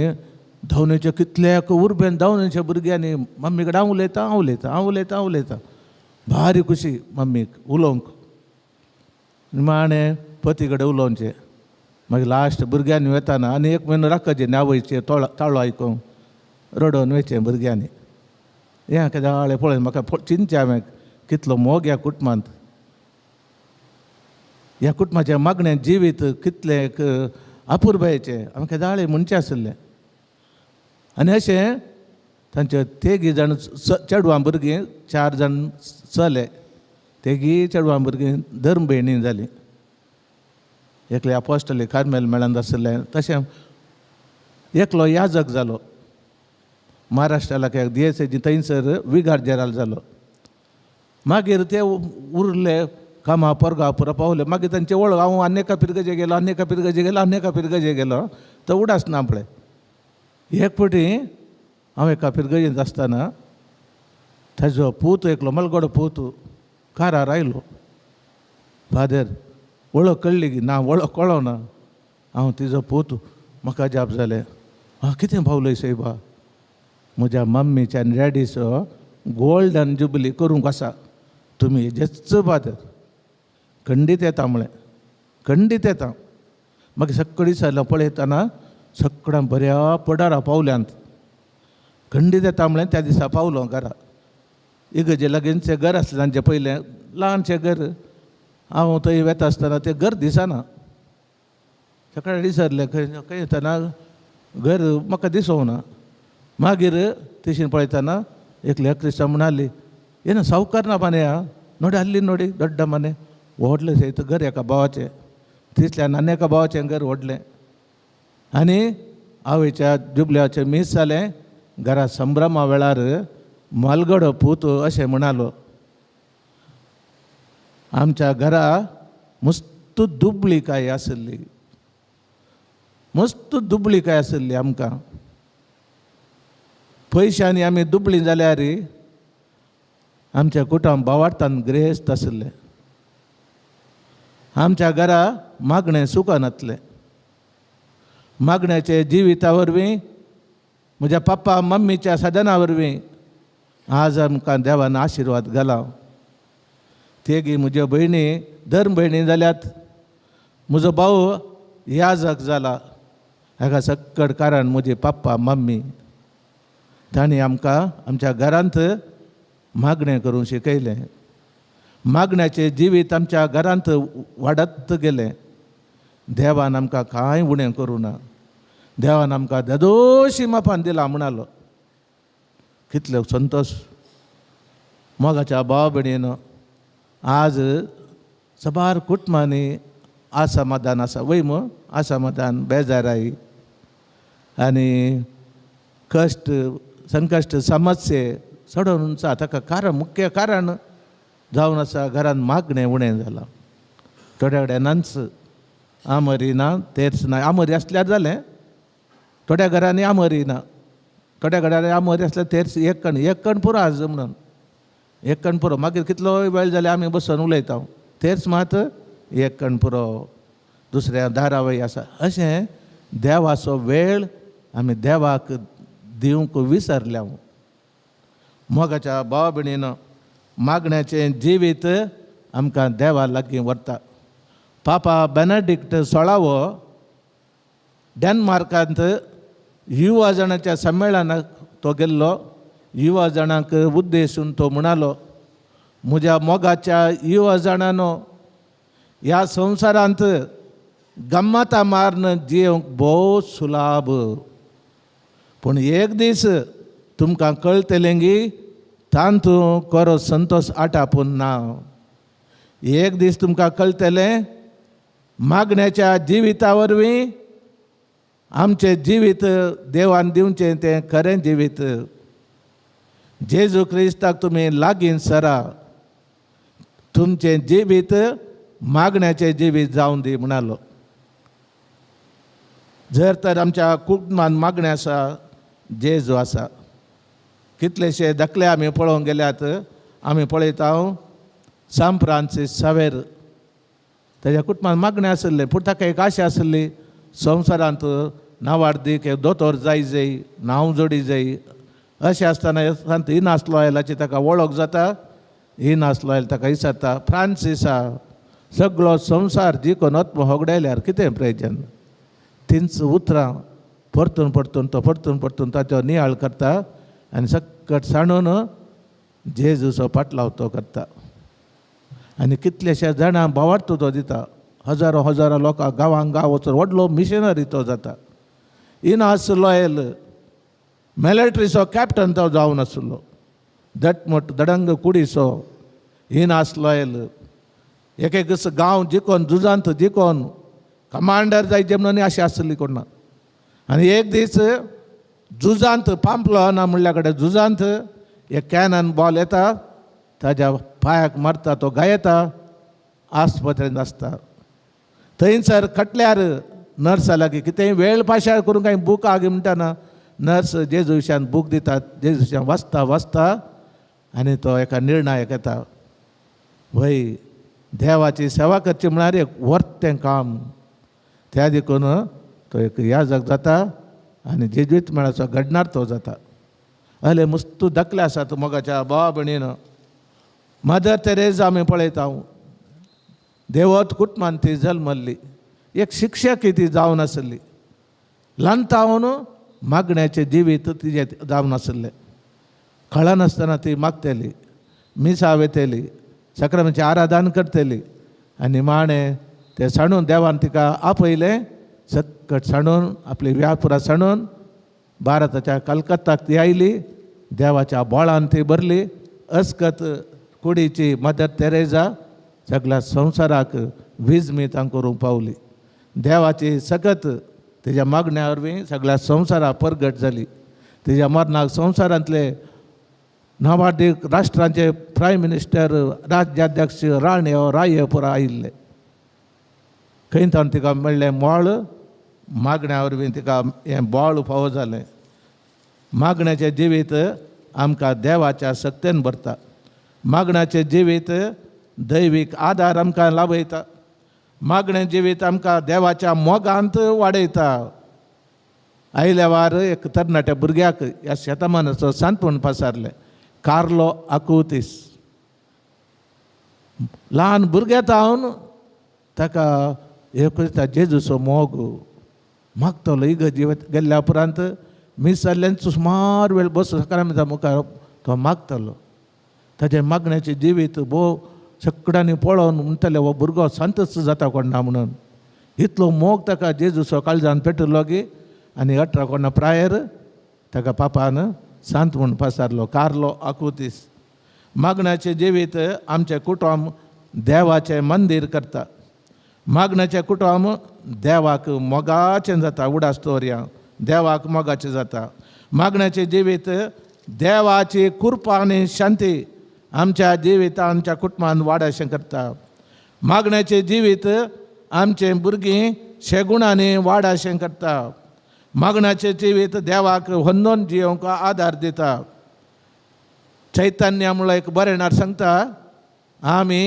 धांवणेचे कितल्याक उर्बेन धांवणेच्या भुरग्यांनी मम्मी कडेन हांव उलयतां हांव उलयतां हांव उलयतां हांव उलयतां, भारी खुशी मम्मीक उलोवंक. निमाणें पती कडेन उलोवचें. मागीर लास्ट भुरग्यांनी वेताना आनी एक म्हयनो राखचें न्यावयचें ताळो आयकूंक रडोवन वयचें भुरग्यांनी. हें केदाळे पळय म्हाका चिंतचें हांवें कितलो मोग ह्या कुटुंबांत, ह्या कुटुंबाचें मागणें जिवीत कितलें एक अपुरबायेचें आमी केदाळे म्हणचें आशिल्लें. आनी अशें तांचे तेगी जाण चेडवां भुरगीं 4 जाण चले, तेगी चेडवां भुरगीं धर्म भयणी जालीं. एकले अपोस्टली कार्मेल मेळांत आशिल्लें, तशें एकलो याजक जालो महाराष्ट्राक एक दियेसेजी थंयसर विगार जेराल जालो. मागीर ते उरले कामा परगांव पुरो पावले. मागीर तांचे वळख हांव आनी एका पिरगजे गेलो, आनी एका पिरगजे गेलो, आनी एका पिरगजे गेलो, तो उडास ना पळय. एक फावटी हांव एका पिरगजेंत आसतना ताजो पूत एकलो मलगोडो पूत कारार आयलो. फादर वळख कळ्ळी की ना, वळख कळो ना, हांव तिजो पूत. म्हाका जाप जालें, आं कितें पावलय सायबा, म्हज्या मम्मीच्या आनी डॅडीचो गोल्डन जुबली करूंक आसा, तुमी हेजेच फादर खंडीत येता म्हळें, खंडीत येता. मागीर सगळीं सरलां पळयतना सगळ्यां बऱ्या पडारा पावल्यांत, खंडीत येता म्हळें. त्या दिसा पावलो घरा, इगर्जे लागींचें घर आसलें तांचें पयलें ल्हानशें घर. हांव थंय वेता आसतना तें घर दिसना, सकाळीं विसरलें खंय खंय येतना घर म्हाका दिसोना. मागीर तेशीन पळयतना एकली क्रिस्तांव म्हणाली, येना सावकार ना माने आं नोडी आसली नोडी दोड्ड माने व्हडलें सयत घर एका भावाचें, तितल्यान आनी एका भावाचें घर व्हडलें. आनी आवयच्या जुबल्याचें मीस जालें. घरा संभ्रमा वेळार मालगडो पूत अशें म्हणालो, आमच्या घरा मस्त दुबळी काय आशिल्ली, मस्त दुबळी काय आशिल्ली आमकां. पयशांनी आमी दुबळी जाल्यार आमच्या कुटुंब भावार्थान ग्रेस्त आशिल्लें. आमच्या घरा मागणें सुकनातलें. मागण्याचे जिविता वरवीं म्हज्या पप्पा मम्मीच्या साधना वरवीं आज आमकां देवान आशिर्वाद घाला. तेगी म्हज्यो भयणी धर्म भयणी जाल्यात, म्हजो भाव याजक जाला. हाका सक्कड कारण म्हजे पप्पा मम्मी तांणी आमकां आमच्या घरांत मागणें करूंक शिकयलें. मागण्याचें जिवीत आमच्या घरांत वाडत गेलें. देवान आमकां कांय उणें करूं ना, देवान आमकां दादोशी मापान दिला म्हणालो. कितलो संतोश मोगाच्या भाव भयणीन. आज सबार कुटुंबांनी असमाधान आसा, वय मू असमाधान, बेजाराय आनी कश्ट संकश्ट समस्ये चडोवन आसा. ताका कारण मुख्य कारण जावन आसा घरान मागणें उणें जालां. थोड्या कडेन नाच आमरी ना, तेच ना. आमरी आसल्यार जालें, थोड्या घरांनी आमरी ना, थोड्या घरांनी आमरी आसल्यार तेच एक कण, एक कण पुरो आज म्हणून, एक कण पुरो. मागीर कितलो वेळ जाल्यार आमी बसून उलयता, तेच मात एक कण पुरो, दुसऱ्या दारावय आसा. अशें देवाचो वेळ आमी देवाक दिवंक विसरल्या. मोगाच्या भाव भयणीन मागण्याचें जिवीत आमकां देवा लागीं व्हरता. पापा बेनेडिक्ट 16वो डेनमार्कांत युवा जाणाच्या संमेळनाक तो गेल्लो. युवा जाणांक उद्देशून तो म्हणालो, म्हज्या मोगाच्या युवा जाणांनो, ह्या संवसारांत गम्मतां मारून जियेवंक भोव सुलाभ, पूण एक दीस तुमकां कळटलें की तांतूं खरो संतोश आटापून ना. एक दीस तुमकां कळटलें मागण्याच्या जिविता वरवीं आमचें जिवीत देवान दिवचें तें खरें जिवीत. जेजू क्रिस्ताक तुमी लागीं सरा, तुमचें जिवीत मागण्याचें जिवीत जावन दी म्हणालो. जर तर आमच्या कुटुंबान मागणें आसा, जेजू आसा. कितलेशे धाकले आमी पळोवंक गेल्यात, आमी पळयता सांत फ्रांसीस सावेर ताज्या कुटुंबान मागणें आशिल्लें, पूण ताका एक आशा आशिल्ली संवसारांत नावार्दीक एक दोतोर जाय जाय, नांव जोडी जाय. अशें आसतना सांत इनास लॉयलाची ताका वळख जाता. इनास लॉयल ताका विचारता, फ्रांसिसा, सगळो संवसार जिखून आत्म होगडायल्यार कितें प्रयोजन? तींच उतरां परतून परतून तो परतून परतून ताचो नियाळ करता आनी सकट सांडून जेजूचो पाटलाव तो करता. आनी कितल्याश्या जाणां भावार्थ तो दिता, हजारो हजारो लोकांक गांवांक गांव वचून व्हडलो मिशनरी तो जाता. इनास लॉयल मिलिटरीचो कॅप्टन तो जावन आशिल्लो, दटमट दडंग कुडीचो इनास लॉयल. एक एक गांव जिखोन झुजांत जिखोन कमांडर जायचे म्हणून अशें आसली कोणा. आनी एक दीस झुजांत पांपलो ना म्हणल्या कडेन झुजांत एक कॅनन बॉल येता, ताज्या पांयाक मारता, तो गायता, आस्पत्रेंत आसता. थंयसर खटल्यार नर्सा लागीं कितेंय वेळ पाशार करूंक कांय बूक आगी म्हणटाना नर्स जेजू विशयान बूक दितात. जेजू विशयान वाचता वाचता आनी तो एका निर्णयाक येता, वय देवाची सेवा करची म्हळ्यार एक वर्तें काम. त्या देखून तो एक याजक जाता आनी जेजुईत मेळाचो घडणार तो जाता. अले मुस्तू धाकले आसात मोगाच्या भावा भयणीन. मदर तेरेजा आमी पळयता, देवत कुटुंबान ती जल्मल्ली, एक शिक्षक ती जावन आसली. ल्हान तावन मागण्याचें जिवीत तिजें जावन आसलें. कळनासतना ती मागतली, मिसा वयतली, सक्रमाचें आराधन करतली आनी माणें तें सांडून देवान तिका आपयलें. सकट सांडून आपली व्यापुरां सांडून भारताच्या कलकत्ताक ती आयली, देवाच्या बोळान ती भरली. अस्कत कुडीची मदर तेरेजा सगळ्या संवसाराक विजमीतां करूंक पावली. देवाची सकत तिज्या मागण्या वरवीं सगळ्या संवसाराक परगट जाली. तिज्या मरणाक संवसारांतले नावाडीक राष्ट्रांचे प्रायम मिनिस्टर, राज्याध्यक्ष, राणे राय पुरा आयिल्ले. खंय तावन तिका मेळ्ळें मोळ, मागण्या वरवीं तिका हें बोळ फावो जालें. मागण्याचें जिवीत आमकां देवाच्या सक्तेन भरता. मागण्याचें जिवीत दैवीक आदार आमकां लाभयता. मागणें जिवीत आमकां देवाच्या मोगांत वाडयता. आयल्या वार एक तरणाट्या भुरग्याक ह्या शेतमानाचो सांत म्हूण पसारलें, कार्लो आकुतीस. ल्हान भुरग्या तावन ताका एक जेजूचो मोग मागतलो. इगर्जी गेल्ल्या उपरांत मीस जाल्ल्यान सुमार वेळ बसून सकारामिता मुखार तो मागतलो. ताजें मागण्याचें जिवीत भोव सगळ्यांनी पळोवन म्हणटले हो भुरगो सांतच जाता कोणा म्हणून. इतलो मोग ताका जेजूचो काळजान पेटलो की आनी 18 कोणा प्रायर ताका पापान सांत म्हूण पसारलो, कार्लो आकुतीस. मागण्याचें जिवीत आमचें कुटुंब देवाचें मंदीर करता. मागण्याचें कुटुंब देवाक मोगाचें जाता. उडास दवरया, देवाक मोगाचें जाता. मागण्याचें जिवीत देवाची कृपा आनी शांती आमच्या जिवितान आमच्या कुटुंबान वाड अशें करता. मागण्याचें जिवीत आमचें भुरगीं शेगुणांनी वाड अशें करता. मागण्याचें जिवीत देवाक होंदोन जियोवंक आदार दिता. चैतन्य म्हळ्यार एक बरें सांगता, आमी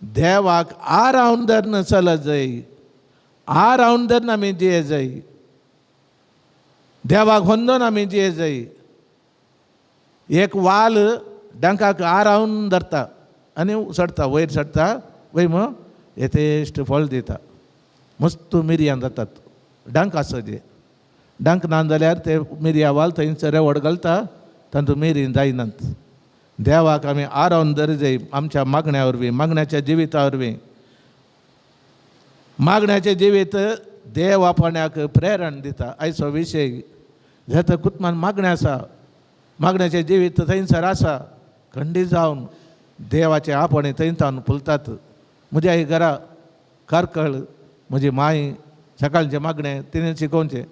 देवाक आरावन धरून चलत जाय, आरावन धरून आमी जिये जाय, देवाक होंदोन आमी जिये जाय. एक वाल डंकाक आरावन धरता, आनी चडता वयर चडता वयर मग येथेश्ट फळ दिता मस्त मिरयां जातात. डांक आसा जे डांक ना जाल्यार ते मिरयां वाल थंयसर रेवड घालता तातूंत मिरी जायनात. देवाक आमी आरावन दर जाय आमच्या मागण्या वरवीं, मागण्याच्या जिविता वरवीं. मागण्याचें जिवीत देव आपण्याक प्रेरण दिता. आयचो विशय जाता कुटुंबान मागणें आसा, मागण्याचें जिवीत थंयसर आसा खंडीत जावन देवाचें आपणे थंय तावन फुलतात. म्हज्या घरा कारकळ म्हजी माय सकाळचें मागणें तिणें शिकोवचें,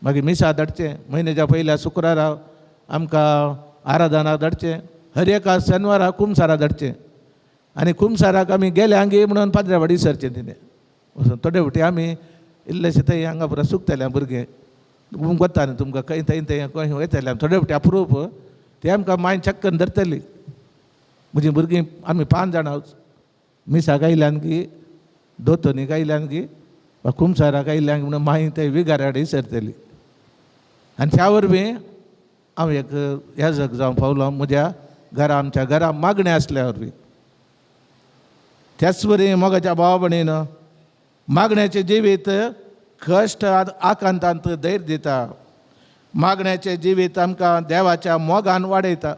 मागीर मिसा धाडचें, म्हयन्याच्या पयल्या शुक्रारा आमकां आराधना धाडचें, हर एका शेनवारा कुमसारा धाडचें आनी कुमसाराक आमी गेले हांगे म्हणून पाद्र्या वाडी सरचें तिणें. थोडे फावटी आमी इल्लेशे थंय हांगा पुरो सुकतले भुरगे वता न्ही तुमकां खंय थंय थंय खंय वयतले थोडे फावटी अप्रूप ते आमकां मायन चक्कन धरतली. म्हजी भुरगीं आमी 5 जाणां मिसाक आयल्यान की दोतोनीक आयल्यान की वा कुमसाराक आयल्यान म्हणून मागीर ते विगाराडे सरतली. आनी त्या वरवीं हांव एक याजक जावंक पावलो म्हज्या घरा, आमच्या घरा मागणें आसल्या वरवीं. त्याच वरी मोगाच्या भावा भयणीन मागण्याचें जिवीत कश्ट आकांतांत धैर्य दिता. मागण्याचें जिवीत आमकां देवाच्या मोगान वाडयता.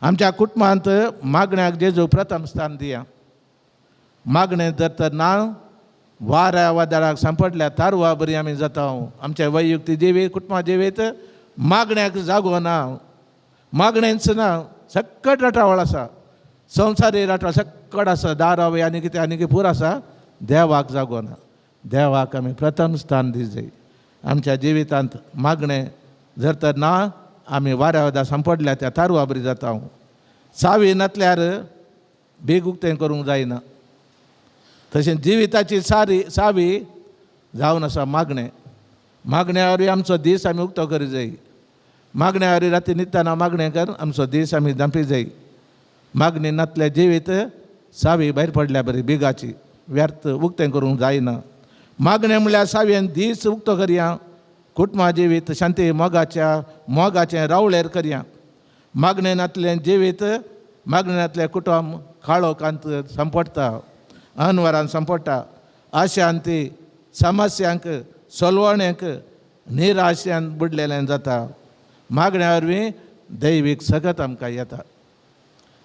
आमच्या कुटुंबांत मागण्याक जेजू प्रथम स्थान दिया. मागणें जर तर ना वाऱ्या वादळाक सांपडल्या तारवा बरी आमी जाता. आमच्या वैयक्तीक जिवीत कुटुंबा जिवीत मागण्याक जागो ना, मागणेंच ना, सक्कट राटावळ आसा, संवसारी राटावळ सक्कट आसा, दारावे आनी कितें आनी कितें पूर आसा, देवाक जागो ना. देवाक आमी प्रथम स्थान दिवचें. आमच्या जिवितांत मागणें जर तर ना आमी वाऱ्या वादळाक सांपडल्या त्या तारवा बरी जाता. सावी नातल्यार बेग उक्तें करूंक जायना. तशें जिविताची सारी सावी जावन आसा मागणें. मागण्या वरवीं आमचो दीस आमी उक्तो करी जाय. मागण्या वरवीं राती न्हिदतना मागणें कर आमचो दीस आमी धांपी जाय. मागणें नातलें जिवीत सावी भायर पडल्या बरी बिगाची व्यर्थ उक्तें करूंक जायना. मागणें म्हणल्यार सावयेन दीस उक्तो करया. कुटुंबा जिवीत शांती मोगाच्या मोगाचें रावळेर करया. मागणें नातलें जिवीत मागणें नातलें कुटुंब काळोखांत सांपडटा, अनवरान सांपडटा, अशांती समस्यांक सोलवणेक निराशेन बुडलेलें जाता. मागण्या वरवीं दैवीक सगत आमकां येता.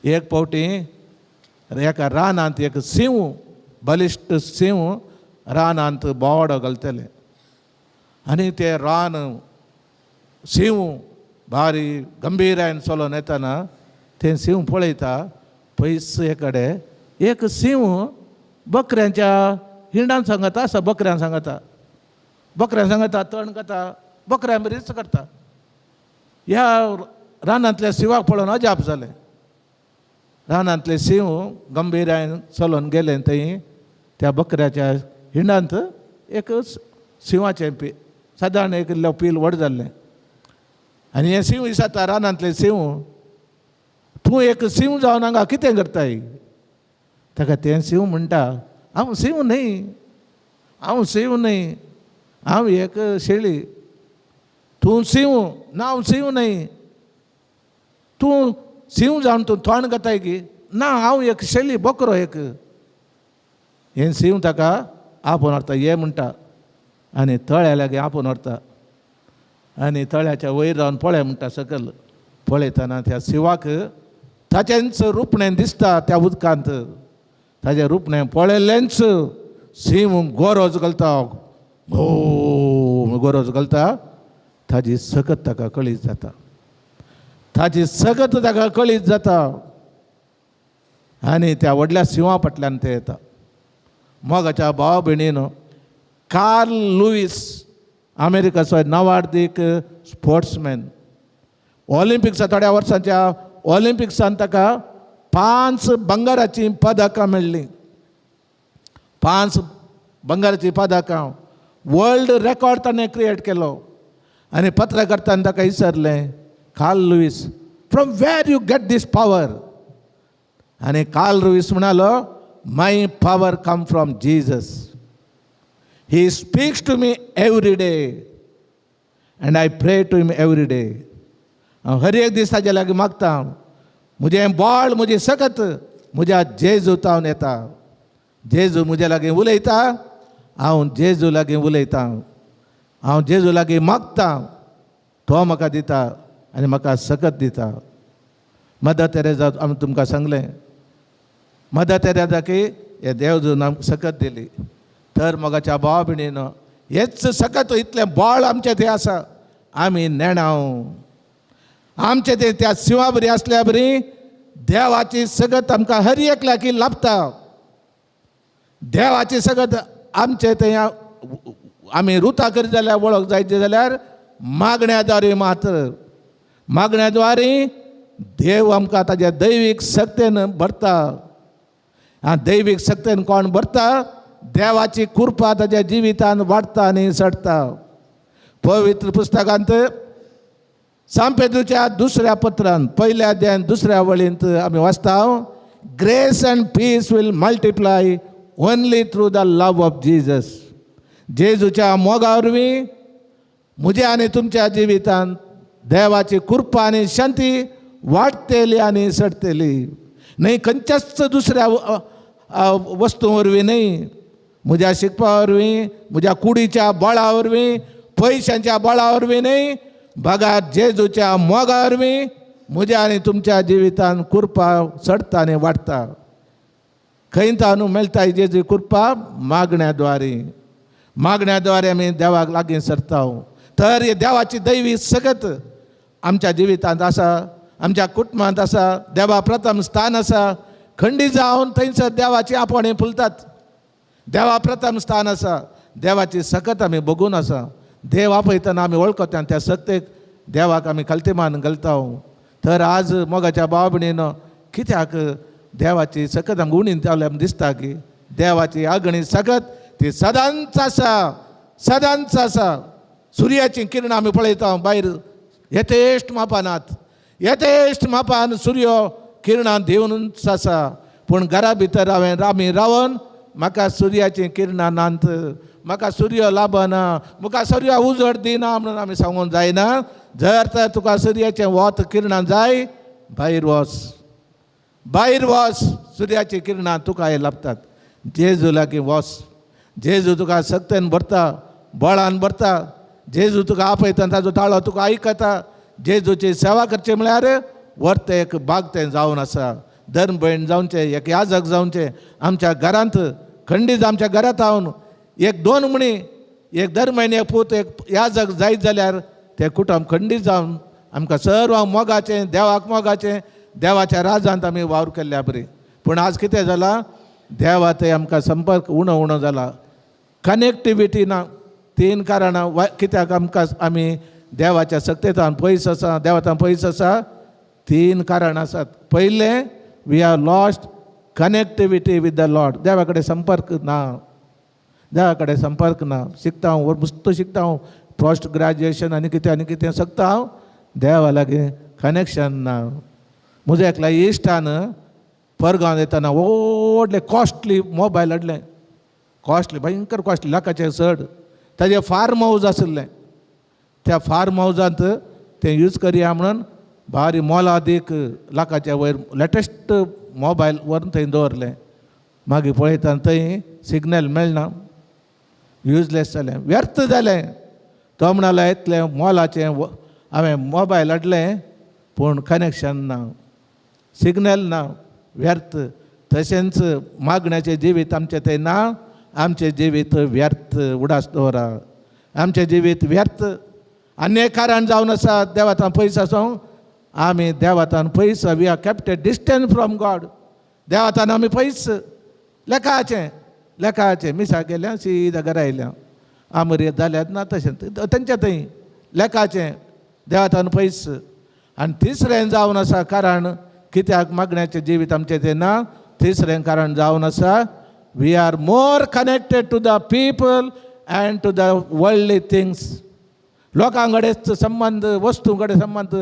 एक फावटी एका रानांत एक सिंव, बलिश्ट सिंव रानांत बोवाडो घालतलें आनी तें रान सिंव भारी गंभीरायन चलोन येतना तें सिंव पळयता पयस कडेन एक सिंव बकऱ्यांच्या हिंडान सांगता आसा, बकऱ्यां सांगता, बकऱ्यां सांगता, तण करता, बकऱ्यां बरीच करता. ह्या रानांतल्या शिंवाक पळोवन अजाप जालें. रानांतले शिंव गंभीरायन चलोन गेले थंय त्या बकऱ्याच्या हिंडांत एक शिंवाचें पी सादारण एक इल्लो पील व्हड जाल्लें. आनी हें शिंव दिसता रानांतलें शिंव, तूं एक शिंव जावन हांगा कितें करताय? ताका तें शिंव म्हणटा, हांव शिंव न्हय, हांव शिंव न्हय, हांव एक शेळी. तूं शिंव ना, हांव शिंव न्हय, तूं शिंव जावन तूं तोंड करताय की ना, हांव एक शेळी बकरो एक. हें शिंव ताका आपोवन व्हरता, ये म्हणटा आनी तळ्या लागीं आपोवन व्हरता आनी तळ्याच्या वयर रावन पळय म्हणटा सकयल. पळयतना त्या शिंवाक ताचेंच रुपणें दिसता त्या उदकांत. ताजें रुपणें पळयल्लेंच शिंव गोरोज घालता, घो गोरोज घालता. ताजी सकत ताका कळीत जाता, ताजी सकत ताका कळीत जाता आनी त्या व्हडल्या शिंवा फाटल्यान ते येता. मोगाच्या भावा भयणीन, कार्ल लुईस अमेरिकाचो नावार्दीक स्पोर्ट्समॅन, ऑलिम्पिक्सा थोड्या वर्सांच्या ऑलिम्पिक्सान ताका 5 बंगाराचीं पदकां मेळ्ळीं, 5 बंगाराचीं पदकां. वर्ल्ड रेकॉर्ड ताणें क्रिएट केलो. आनी पत्रकर्त्यान ताका विचारलें, Carl Lewis, from where you get this power? आनी कार्ल लुईस म्हणालो, my power come from Jesus. He speaks to me every day and I pray to him every day. हांव हर एक दीस ताज्या लागीं मागता, म्हजें बळ, म्हजी सकत म्हज्या जेजू तावन येता. जेजू म्हज्या लागीं उलयता, हांव जेजू लागीं उलयतां, हांव जेजू लागीं मागतां, तो म्हाका दिता आनी म्हाका सकत दिता. मदर तेरेजा आमी तुमकां सांगलें, मदर तेरेजाकी हे देवजून आमकां सकत दिली. तर मोगाच्या भावा भयणीनो, हेच सकत इतलें बळ आमचें थंय आसा. आमी नेणाव आमचें ते त्या शिंवा बरी आसल्या बरी देवाची सगत आमकां हर एकल्याक लाभता. देवाची सगत आमचें थंय आमी रुता करीत जाल्यार, वळख जायची जाल्यार मागण्या द्वारे मात्र, मागण्या द्वारे देव आमकां ताज्या दैवीक शक्तेन भरता. आनी दैवीक शक्तेन कोण भरता? देवाची कृपा ताज्या जिवितान वाडटा आनी चडटा. पवित्र पुस्तकांत सांपेदूच्या दुसऱ्या पत्रान पयल्या अध्यायान दुसऱ्या वळींत आमी वाचता, grace and peace will multiply only through the love of Jesus. जेजूच्या मोगा वरवीं म्हज्या आनी तुमच्या जिवितांत देवाची कृपा आनी शांती वाडटली आनी चडटली. न्हय खंयच्याच दुसऱ्या वस्तू वरवीं न्हय, म्हज्या शिकपा वरवीं, म्हज्या कुडीच्या बळा वरवीं, पयशांच्या बळा वरवीं न्हय, बगार जेजूच्या मोगा वरवीं म्हज्या आनी तुमच्या जिवितांत कृपा चडटा आनी वाडटा. खंय न्हू मेळटा जेजू कृपा? मागण्या द्वारे. मागण्या द्वारे आमी देवाक लागीं सरता. तर हे देवाची दैवी सकत आमच्या जिवितांत आसा, आमच्या कुटुंबांत आसा. देवा प्रथम स्थान आसा. खंडी जावन थंयसर देवाची आपोवणें फुलतात. देवा प्रथम स्थान आसा. देवाची सकत आमी बगून आसा. देव आपयतना आमी वळखता त्या सक्तेक देवाक आमी खालती मान घालता. तर आज मोगाच्या भाव भयणीनो, कित्याक देवाची सकत आमकां उणीन जाल्यार आमकां दिसता की देवाची आगणी सकत ती सदांच आसा, सदांच आसा. सुर्याची किरणां आमी पळयता भायर यथेश्ट मापानात, यथेश्ट मापान सूर्य किरणां दिवनूच आसा. पूण घरा भितर हांवें आमी रावन म्हाका सुर्याची किरणां नात, म्हाका सूर्य लाभना, म्हाका सूर्य उजड दिना म्हणून आमी सांगूंक जायना. जर तर तुका सुर्याचें वत किरणां जाय, भायर वच, भायर वच, सुर्याची किरणां तुका हे लाभतात. जेजू लागीं वच, जेजू तुका सक्तेन भरता, बळान भरता. जेजू तुका आपयता, ताजो ताळो तुका आयकता. जेजूची सेवा करची म्हळ्यार वर्त एक बाग तें जावन आसा. धर्म भयण जावचें, एक याजक जावचें, आमच्या घरांत खंडीत आमच्या घरांत हांव एक दोन म्हणी एक धर्म एक पूत एक याजक जायत जाल्यार तें कुटुंब खंडीत जावन आमकां सर्व मोगाचें, देवाक मोगाचें, देवाच्या राजांत आमी वावर केल्ल्या बरी. पूण आज कितें जालां, देवा थंय आमकां संपर्क उणो उणो जाला, कनेक्टिविटी ना. तीन कारणां कित्याक आमकां आमी देवाच्या सक्तेतान पयस आसा, देवातान पयस आसा. तीन कारणां आसात. पयलें, we are lost connectivity with the Lord. देवा कडेन संपर्क ना, देवा कडेन संपर्क ना. शिकता हांव, मस्त शिकता हांव, पोस्ट ग्रॅज्युएशन आनी कितें आनी कितें शकता हांव, देवा लागीं कनेक्शन ना. म्हज्या एकल्या इश्टान परगांव येतना व्हडलें कॉस्टली मोबायल हाडलें, कॉस्टली, भयंकर कॉस्टली, लाखाचें चड. ताजें फार्म हावज आशिल्लें, त्या फार्म हावजांत तें यूज करया म्हणून भारी मोलादीक लाखाच्या वयर लेटस्ट मोबायल व्हरून थंय दवरलें. मागीर पळयता थंय सिग्नल मेळना, युजलेस जालें, व्यर्थ जालें. तो म्हणालो इतलें मोलाचें हांवें मोबायल हाडलें पूण कनेक्शन ना, सिग्नल ना, व्यर्थ. तशेंच मागण्याचें जिवीत आमचें तें ना, आमचें जिवीत व्यर्थ उडास दवरा, आमचें जिवीत व्यर्थ. आनी एक कारण जावन आसा देवातान पयस आसूं, आमी देवातान पयस, we are kept a distance from God. देवातान आमी पयस, लेखाचें लेखाचें मिसाक गेल्या सीधा घरा आयल्या, आमरी जाल्यात ना तशें तेंच्या थंय लेखाचें देवातान पयस. आनी तिसरें जावन आसा कारण कित्याक मागण्याचें जिवीत आमचें तें ना, तिसरें कारण जावन आसा we are more connected to the people and to the worldly things. लोकां कडेन संबंद, वस्तूं कडेन संबंद,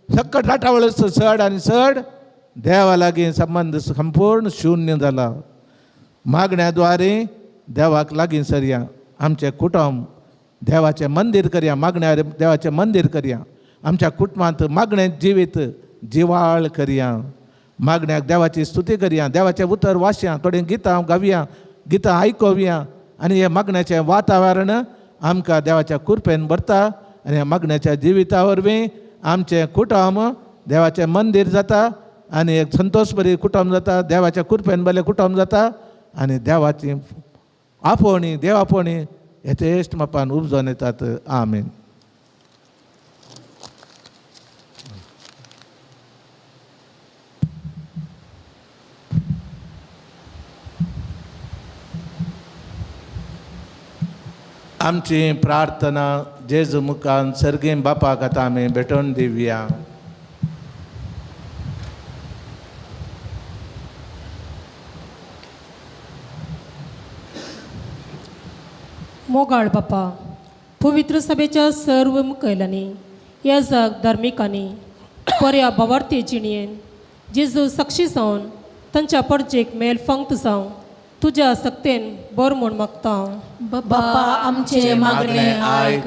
सक्कट राटावळच चड आनी चड, देवा लागीं संबंद संपूर्ण शुन्य जाला. मागण्या द्वारे देवाक लागीं सरया, आमचें कुटुंब देवाचें मंदीर करया, मागण्या देवाचें मंदीर करया, आमच्या कुटुंबांत मागणें जिवीत जिवाळ करया. मागण्याक देवाची स्तुती करया, देवाचें उतर वाचया, थोडीं गितां गावया, गितां आयकोवया आनी हें मागण्याचें वातावरण आमकां देवाच्या कृपेन भरता आनी ह्या मागण्याच्या जिविता वरवीं आमचें कुटुंब देवाचें मंदीर जाता आनी एक संतोश बरी कुटुंब जाता, देवाच्या कृपेन बरें कुटुंब जाता आनी देवाची आपोवणी देव आपोवणी यथेश्ट मापान उपजोन येतात. आमेन. आमची प्रार्थना जेजू मुखान सर्गीं बापाक आतां आमी भेटोवन दिवया. मोगाळ बापा, पवित्र सभेच्या सर्व मुखेल्यांनी, याजक धार्मिकांनी बऱ्या भावार्थी जिणयेन जेजू साक्षी जावन तांच्या परजेक मेल फंक्त जावं तुज्या सक्तेन बर म्हूण मागता. बापा आमचे मागणे आयक.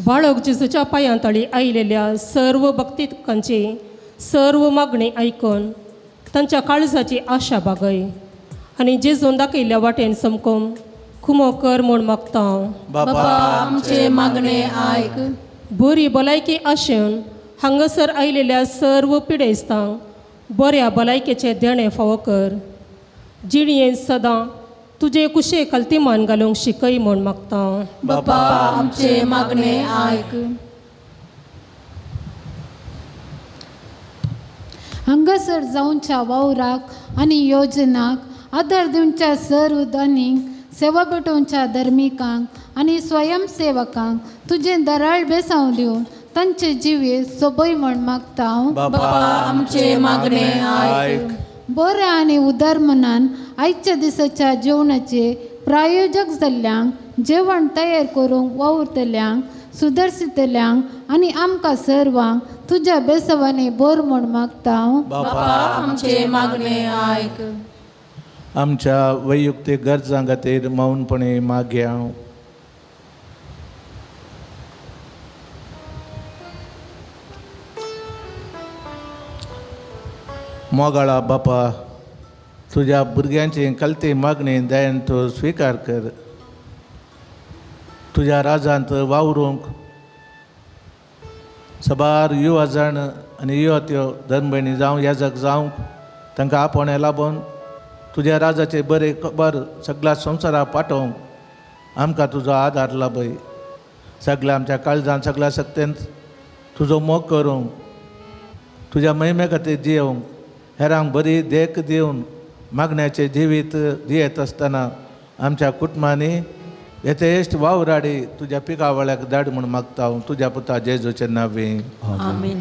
बाळक जेजूच्या पांयां तळी आयिल्ल्या सर्व भक्तिकांची सर्व मागणी आयकून तांच्या काळजाची आशा बागय आनी जेजून दाखयल्ल्या वाटेन समकोम खुमो कर म्हूण मागता. बापा आमचे मागणे आयक. बरी भलायकी आशेवन हांगासर आयिल्ल्या सर्व पिडेस्तांक बऱ्या भलायकेचें देणें फावो कर. जिणयेन सदां तुजे कुशे खालती मान घालूंक शिकय म्हूण मागता. बापा आमचे मागणे आयक. हांगासर जावच्या वावराक आनी योजनाक आदार दिवच्या सर्व दानींक, सेवा पेटोवच्या धर्मिकांक आनी स्वयंसेवकांक तुजें दराळ बेसांव दिवन तांचे जिवे सोबय म्हूण मागता. बापा आमचे मागणे आयक. बऱ्या आनी उदार मनान आयच्या दिसाच्या जेवणाचे प्रायोजक जाल्ल्यांक, जेवण तयार करूंक वावुरतल्यांक, सुदर्शितल्यांक आनी आमकां सर्वांक तुज्या बेसवांनी बर म्हूण मागता. बापा आमचे मागणे आयक. आमच्या वैयक्तीक गरजां खातीर मौनपणे मागया. मोगाळा बापा, तुज्या भुरग्यांची कलती मागणी दयान तूं स्विकार कर. तुज्या राजांत वावरूंक सबार युवा जाण आनी युवत्यो धर्मभयणी जावं याजक जावंक तांकां आपोवणें लाबोवन तुज्या राजाचे बरे खबर सगळ्या संवसाराक पाठोवंक आमकां तुजो आदार लाभय. सगळ्या आमच्या काळजान सगळ्या शक्तेन तुजो मोग करूंक, तुज्या महिमे खातीर जियोवंक, हेरांक बरी देख दिवन मागण्याचें जिवीत जियेत आसतना आमच्या कुटुंबांनी यथेश्ट वावराडी तुज्या पिकावळ्याक धाड म्हूण मागता हांव तुज्या पुता जेजूचे नांवे. आमेन.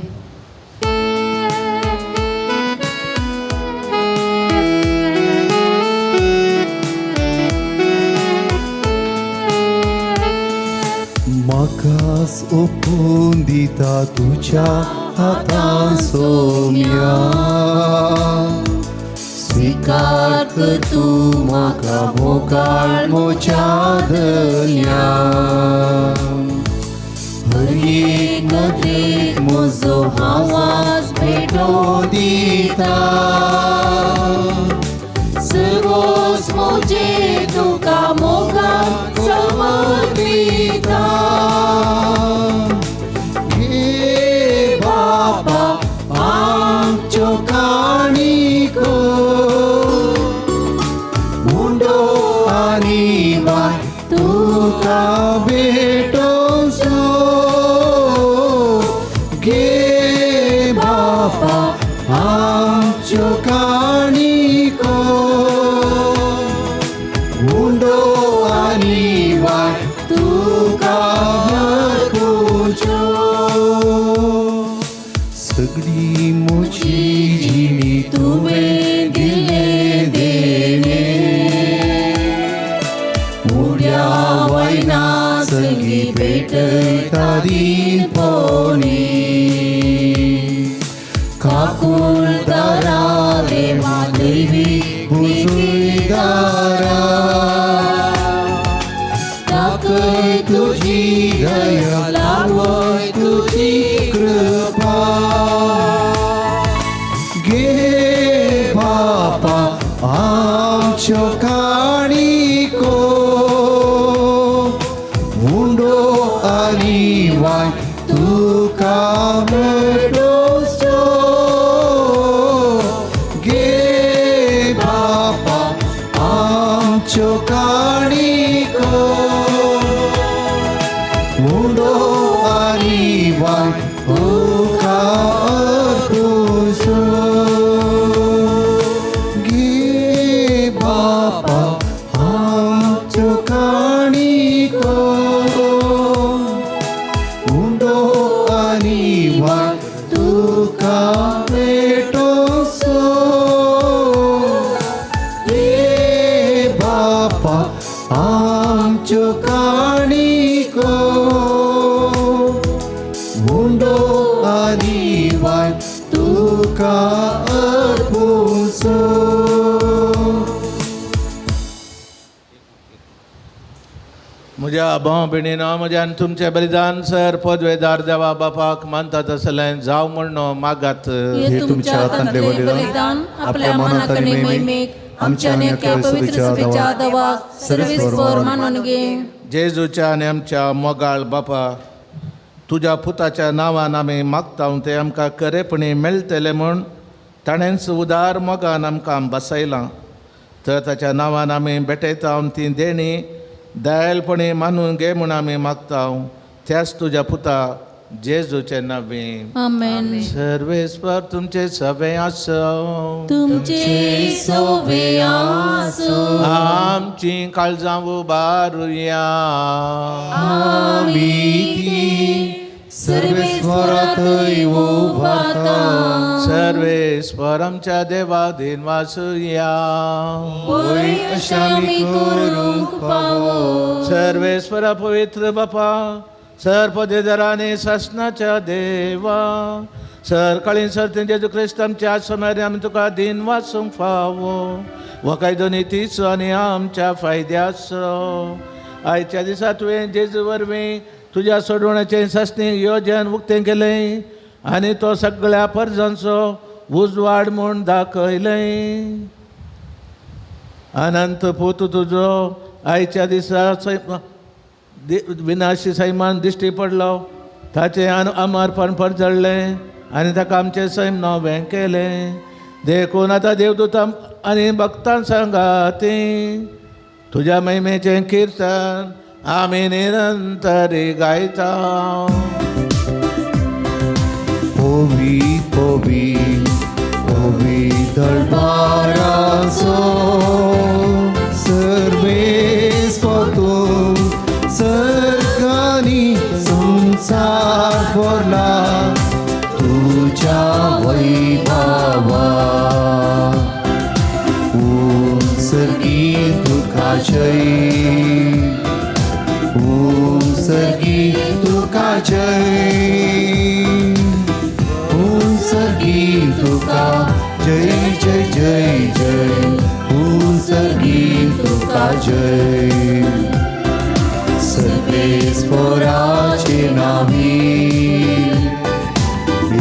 म्हाकास ओपून दिता तुज्या हातान सोम्या, स्वीकार कर तूं म्हाका मोगाळ म्हज्या धन्या. हर एक नदरेक म्हजो आवाज भेटो दिता, सर्वोस म्हजे तुका मोगान समर्पिता. हे बाबा आमच्यो काणीको मुंडो आनी बाय तुका भेटोसो. गे बाबा आमच्यो काणीको मुंडो आनी बाय तुका हरकुच्यो. सगळी म्हजी जिणी तुवें दिल्लें देणें, मुड्या वयना संगी भेटयता दीनपणी. काकूळ दाराले माधवी बुजुर्गारा, दाखय तुजी दया लावय तुजी कृपा. गे काणिको उंडो आनी वाय तुका अर्पुसो गे बापा आमच्यो काणिको उंडो आनी वाय तुका भेटोसो रे बापा आमच्यो काणिको उंडो आनी वाय तुका अर्पुसो. म्हज्या भाव भयणीनो म्हज्या आनी तुमचें बलिदान सर पदवेदार देवा बापाक मानतात आसलें जावं म्हण मागात. हे तुमच्या हातांतले बलिदान आपल्या मनात आनी महिमेक आमच्या आनी अख्या पवित्र सभेच्या देवाक सर्वेस्पर मानून घे. जेजूच्या आनी आमच्या मोगाळ बापा, तुज्या पुताच्या नांवान आमी मागता तें आमकां खरेपणी मेळटलें म्हूण ताणेंच उदार मोगान आमकां बसयलां. तर ताच्या नांवान आमी भेटयता ती देणी दयालपणी मानून घे म्हूण आमी मागता त्याच तुज्या पुता जेजूचे नांवे. आमेन. सर्वेस्पर तुमचे सवे आसो. तुमचे सोवे आसो. आमची काळजां उबारुया. आमी ती सर्वेस्पराथंय उबारता. सर्वेस्पर आमच्या देवा दिन वासुया. वय अशें आमी करूंक पावो. सर्वेस्परा पवित्र बापा, सर पदेदारांनी सासनाच्या देवा, सर काळी सर जेजू क्रिस्त आमच्या आसमेर आमी तुका दिन वासूंक फावो. हो कायदो नितीचो आनी आमच्या फायद्याचो. आयच्या दिसा तुवें जेजू वरवीं तुज्या सोडवण्याचें सासणी योजन उक्तें केलें आनी तो सगळ्या परजांचो उजवाड म्हूण दाखयलें. अनंत पूत तुजो आयच्या दिसा विनाशी सैमान दिश्टी पडलो, ताचें अमरपण परजळ्ळें आनी ताका आमचें सैम नवें केलें. देखून आतां देवदूतां आनी भक्तां सांगाती तुज्या महिमेचें किर्तन आमी निरंतरी गायता. पवी पवी पवी दरबाराचो सर्वेस्पर तूं सर्गांनी संवसार भरला तुज्या वैभवा. उंसर्गी तुका जय, उंसर्गी तुका जय, उंसर्गी तुका जय जय जय जय, उंसर्गी तुका जय. सर्वेस्पराचे नावी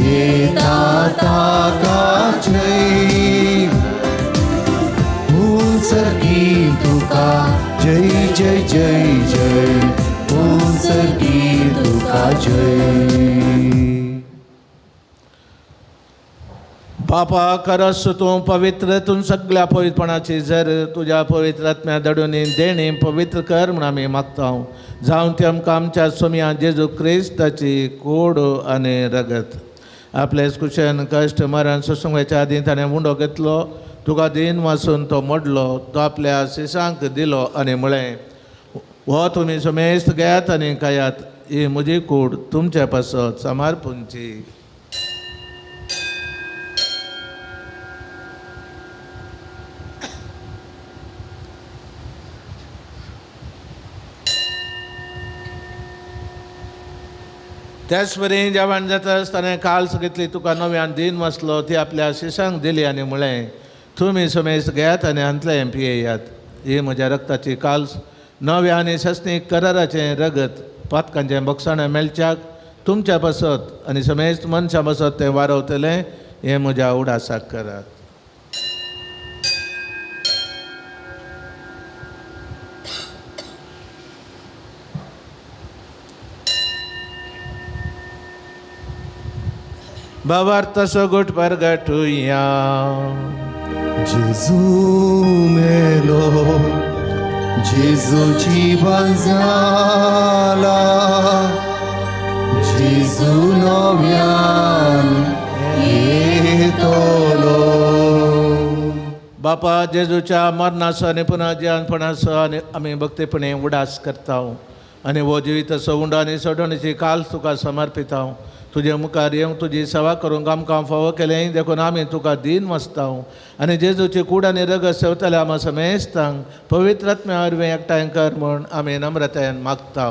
येता ताका जय, उंसर्गी तुका जय जय जय जय, उंसर्गी तुका जय. बापा खरस तूं पवित्र, तूं सगळ्या पवित्रपणाची जर तुज्या पवित्र आत्म्या धाडून देणी पवित्र कर म्हूण आमी मागता. जावन ती आमकां आमच्या सोमया जेजू क्रिस्ताची कोड आनी रगत आपले कुशन कश्ट मरण सोसूंक आदीं ताणें उंडो घेतलो, तुका दीन वासून तो मोडलो, तो आपल्या शिसांक दिलो आनी म्हळें, हो तुमी समेस्त घेयात आनी खायात, ही म्हजी कूड तुमचे पासत समर्पूंची. त्याच परी जेवण जाता आसतना काल्स घेतली, तुका नव्यान दीन वसलो, ती आपल्या शिशांक दिली आनी म्हळें, तुमी समेस्त घेयात आनी हांतलें पियेयात, ही म्हज्या रक्ताची काल्स नव्या आनी सस्नीक कराराचें रगत पातकांचें बक्षाणें मेळच्याक तुमच्या पासत आनी समेस्त मनशां पासत तें वारवतलें, हें म्हज्या उडासाक करात. भावार्थ सगोट परगटुया. जेजू मेलो जेजू जीवन जाला, जेजू नव्यान येतलो. बापा जेजूच्या मरणाचो आनी पुनर्जिवनपणाचो आनी आमी भक्तीपणे उडास करता आनी हो जिविताचो उंडो आनी सोडवणीची काल तुका समर्पिता. तुजे मुखार येवंक तुजी सेवा करूंक आमकां फावो केलें देखून आमी तुका दीन वसता आनी जेजूची कूड आनी रगत सेवतले आमा समेस्तांक पवित्र आत्म्या वरवीं एकठांय कर म्हूण आमी नम्रतायेन मागता.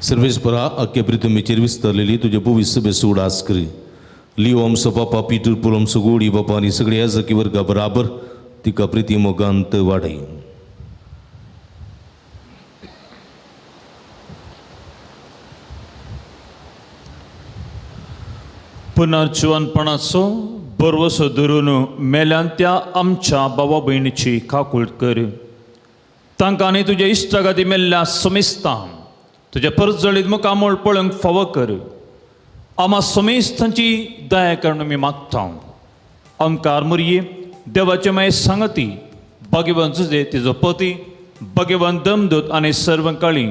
सर्वेस्परा अख्खे पृथ्वीचेर विस्तरलेली तुजे पवित्र सभेचो उडास करी. लियो आमचो बापा पिटर पूल आमचो गोडी बापा आनी सगळे याजकी वर्गा बराबर तिका प्रिती मोगांत वाडय. पुनर्जिवनपणाचो बरवसो धरून मेल्यान त्या आमच्या बाबा भयणीची काकूळ कर. तांकां आनी तुज्या इश्टागाती मेल्ल्या समेस्तां तुज्या परजळीत मुखामळ पळोवंक फावो कर. आमा समेस्तांची दया करून आमी मागता. आमकां आरमुरये देवाचे मागीर सांगती भाग्यवान जुजे तिजो पती भाग्यवान दमदूत आनी सर्व काळी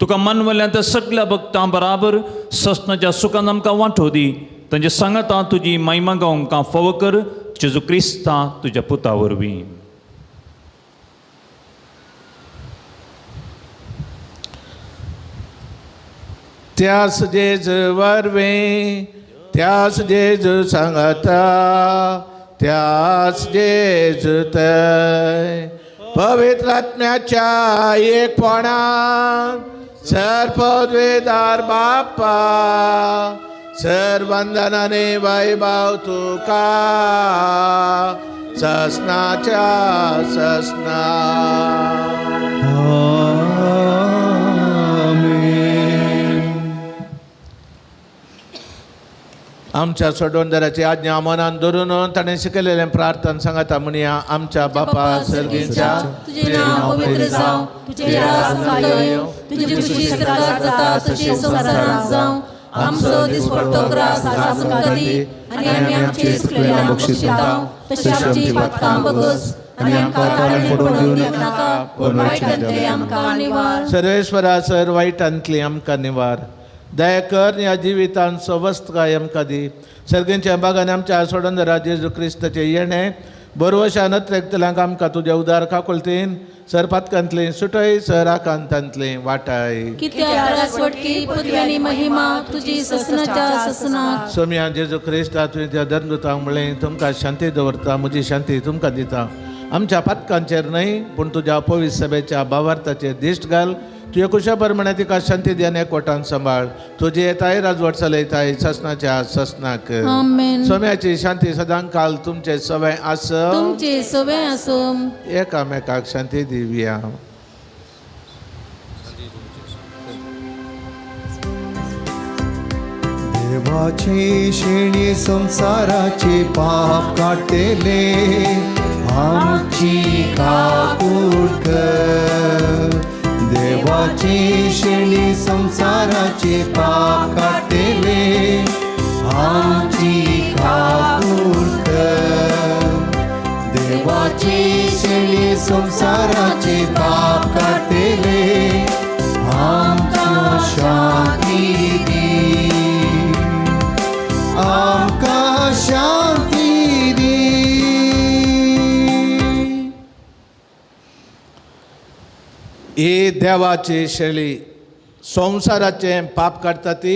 तुका मानवल्या त्या सगल्या भक्तां बराबर ससनाच्या सुखान आमकां वांटो दी. तांचे सांगाता तुजी महिमा गावंक फावो कर जेजू क्रिस्ता तुज्या पुता वरवीं. त्यास जेज वरवीं, त्यास जेज सांगता, त्यास जेज तय पवित्र आत्म्याच्या एकपणान सर पदवेदार बाप्पा सर वंदनाने वैभव तुका ससनाच्या ससना. आमच्या सोडवणदाराची आज्ञा मनान धरून ताणें शिकयलेलें प्रार्थना सांगता म्हणया. आमच्या बापा सर्गीच्या, तुजें नांव पवित्र जावं, तुजें राज येवं, तुजी खुशी स्वर्गात जाता तशी संवसारांत जावं. आमचो दिसपट्टो ग्रास आज आमकां दी आनी आमी आमचे चुकलेल्यांक बक्षिता तशी आमची पातकां बगस आनी आमकां ताळें पडोवन दिवं नाका, पूण वायटांतलें आमकां निवार. सर्वेश्वरा सर वायटांतली आमकां निवार. दया कर ह्या जिवितान सवस्तकाय आमकां दी. सर्गींच्या बागान आमच्या सोडंदरा जेजू क्रिस्ताचें येणें बरवशा नत्रेकतल्यांक आमकां तुज्या उदार काकुळतीन सर पातकांतली सुटय सर आकांतांतली वाटाय. कित्याक राजवटकी पदवी आनी महिमा तुजी ससनाच्या ससनाक. सोम्या जेजू क्रिस्ता तुवें त्या धर्मदूतांक म्हणलें तुमकां शांती दवरता, म्हजी शांती तुमकां दिता. आमच्या पातकांचेर न्हय पूण तुज्या पवित्र सभेच्या भावार्थाचेर दिश्ट घाल. तुजे कुशा प्रमाणे तिका शांती दी आनी एकवटान सांबाळ. तुजी येताय राजवट चलयताय ससनाच्या ससनाक. आमेन. सोम्याची शांती सदांकाल तुमचे सवय आसो, तुमचे सवय आसो. एकामेकाक शांती दिवया. देवाची शेणी संसाराचे पाप काडटले आमची काकूळ कर. देवाची शेणी संसाराचे पाप काडटले आमची काकूळ कर. देवाची शेणी संसाराचे पाप काडटले आमकां शांती दी, आमकां शांती दी. ही देवाची शेळी संवसाराचें पाप काडटा ती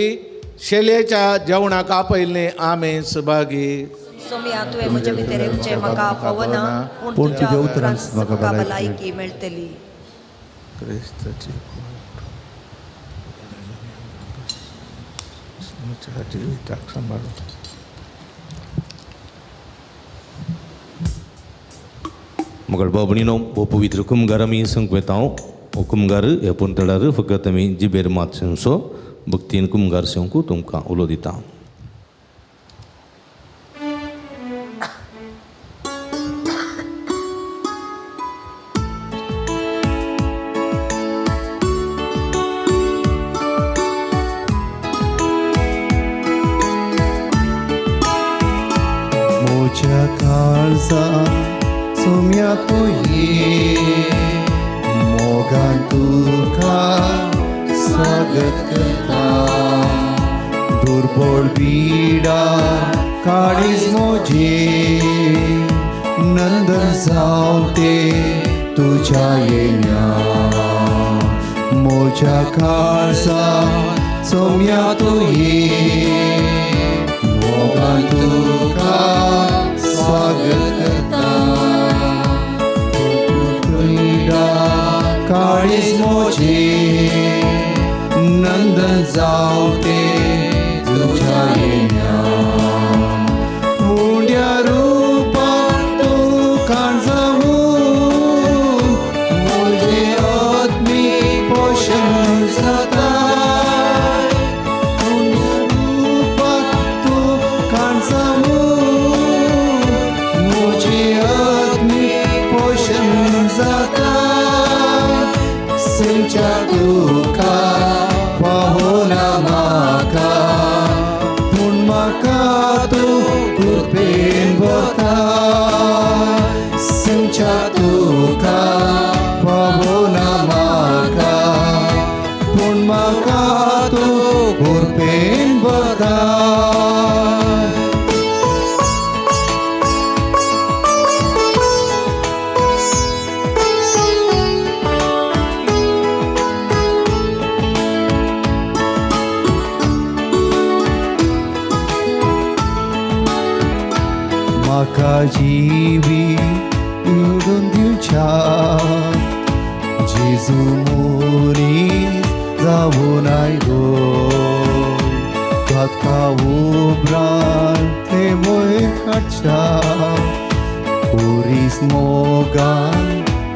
शेळयेच्या जेवणाक आपयल्ली आमी सभागी. सोम्या तुवें म्हजे भितर येवचें म्हाका फावना, पूण तुज्या उतरान म्हाका भलायकी मेळटली. क्रिस्ताची जिविताक सांबाळून. मगळ बाबणीनो हो पवित्र कुमगार आमी संकवेता. हो कुमगार ह्या पुंतळार फकत आमी जिबेर मात सेवचो भक्तीन कुमगार सेवंक तुमकां उलो दिता. म्हज्या काळजान सोम्या तुये मोगान तुका स्वागत करता दुर्बळ बिडा काळीज मोजे नंदन जावते तुझ्या येण्या मोज्या काळजा सोम्या तुये मोगान तुका स्वागत करता दुर्बळ काळीज मोजे नंदन जावते तुझ्या येण्या उंड्या रूपात तूं कांजावून म्हजें आत्मीक पोशण जाता उंड्या रूपात तूं कांजावून म्हजें आत्मीक पोशण जाता सिंच्या तुका पावना म्हाका पूण म्हाका तूं कृपेन भरता सिंच्या तुका पावना म्हाका पूण म्हाका तूं कृपेन भरता. म्हाका जिवी उडून दिवच्या जेजू मोरी जावन आयलो ताका उपरांत ते वयर काडच्या पुरीस मोगान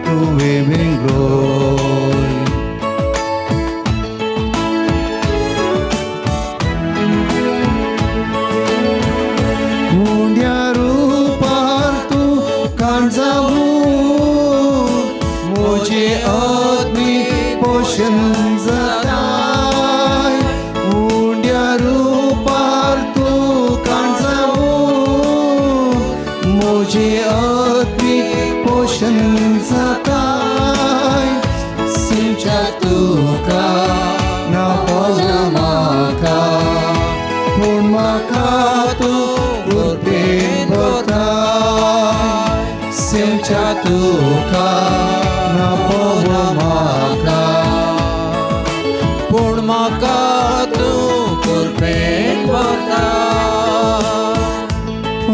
तुवें वेंगलोय. उंड्या रूपार तूं कांजावून म्हजें आत्मीक पोशण जाताय उंड्या रूपार तूं कांजावून म्हजें आत्मीक पोशण जाताय सिंच्या तुका ना पावना म्हाका पूण म्हाका तूं कृपेन भरता सिंच्या तुका ना पावना म्हाका पूण म्हाका तूं कृपेन भरता.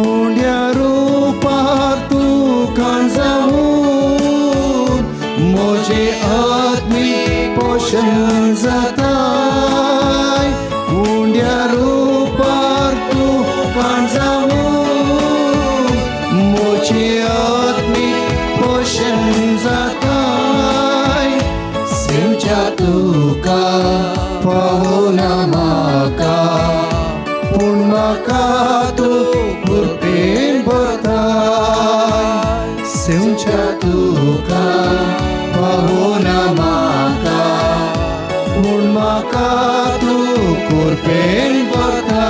उंड्या रूपार तूं कांजावून म्हजें आत्मीक पोशण जाताय उंड्या रूपार तूं कांजावून म्हजें आत्मीक पोशण जाताय सिंच्या तुका पावना म्हाका पूण म्हाका तूं कृपेन भरता सिंच्या तुका पावना म्हाका पूण म्हाका तूं कृपेन भरता.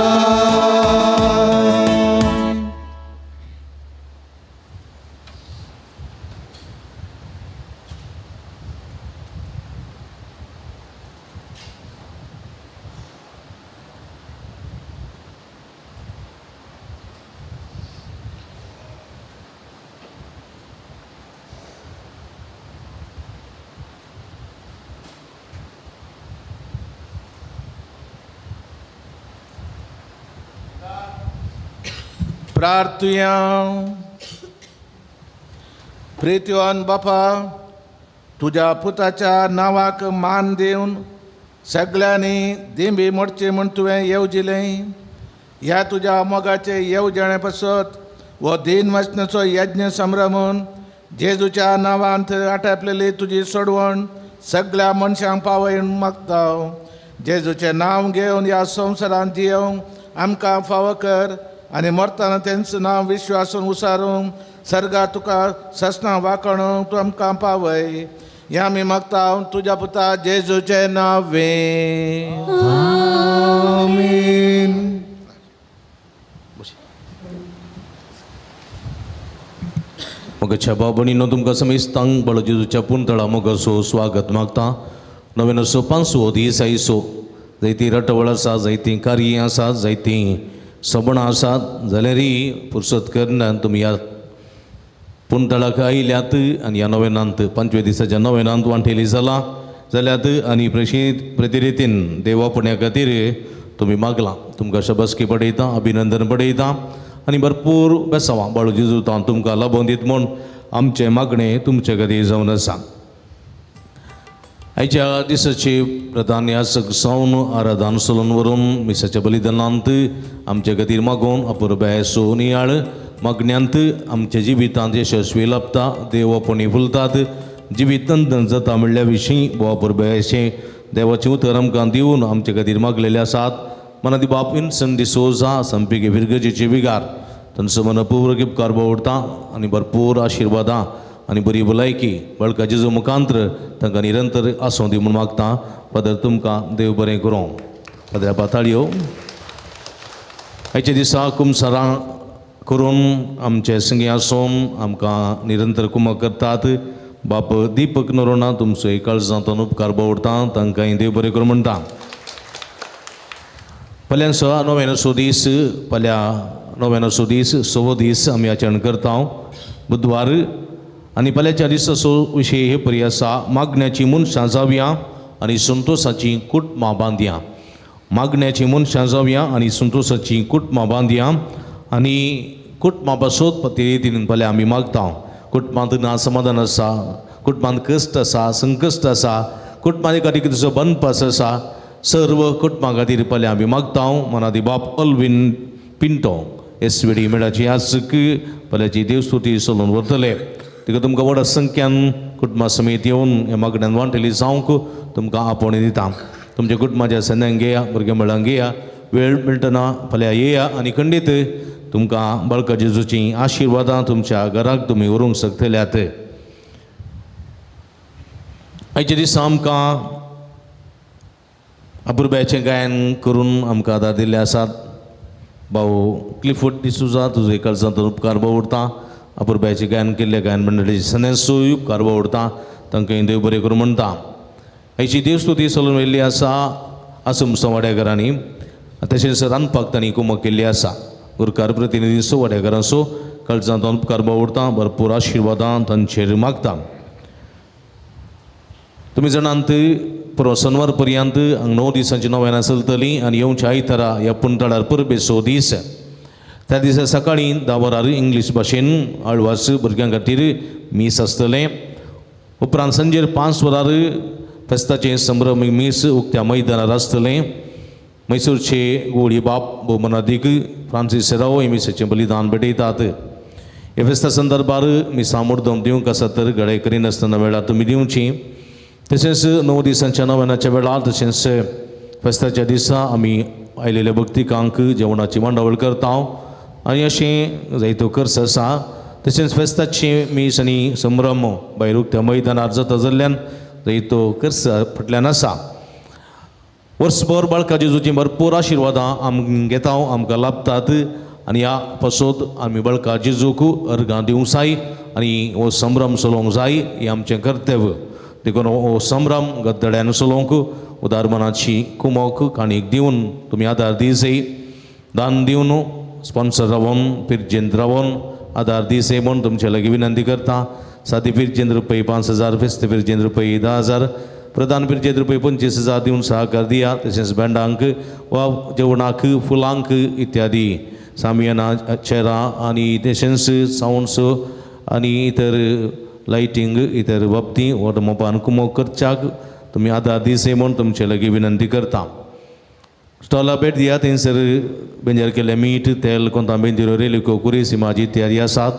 प्रार्थुया. प्रितीवान बापा तुज्या पुताच्या नांवाक मान दिवन सगल्यांनी दिंबी मोडची म्हूण तुवें येवजिलें. ह्या तुज्या मोगाचे येवजणे पासत हो दीन वचनाचो यज्ञ संभ्रमून जेजूच्या नांवांत आटापलेली तुजी सोडवण सगल्या मनशांक पावय मागता. जेजूचें नांव घेवन ह्या संवसारांत जियोवंक आमकां फावो कर आनी मरतना तेंचें नांव विश्वासून उसारूंक सर्गा तुका ससनां वांकणूंक तूं आमकां पावय. ह्या आमी मागता तुज्या पुता जेजूचें नांवे. आमेन. मगाच्या बाबणीनो तुमकां समेस्तांक बळो जेजूच्या पुंतळा मोगाचो स्वागत मागता. नव्यानसो पांचवो दीस आयसो जायतीं रटवळ आसा, जायतीं कार्यां आसात, जायतीं सबणां आसात, जाल्यारय पुरसत करना तुमी ह्या पुंतळाक आयल्यात आनी ह्या नव्यानांत पंचव्या दिसाच्या नव्यानांत वांटेली जाला जाल्यात आनी प्रतिरितीन देवा पुण्या खातीर तुमी मागलां. तुमकां शबस्की पडयता, अभिनंदन पडयता आनी भरपूर बेसांवां बाळू जेजू तुमकां लाबोवन दीत म्हूण आमचें मागणें तुमचे खातीर जावन आसा. आयच्या दिसाची प्रधान यासक जावन आराधन सोलून व्हरून मिसाच्या बलिदानांत आमचे खातीर मागोवन अपुरबायेचो नियाळ मागण्यांत आमच्या जिवितांत यशस्वी लाबता, देव आपणी फुलतात, जिवीत तंतन जाता म्हणल्या विशीं भोव अपुरबायेचें देवाचें उतर आमकां दिवन आमचे खातीर मागलेले आसात. मनादी बाप इनसन डिसोजा संपिके फिरगजेचे विगार तांचो मनपूर्वक उपकार उरता आनी भरपूर आशिर्वादां आनी बरी भलायकी बळका जेजू मुखांत्र तांकां निरंतर आसूं दी म्हूण मागता. फादर तुमकां देव बरें करूं. फादर पाताळयो आयच्या दिसा कुमसारां करून आमचे संगी आसून आमकां निरंतर कुमक करतात. बाप दीपक नरोना तुमचो काळजांतून उपकार उरता, तांकां देव बरें करूं म्हणटा. फाल्यां 9व्यानसो दीस, फाल्यां 9व्यानसो दीस सवो दीस आमी आचरण करता बुधवार. आनी फाल्यांच्या दिसाचो विशय हे परी आसा, मागण्याची मनशां जावया आनी संतोसाची कुटुंबां बांदया. मागण्याची मनशां जावया आनी संतोसाची कुटुंबां बांदया. आनी कुटुंबां पासत ते रितीन फाल्यां आमी मागता. कुटुंबांत ना समाधान आसा, कुटुंबांत कश्ट आसा, संकश्ट आसा, कुटुंबांत एखादी कितें बनपास आसा, सर्व कुटुंबां खातीर फाल्यां आमी मागता. मनादी बाप अल्विन पिंटो एस व्ही डी मेळाची आसक फाल्यांची देवस्तुती चलोवन व्हरतले. तिका तुमकां व्हड संख्यान कुटुंबा समेत येवन ह्या मागण्यान वांटेली जावंक तुमकां आपोवणें दिता. तुमच्या कुटुंबाच्या सन्यांक घेया, भुरग्यां मेळांक घेया, वेळ मेळटना फाल्यां येया आनी खंडीत तुमकां बळका जेजूचीं आशिर्वादां तुमच्या घराक तुमी व्हरूंक शकतल्यात. आयच्या दिसा आमकां अपुरबायेचें गायन करून आमकां आदार दिल्ले आसात. भाऊ क्लिफोर्ड डिसुजा तुजो काळजांतून उपकार उरता. अपुरबायेचें गायन केल्ल्या गायन मंडळीचे सन्यासूय उपकार उरता, तांकां देव बरें करूं म्हणटा. आयची देवस्तुती चलून व्हेल्ली आसा आसमसो वाड्याघरांनी, तशेंच रांदपाक तांणी कुमक केल्ली आसा. गुरकार प्रतिनिधीचो वाड्याघरांचो काळजांतून उपकार उरता, भरपूर आशिर्वादां तांचेर मागता. तुमी जाणांत पुरो सनवार पर्यंत हांगा 9 दिसांची नव्यानां चलतली आनी येवच्या आयतारा ह्या पुंतळार परबेचो दीस. त्या दिसा सकाळीं 10 वरार इंग्लीश भाशेन आळवास भुरग्यां खातीर मीस आसतलें. उपरांत सांजेर 5 वरार फेस्ताचें संभ्रम मीस उक्त्या मैदानार आसतलें. मैसूरचे गोळी बाप भोवमनादीक फ्रांसीस सेरावो हे मिसाचें बलिदान भेटयतात. ह्या फेस्ता संदर्भार मिसां मुर्दम दिवंक आसा तर गडे करिनासतना वेळार तुमी दिवची. तशेंच 9 दिसांच्या नव्यानाच्या वेळार तशेंच फेस्ताच्या दिसा आमी आयलेल्या भक्तिकांक जेवणाची मांडावळ करता आनी अशें जायतो खर्च आसा. तशेंच फेस्ताची मीस आनी संभ्रम भायर उक्त्या मैदानार जाता जाल्ल्यान जायतो खर्च फाटल्यान आसा. वर्सभर बाळका जेजूचीं भरपूर आशिर्वादां आमी घेता, आमकां लाभतात आनी ह्या पासत आमी बाळका जेजूक अर्गां दिवंक जाय आनी हो संभ्रम चलोवंक जाय, हें आमचें कर्तव्य. देखून हो संभ्रम गद्दड्यान चलोवंक उदार मनाची कुमक काणीक दिवन तुमी आदार दिवचे, दान दिवन स्पॉन्सर रावन पिर्जेंत रावन आदार दिवचे म्हूण तुमचे लागीं विनंती करता. सादी पिर्जेंत रुपये 5,000, फेस्त पिर्जेंत रुपये 10,000, प्रधान पिर्जेंत रुपये 25,000 दिवन सहकार दिया. तशेंच बँडांक वा जेवणाक फुलांक इत्यादी सामियाना चेरां आनी तशेंच सावंड्स आनी इतर लायटींग इतर बाबती व्हड मोपान कुमक करच्याक तुमी आदार दिवचे म्हूण तुमचे लागीं विनंती करता. स्टॉला भेट दिया, थंयसर बेंजर केल्लें मीठ, तेल, कोंता बेंदिरो, रेलिको, कुरेसी भाजी इत्यादी आसात.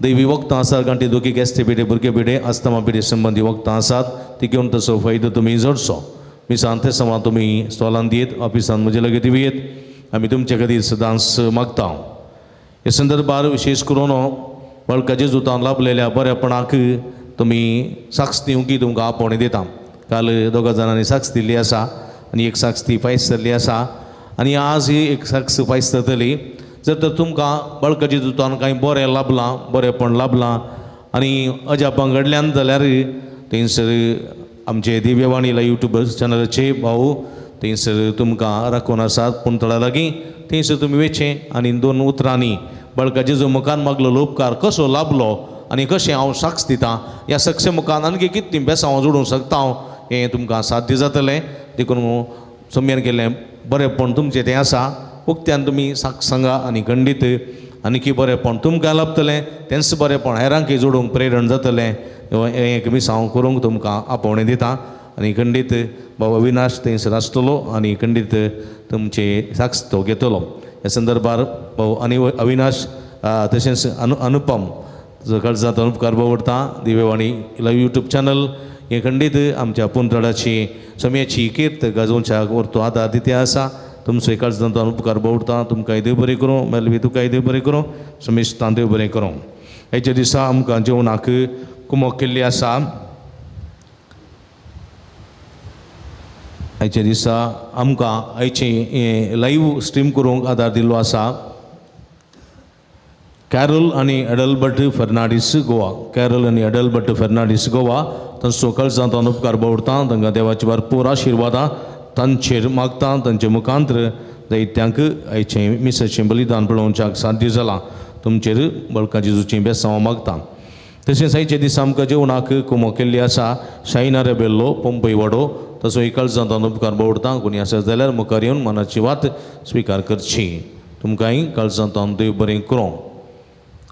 दैवी वखदां आसात, गांठी दुखी, गॅस्ट्रे पिडे, भुरगे पिडे, अस्थमा पिडे संबंदी वखदां आसात, ती घेवन तसो फायदो तुमी जोडचो. मिसान ते समा तुमी स्टॉलान दियेत, ऑफिसान म्हजे लागीं दिवयेत, आमी तुमचे खातीर सदांच मागता. हे संदर्भार विशेश करून वळखाचे जुतान लाभलेल्या बरेपणाक तुमी साक्ष दिवंक तुमकां आपोवणें दिता. काल दोगा जाणांनी साक्ष दिल्ली आसा आनी एक साक्ष ती फायस जाल्ली आसा आनी आज ही एक साक्ष फायस जातली. जर तर तुमकां बळकाचे जुतान कांय बरें लाभलां, बरेंपण लाभलां आनी अजापां घडल्यान जाल्यार थंयसर आमचे दिव्यवाणीला यूट्यूब चॅनलाचे भाऊ थंयसर तुमकां राखून आसात पुणतळा लागीं थंयसर तुमी वयचें आनी दोन उतरांनी बळका जेजू मुखार मागलेलो उपकार कसो लाभलो आनी कशें हांव साक्ष दितां ह्या सक्से मुखार आनी कितलीं बेसांव जोडूंक शकता हांव हें तुमकां साध्य जातलें. देखून सम्यान केल्लें बरेंपण तुमचें तें आसा उक्त्यान तुमी साक्ष सांगा आनी खंडीत आनीकी बरेंपण तुमकां लाभतलें तेंच बरेंपण हेरांकय जोडूंक प्रेरण जातलें हें एक मिसांव करूंक तुमकां आपोवणें दिता. आनी खंडीत बाबा अविनाश थंयसर आसतलो आनी खंडीत तुमचे साक्ष तो घेतलो. ह्या संदर्भार भाऊ आनी अविनाश तशेंच अनुपम काळजांत उपकार बावडटा. दिव्यवाणी लायव्ह यूट्यूब चॅनल हें खंडीत आमच्या पुंतळाची सम्याची कीर्त गाजोवच्या वरतो आदार दिते आसा. तुमचो काळजांत उपकार बावडटा. तुमकांय देव बरें करूं, मेलवी तुकाय देव बरें करूं, समेस्तां देव बरें करूं. हेच्या दिसा आमकां जेवणाक कुमोक केल्ली आसा. आयच्या दिसा आमकां आयचें लायव्ह स्ट्रीम करूंक आदार दिल्लो आसा कॅरल आनी एडल्बर्ट फर्नांडीस गोवा. कॅरल आनी एडल्बर्ट फर्नांडीस गोवा तांचो काळजांत उपकार बावडटा. तांकां देवाची भरपूर आशिर्वादां तांचेर मागता. तांचे मुखांत्र जायत्यांक आयचें मिसाचें बलिदान पळोवच्याक साध्य जालां. तुमचेर बळका जेजूचीं बेसांव मागता. तशेंच आयच्या दिसा आमकां जेवणाक कुमो केल्ली आसा शायना रेबेल्लो पंपय वाडो तसो काळजांत उपकार बावडटा. कोणी आसा जाल्यार मुखार येवन मनाची वात स्विकार करची. तुमकांय काळजांत देव बरें करूं.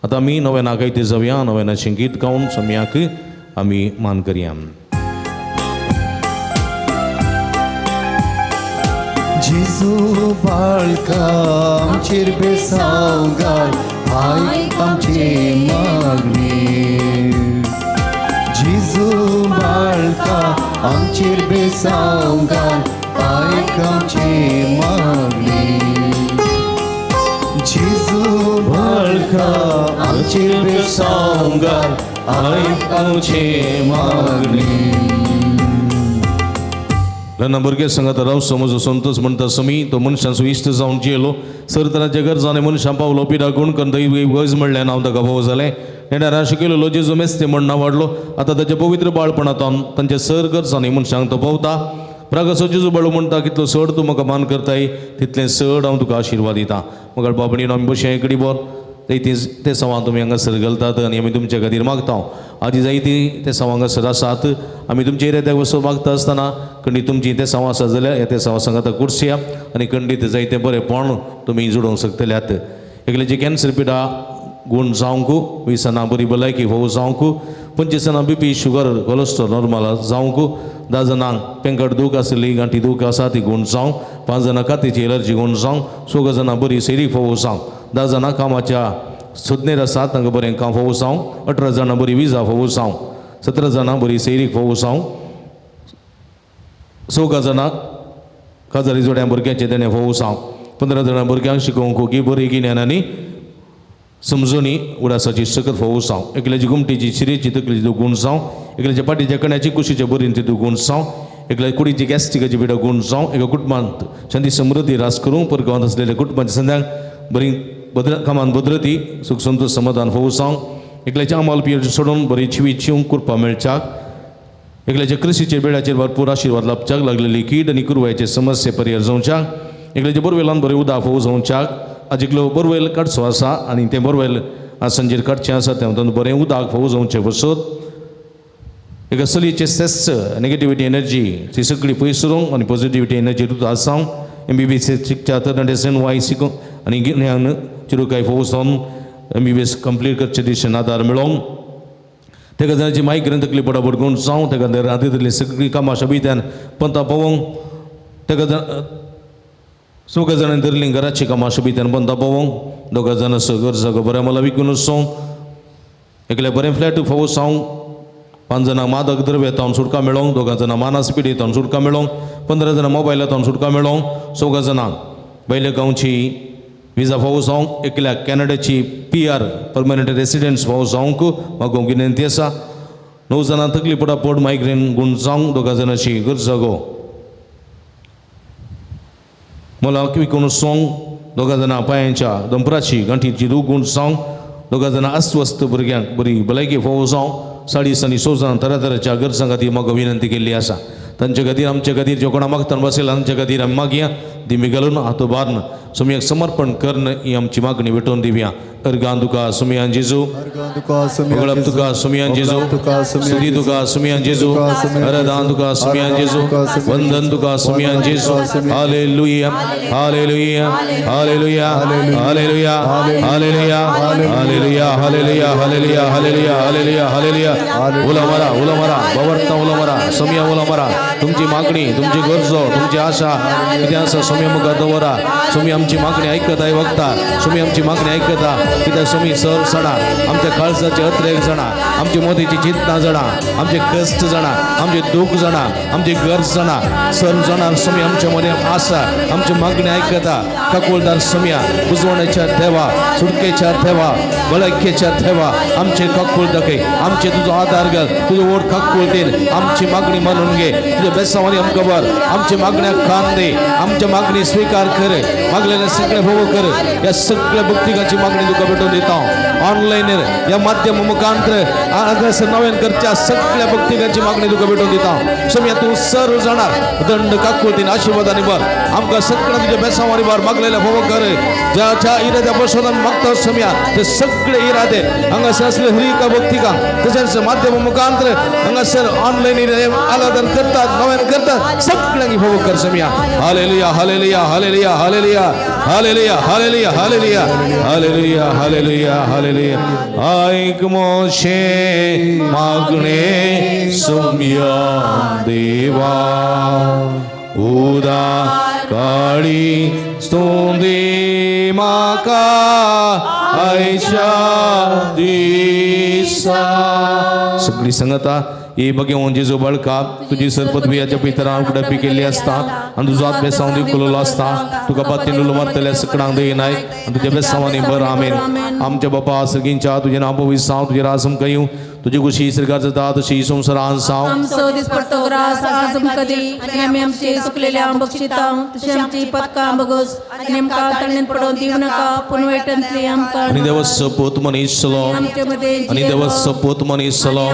आतां आमी नव्यानाक आयते जावया. नव्यानाचें गीत गावन सम्याक आमी मान करया. जेजू बाळका आमचेर बेसांव घाल आयक आमची मागणी. जेजू बाळका आमचेर बेसांव घाल आयक आमची मागणी. जेजू बाळका आमचेर बेसांव घाल आयक आमची मागणी. लहान भुरगे सांगात राव समज संतोष म्हणटा समी तो मनशांचो इश्ट जावन जियेलो सर तरांच्या गरजांनी मनशां पावलो पिडा गुण करून वज म्हणलें नांव ताका भोव जालें. नेणारा शिकयलेलो जेजू मेस्ते म्हण नांव वाडलो. आतां ताच्या पवित्र बाळपणांत तांच्या सर गरजांनी मनशांक तो पावता. प्रागसो जेजू बाळू म्हणटा कितलो चड तूं म्हाका मान करताय तितलें चड हांव तुका आशिर्वाद दिता. मगर बाबणीन आमी बशें इकडी बोर जायतीं ते सवां तुमी हांगासर घालतात आनी आमी तुमचे खातीर मागता. आजी जायतीं ते सवां हांगासर आसात. आमी तुमचे एरियाक वचून मागता आसतना खंडीत तुमची ते सवां आसा जाल्यार ह्या ते सवां सांगाता कुर्सिया आनी खंडीत जायते बरेंपण तुमी जोडूंक शकतल्यात. एकल्याची कॅन्सर पिडा गूण जावंक, 20 जाणां बरी भलायकी फोव जावंक, 25 जाणां बीपी शुगर कोलेस्ट्रॉल नॉर्मल जावंक, 10 जाणांक पेंकट दूख आशिल्ली गांठी दूख आसा ती गूण जावं, 5 जाणां कातीची एलर्जी गूण जावं, 6 जाणां बरी सैरीक फोव जावं, 10 जाणां कामाच्या सुदनेर आसात तांकां बरें काम फोव जावं, 18 जाणां बरी विजा फोव जावं, 17 जाणां बरी सैरीक फोव जावं, 6 जाणां काजारी जोड्या भुरग्यांचें तेणें फोव जावं, 15 जाणां भुरग्यांक शिकोवंक की बरी गिन्यान समजणी उडासाची सकत फोव जावं, एकल्याची गुमटीची शिरेची तकलीची गुण जावं, एकल्याच्या पाटीच्या कण्याची कुशीच्या बरीन ती गुण जावं, एकल्या कुडीची गॅस्ट्रिकाची पिडा गुण जावं, एका कुटुंबांत शांती समृद्धी रास करूंक परगांवांत आसलेल्या कुटुंबाच्या संद्यांक बरी भद्र कामान भद्रती सुख संतोष समाधान फोव जावं, एकल्याच्या आमाल पियेर सोडून बरी चिवी चिवंक कुरपा मेळच्याक, एकल्याच्या कृषीचेर बेळाचेर भरपूर आशिर्वाद लाभच्याक, लागलेली कीड आनी कुरवायचे समस्ये परिहार जावच्याक, एकल्याच्या बोरवेलान बरें उदक फोव जावच्याक. आज एकलो बोरवेल काडचो आसा आनी तें बोरवेल सांजेर काडचें आसा तें बरें उदक फोव जावचें बसत. एका चलयेचें सेस नेगेटिविटी एनर्जी ती सगळी पयस उरोवंक आनी पॉझिटिविटी एनर्जी तुका आसावंक. MBBS शिकच्या तरणाटे सेन वाय शिकूंक आनी गिन्यान चिरुकाय फोव जावन MBBS complete करचे दिशेन आदार मेळोवंक. तेका जाणाची मायग्रेन तकली पटापट गुण जावं, तेका रातींतली सगळीं कामां शबित्यान पंता पावोवंक, तेका 6 जाणांनी धरलीं घराची कामां शबित्यान पंता पावोवंक, 2 जाणां घर जागो बरें मला विकून वचोंक, एकल्या बरें फ्लॅट फोव जावंक, 5 जाणां मादक द्रव्य तावन सुटका मेळोवंक, 2 जाणां मानस पिढी तावन सुटका मेळोवंक, 15 जाणां मोबायला तावन सुटका मेळोवंक, 6 जाणांक बैले गांवची विजा फावो जावंक, एकल्या कॅनडाची PR permanent residence फावो जावंक मागोवंक विनंती आसा. 9 जाणां तकली पटापट मायग्रेन गुण जावंक, 2 जाणांची गरज जागो मला विकून सोंग, 2 जाणां पांयांच्या दंपराची गांठीची दूख गुण जावंक, दोगां जाणां अस्वस्थ भुरग्यांक बरी भलायकी फावो जावं 40 आनी 6 जाणां तरातराच्या गरजां खातीर म्हाका विनंती केल्ली आसा. तांचे खातीर आमचे खातीर ज्यो कोणा मागतान बसयला तांचे खातीर आमी मागया दिमी घालून हातो बारन सुमयाक समर्पण करून ही आमची मागणी भेटोवन दिवया. अर्गां तुका सुमयान जेजू, भगळप तुका सुमयान जेजू, स्तुती तुका सुमयान जेजू, अरदान तुका सुमयान जेजू, वंदन तुका सुमयान जेजू. Hallelujah, hallelujah, hallelujah, hallelujah, hallelujah, hallelujah, hallelujah, hallelujah, hallelujah, hallelujah, hallelujah. उलो मारा, उलो मारा, बाबर्ता उलो मारा, सुमया उलो मारा. तुमची मागणी, तुमची गरजो, तुमची आशा कितें आसा सुमया मुखार दवरा. सुमी आमची मागणी आयकता वक्ता, सुमी आमची मागणी आयकता कित्याक सुमी सर जाणा आमच्या काळजाचे अत्रेक जाणा, आमची मोदीची चिंतना जाणा, आमचे कश्ट जाणा, आमचे दूख जाणा, आमची गरज जाणा. सर जाणा सुमी आमच्या मदें आसा, आमची मागणी आयकता. काकुळदार सुमया, बुजवण्याच्या देवा, सुटकेच्या देवा, भलायकेच्या देवा, आमचे काकूळ दाखय, आमचे तुजो आदार घाल, तुजो ओड काकुळतेन आमची मागणी मानून घे. तुझ्या बेसावानी आमकां बर, आमच्या मागण्या कान दे, आमच्या मागणी स्वीकार कर, मागलेले सगळे भोव कर. ह्या सगळ्या भक्तिकाची मागणी तुका भेटून दिता. ऑनलाईन या माध्यम मुखांतर हांगासर नव्यान करच्या सगळ्या भक्तिकाची मागणी तुका भेटून दिता. सोम्या तूं सर्व जाणार दंड काकुळतीन आशीर्वादानी बर, आमकां सगळ्या तुझ्या बेसावानी बर मागलेले भोव कर. ज्या ज्या इराद्या बसोन मागता सोम्या ते सगळे इरादे हांगासर असले हरिका भक्तिका तशेंच माध्यम मुखांतर हांगासर ऑनलाईन आराधन करतात, नव्यान करतात, सगळ्यांनी भोव कर Saumya. Hallelujah, hallelujah, hallelujah, hallelujah, hallelujah, hallelujah, hallelujah, hallelujah, hallelujah, hallelujah. ऐक मोशे मागणे सुम्या देवा, उदा काळी स्तुती माका आयच्या दिसा. सगळी संगता ही बघेवन जेजू बळका तुजी सरपदवियाच्या पितरां उगडपी केल्ली आसता आनी तुजो आत्मे सावन दिवकुलो आसता. तुका पातीन उलो मारतल्या सकडांक देनाय आनी तुज्या बेसावांनी बर. आमेन. आमच्या बापा सर्गींच्या तुजें नांव पवित्र जावं, तुजें राज आमकां येवं, तुजी खुशी सरकार जाता तशी संवसारान जावं. आमचो दिसपट्टो ग्रास आज आमकां दी आनी आमी आमचे चुकलेल्या बक्षिता तशी आमची पदकां बगस आनी आमकां तळणेंत पडोवन दिवं नाका, पूण वायटांतली आमकां. आनी देवा सपूत मनीसलो, आनी देवा सपूत मनीसलो,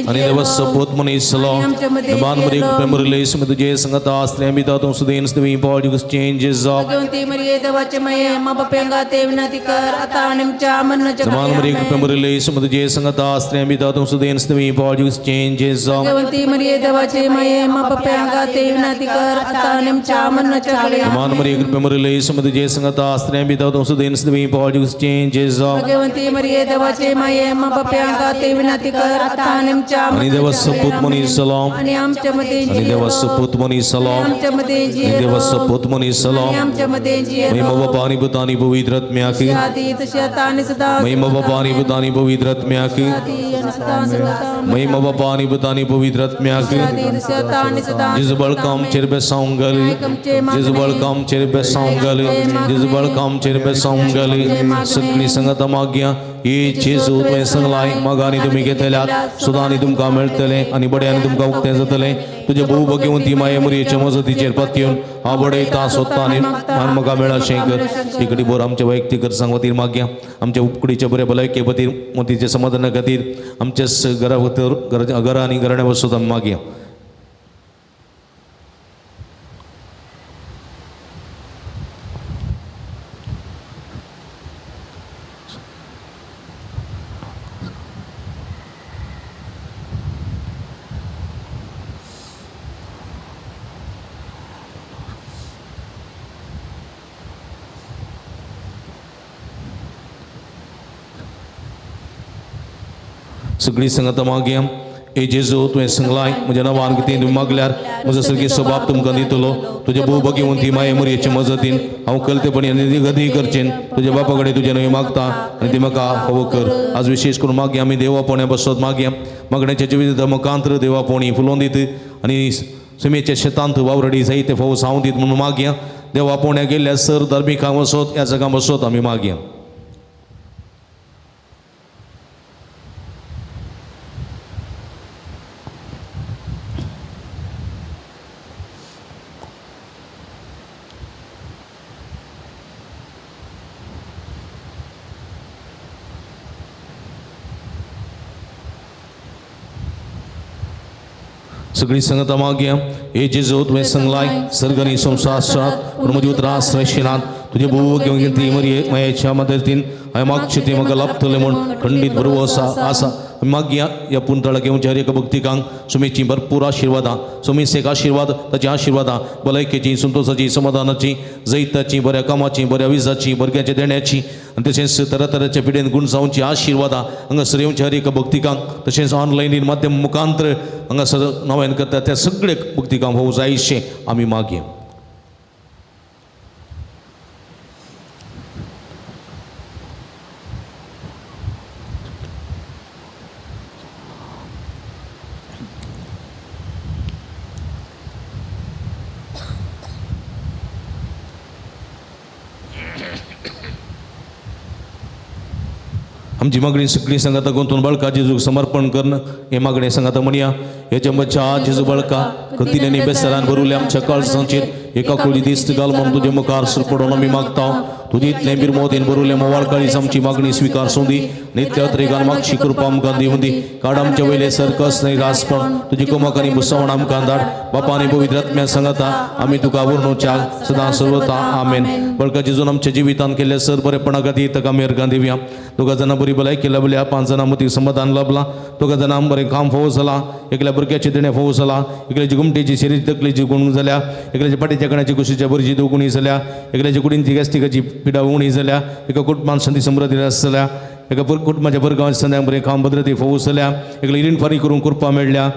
आनी देवा सपूत मनीसलो. मान मरी पेमरलेस में तुझे संगत आसले बिता तुम Suden स्तवी Paul changes of Bhagwanti मरिये देवाचे माये मा बाप्यांगा ते विनंती कर आता आणि आमच्या मरणाच्या मान मरी पेमरलेस में तुझे संगत आसले बिता तुम Suden स्तवी Paul changes of Bhagwanti मरिये देवाचे माये मा बाप्यांगा ते विनंती कर आता आणि आमच्या मरणाच्या वेळी. मान मरी पेमरलेस में तुझे संगत आसले बिता तुम Suden स्तवी Paul changes of Bhagwanti मरिये देवाचे माये मा बाप्यांगा ते विनंती कर आता आणि आमच्या आणि देवा सपूत मनीसलो, आणि आमच्या मध्ये आणि देवा सपूत मनीसलो, आमच्या मध्ये आणि देवा सपूत मनीसलो. आमच्या मध्ये महिमा बापा आणि पुता आणि पवित्र आत्म्याक, आदी तशी आता आणि सदा महिमा बापा आणि पुता आणि पवित्र आत्म्याक, महिमा बापा आणि पुता आणि पवित्र आत्म्याक. जेजू बळका आमचेर बेसावंक घाल, जेजू बळका आमचेर बेसावंक घाल, जेजू बळका आमचेर बेसावंक घाल. सगळी संगता मागया ही जेजू तुवें संगलाय मागांनी तुमी घेतल्यात सुद्दां आनी तुमकां मेळटलें आनी बड्यान तुमकां उक्तें जातलें. तुजे भोव भगवंती माये मुरयेचे मजतीचेर पातयेवन हांव बडयता सोदता आनी मान म्हाका मेळाशें कर. इकडे बोर आमच्या वैयक्तीक गरजां खातीर मागया, आमच्या उपकडीच्या बऱ्या भलायके खातीर, मोतीच्या समाधाना खातीर, आमच्या घरा खातीर, घरा आनी घराण्या वस्तू आमी मागया. सगळी संगता मागया. ए जेजू तुवें संगलाय म्हज्या नांवान कितें तुमी मागल्यार म्हजो सर्गी स्वभाव तुमकां दितलो. तुज्या भोव भगवंती माये मुरयेचे मजतीन हांव कलतेपणी आनी गती करचेन तुज्या बापा कडेन तुजें न्हय मागता आनी ती म्हाका फावो कर. आज विशेष करून मागया आमी देवापोण्या बसत मागया मागण्याच्या जिवीत मुखांतर देवापोणी फुलोवन दीत आनी सुमेच्या शेतांत वावरडी जायते फावो सावून दीत म्हणून मागया. देवापोण्या गेल्ल्या सर धार्मिकां वसत ह्या जगां बसत आमी मागया. सगळी संगता मागया हे जेजू तुवें संगलाय सर्गनी संवसारात पूण म्हजी उतरां आश्रयशिनात तुजे भोव घेवन ती मरये मायेच्या मदतीन हांवें मागचें तें म्हाका लाभतलें म्हूण खंडीत बरोबर आसा मागया ह्या पुंतळा घेवच्या हर एका भक्तिकांक सुमेची भरपूर आशिर्वादां सुमेस एक आशिर्वाद ताची आशिर्वादां भलायकेची संतोशाची समाधानाची जैताची बऱ्या कामाची बऱ्या विजाची भुरग्यांच्या देण्याची आनी तशेंच तरातराच्या पिडेन गुण जावची आशिर्वादां हांगासर येवच्या हर एका भक्तिकांक तशेंच ऑनलायनीन माध्यम मुखांतर हांगासर नव्यान करता त्या सगळे भक्तिकांक होऊ जायशें आमी मागया. आमची मागणी सगळी सांगाता गुंतून बळका जेजूक समर्पण करणं हे मागणी सांगाता म्हणया हेच्या मच्छा जेजू बळका कतीने बेसरान भरुले आमच्या काळजांचेर एका कुळी दिस्त घाल म्हणून तुजे मुखार पडून आमी मागता तुजी इतलें बिरमोतीन भरुले मोवाळ काळीज आमची मागणी स्विकार सोंदी नित्य अत्रेगान मागशी कृपा आमकां दिवंदी काड आमच्या वयले सरकस न्हय रासपण तुजी कुमक आनी भुसवण आमकां धाड बापा आनी पवित्र आत्म्या सांगाता आमी तुका वर्णुच्या सदां सर्वता आमेन. बळका जेजून आमच्या जिवितान केल्ल्या सर बरेपणा खातीर ताका आमी अर्गां दिवया. दोगा जाणां बरी भलायकी लाभल्या, 5 जाणां मतीक समाधान लाभलां, दोगा जाणां बरें काम फोव जालां, एकल्या भुरग्याचें देणें फोव जालां, एकल्याची गुमटेची शिरीची तकलेची गुण जाल्या, एकल्याच्या पाटीच्या कण्याची कुशीच्या बरीची दुखणी जाल्या, एकल्याच्या कुडींची गॅस्टिकाची पिडा उणी जाल्या, एका कुटुंबान संदी समृद्धी जाल्या, एका कुटुंबाच्या भुरग्यांच्या संद्यांक बरें काम भद्रती फोव जाल्या, एकल्या रिण फारीक करूंक कृपा मेळ्ळ्या,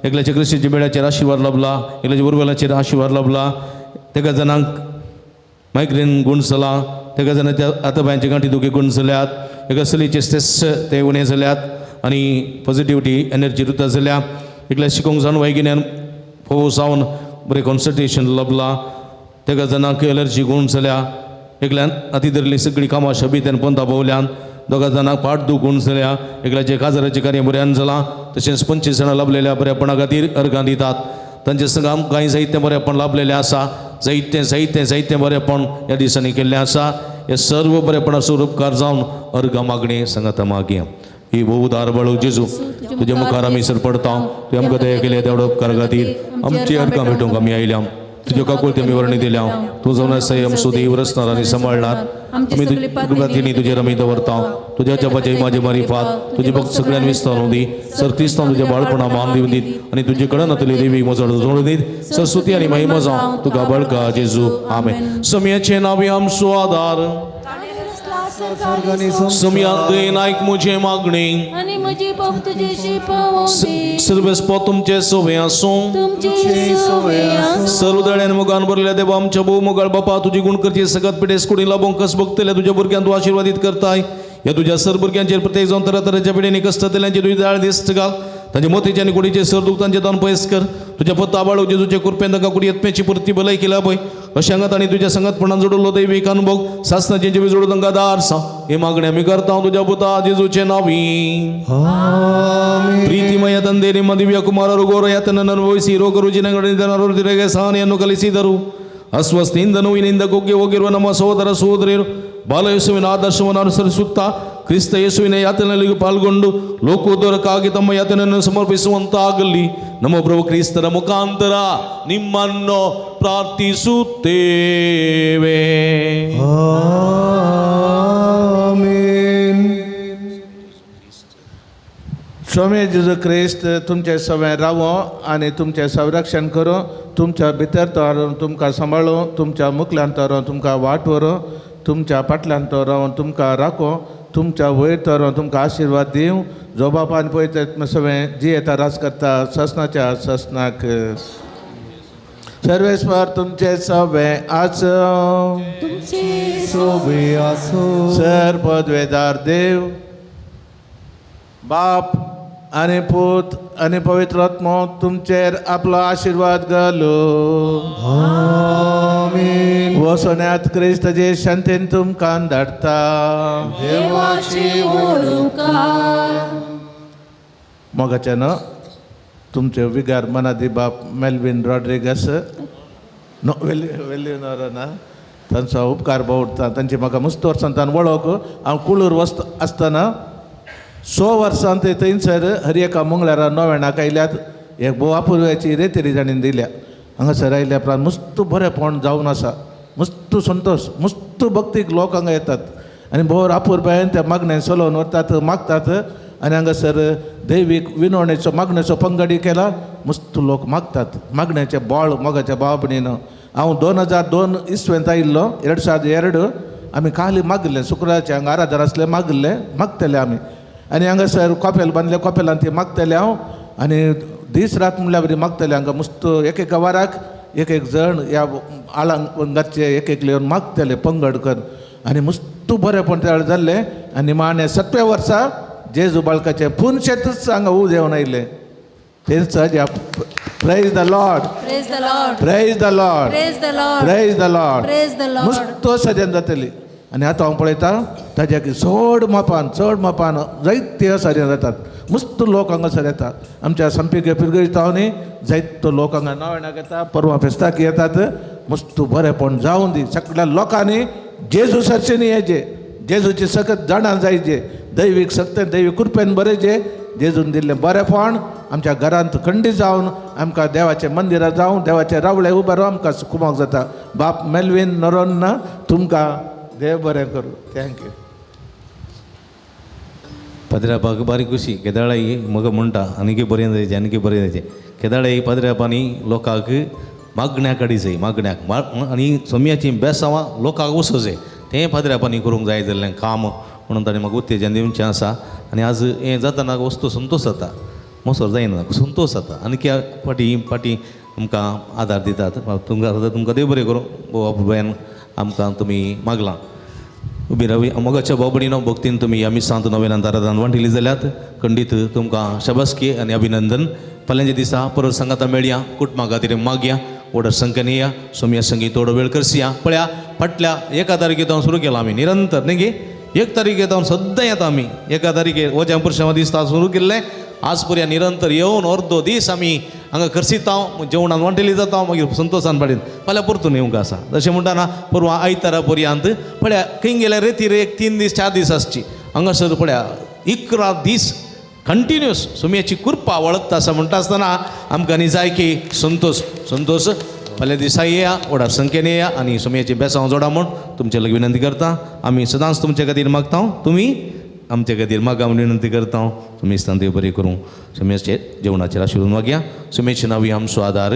एकल्याच्या क्रिस्तीच्या बेड्याचेर आशिर्वाद लाभला, एकल्याच्या उरवेलाचेर आशिर्वाद लाभला, तेका जाणांक मायग्रेन गुण जाला, तेका जाणांच्या आताबायांची गांठी दुखी गुण जाल्यात, एका चलयेचे स्ट्रेस ते उणें जाल्यात आनी पॉझिटिविटी एनर्जी रुता जाल्या, एकल्या शिकोंक जावन वैगिन्यान फोव जावन बरें कॉन्सन्ट्रेशन लाभलां, तेका जाणांक एलर्जी गुण जाल्या, एकल्यान हाती धरलीं सगळीं कामां शबीत्यान पंता भोवल्यान, दोगा जाणांक पाट दूख गुण जाल्या, एकल्याचे काजाराचें कार्य बऱ्यान जालां, तशेंच 25 जाणां लाभलेल्या बऱ्यापणा खातीर अर्गां दितात. तांचे संग आमकां जायतें बरेपण लाभलेलें आसा, जायतें जायतें जायतें बरेपण ह्या दिसांनी केल्लें आसा. हे सर्व बरेपणाचो उपकार जावन अर्गां मागणी सांगाता मागया. ही भोव बाळू जेजू तुज्या मुखार आमी सर पडता, तुवें आमकां दया केल्या तेवडो उपकार खातीर आमची अर्गां भेटूंक आमी आयल्या. तुज्यो काकुळती आमी वर्णी दिल्या, तूं जावन आसा आमचो देव रचणार आनी सांबाळणार. आमी तुज्या तुजेर आमी दवरता, तुज्या जपाचे म्हाजे मारिफात तुजी भक्त सगळ्यान विस्तार दी. सर क्रिस्तांव तुज्या बाळपणा मान दिवन दीत आनी तुजे कडेन नातली देवी मजड जोडून दीत. सरस्वती आनी महिमा जावं तुका बळका जेजू आमेन. समयाचें नांव आमचो आदार, समयात नायक म्हजें मागणी आनी म्हजी बाब तुजेशी पावोवंदी. सर्वेस्पो तुमचे सवे आसूं, सर्व दळ्यान मुखान भरल्या देवा आमच्या भोव मोगाळ बापा तुजी गुण करची सगत पिडेस कुडी लाभोंक कस भोगतल्या तुज्या भुरग्यांक तूं आशिर्वादीत करताय. ह्या तुज्या सर भुरग्यांचेर प्रत्येक जावन तरातराच्या पिडेनी कश्ट जातल्यांची तुजी दाळ दिस्त घाल, तांचे मोतीचे आनी कुडीचे सर दूख तांचे दान पयस कर. तुज्या पत्ता बाळू जेजूचे कृपेन तांकां कुडी यत्मेची पुरती भलायकी लाभय. अशें हांगात आनी तुज्या संगतपणान जोडलो दैवीक अनुभव सासनाचे जिवी जोडून तांकां दार साव. हे मागणे आमी करता तुज्या पुता जेजूचे नांवी. ಪ್ರೀತಿಮಯ ತಂದೆ, ನಿಮ್ಮ ದಿವ್ಯ ಕುಮಾರರು ಘೋರ ಯಾತನನ್ನು ಅನುಭವಿಸಿ ರೋಗ ರುಜಿನಗಳಿಂದ ನರಳುತ್ತಿರಗೆ ಸಹನೆಯನ್ನು ಕಲಿಸಿದರು. ಅಸ್ವಸ್ಥೆಯಿಂದ ನೋವಿನಿಂದ ಕುಗ್ಗಿ ಹೋಗಿರುವ ನಮ್ಮ ಸಹೋದರ ಸಹೋದರಿಯರು ಬಾಲಯೇಸುವಿನ ಆದರ್ಶವನ್ನು ಅನುಸರಿಸುತ್ತಾ ಕ್ರಿಸ್ತ ಯೇಸುವಿನ ಯಾತನೆಯಲ್ಲಿ ಪಾಲ್ಗೊಂಡು ಲೋಕೋದ್ಧಾರಕ್ಕಾಗಿ ತಮ್ಮ ಯಾತನೆಯನ್ನು ಸಮರ್ಪಿಸುವಂತಾಗಲಿ. ನಮ್ಮ ಪ್ರಭು ಕ್ರಿಸ್ತರ ಮುಖಾಂತರ ನಿಮ್ಮನ್ನು ಪ್ರಾರ್ಥಿಸುತ್ತೇವೆ. आमेन. स्वामी जेजू क्रिस्त तुमचे सवें रावो आनी तुमचें संरक्षण करूं, तुमच्या भितर तो हाडून तुमकां सांबाळूं, तुमच्या मुखल्यान तो रावन तुमकां वाट व्हरूं, तुमच्या फाटल्यान तो रावन तुमकां राखूं, तुमच्या वयर तो रावन तुमकां आशिर्वाद दिवं. जो बापान पळयता सवें जियेता राज करता ससनाच्या ससनाक. सर्वेस्पर तुमचे सवें आसूं, तुमचे सोबे आसूं. सर पदवेदार देव बाप आनी पूत आनी पवित्र आत्मो तुमचेर आपलो आशिर्वाद घालू. आमेन. वसोन्यात क्रिस्ताचे शांतीन तुमकां धाडटा. देवाची ओळख. मोगाच्यान तुमचे विगार मनादी बाप मेल्विन रॉड्रिगस नो वेल्युनोरना तांचो उपकार भोवता. तांची म्हाका मस्त वर्सां तान वळख. हांव कुळूर वस्त आसतना 100 वर्सां ते थंयसर हर एका मंगळारा नव्याणाक आयल्यात. एक भोव अपुर्वाची रेतेरी जाणीन दिल्या. हांगासर आयल्या उपरांत मस्त बरेंपण जावन आसा, मस्त संतोश, मस्त भक्तीक लोक हांगा येतात आनी भोव अपुरबायेन त्या मागण्यान चलोवन व्हरतात, मागतात. आनी हांगासर दैवीक विनवणेचो मागण्याचो पंगडी केला, मस्त लोक मागतात मागण्याचे बोळ मोगाच्या भाव भयणीन. हांव 2002 इस्वेंत आयिल्लो, 2002 आमी खाली मागिल्लें, शुक्राचे हांगा आराधन आसलें, मागिल्लें, मागतले आमी. आनी हांगासर कॉपेल बांदलें, कॉपेलान ती मागतले हांव आनी दीस रात म्हणल्यार बरी मागतले हांगा मस्त एक एका वाराक एक एक जण ह्या आळांगाचे एक एक येवन मागतले पंगड कर आनी मस्त बरेंपण तयार जाल्लें. आनी माणे 7व्या वर्सा जेजू बाळकाचें पुनशेतूच हांगा उज येवन आयलें. तेंच Praise the Lord, Praise the Lord, Praise the Lord, Praise the Lord, Praise the Lord, Praise the Lord. मस्त सजन जातली. आनी आतां हांव पळयता ताज्या चड मापान, चड मापान जायते सजन जातात, मस्त लोक हांगासर येता. आमच्या संपिके पिरगयतांनी जायतो लोक हांगा नव्याक येता, परवा फेस्ताक येतात. मस्त बरेंपण जावन दी सगळ्या लोकांनी जेजू सरचेनी येचे, जेजूची सकत जाणा जायचे, दैवीक सक्तेन दैवीक कृपेन बरें जेजून दिल्लें बरेंपण आमच्या घरांत खंडी जावन आमकां देवाचें मंदिरां जावन देवाचें रावळे उबें रावन आमकां कुमक जाता. बाप मेलवीन नरोन्ना तुमकां देव बरें करूं. Thank you. पदरापाक बारीक खुशी केदाळाय म्हाका म्हणटा आनीक बरें जायचें, आनीक बरें जायचें. केदाळाय पदरापांनी लोकांक मागण्या काडी जाय, मागण्याक आनी सोम्याचीं बेसांवां लोकांक वचूं जाय, तें पाद्र्यापांनी करूंक जाय जाल्लें काम म्हणून ताणें म्हाका उत्तेजन दिवचें आसा. आनी आज हें जातना वस्तू संतोश जाता, मोसोर जायना, संतोश जाता. आनी फाटीं फाटीं आमकां आदार दितात. तुमकां तुमकां देव बरें करूं. बाबान आमकां तुमी मागलां उबी रावी मोगाच्या बाबडीनो भक्तीन तुमी ह्या मिसांत नव्यान आराधन वांटिली जाल्यात खंडीत तुमकां शाबासकी आनी अभिनंदन. फाल्यांच्या दिसा परत सांगाता मेळया, कुटुंबा खातीर मागया, व्हड संख्येन या, सोम्या संगी थोडो वेळ करसिया. पळया फाटल्या 1 तारखे हांव सुरू केला आमी निरंतर न्ही गे, 1 तारखे हांव सद्दां येता आमी. 1 तारखे वज्या पुरशां दिसता सुरू केल्लें, आज पर्यंत निरंतर येवन अर्दो दीस आमी हांगा खर्सिता, जेवणान वांटेली जाता, मागीर संतोशान पाडीन फाल्यां परतून येवंक आसा. तशें म्हणटाना परवां आयतारा पर्यंत पळया खंय गेल्यार रेतीर 1 3 दीस 4 दीस आसची, हांगासर पळया 11 दीस कंटिन्युअस सोम्याची कृपा वळखता आसा. म्हणटा आसतना आमकां न्ही जाय की संतोश संतोश. फाल्यां दिसा येया, व्हडा संख्येन येया आनी सोम्याची बेसांव जोडा म्हूण तुमचे लागीं विनंती करता. आमी सदांच तुमचे खातीर मागता, तुमी आमचे खातीर मागा म्हूण विनंती करता. तुमी देव बरें करूं. सोम्याचे जेवणाचेर आशिर्वाद मागया. सोम्याचे नांवी आमचो आदार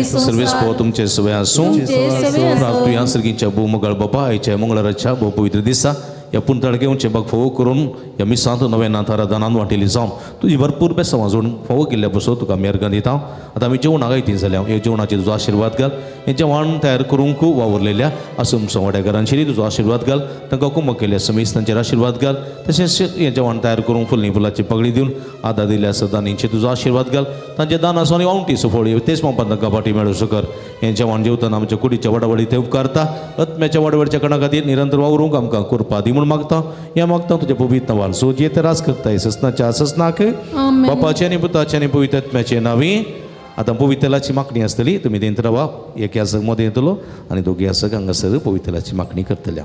सर्वेस्पो तुमचे सवय आसूं. तुया सर्गीच्या भोव मोगाळ बापा, आयच्या मंगळाराच्या भोव पवित्र दिसा ह्या पुंतळ घेवचें बाग फोव करून ह्या मिसांत नव्या आराधनान वांटेली जावन तुजी भरपूर बेसांवां जोडून फोव केल्ल्या पसो तुका आमी अर्गां दिता. आतां आमी जेवणाक आयती जाल्या, ह्या जेवणाचेर तुजो आशिर्वाद घाल. हें जेवण तयार करूंक वावुरलेल्या आसूं वाड्याघरांचेर तुजो आशिर्वाद घाल. तांकां कुमक केल्ल्या समेस्त तांचेर आशिर्वाद घाल. तशेंच हें जेवण तयार करूंक फुलणी फुलाची पगडी दिवन आदार दिल्या सदांनीचेर तुजो आशिर्वाद घाल. तांचे दान आसूं आनी वावटी सुफळ तेच मापान तांकां फाटी मेळूं कर. हें जेवण जेवतना आमच्या कुडीच्या वाडावडी ते उपकारता. आत्म्याच्या वाडवडच्या कणा खातीर निरंतर वावरूंक आमकां कृपा दी म्हूण मागता. ह्या मागता तुज्या पवित्र नांवान सो जे ते राज करताय ससनाच्या ससनाक बापाचे आनी पुताचे आनी पवित्र आत्म्याचे नांवी. आतां पवित्रलाची मागणी आसतली, तुमी थंय रावा. एक यासक मदें येतलो आनी दोगी यासक हांगासर पवित्रलाची मागणी करतल्या.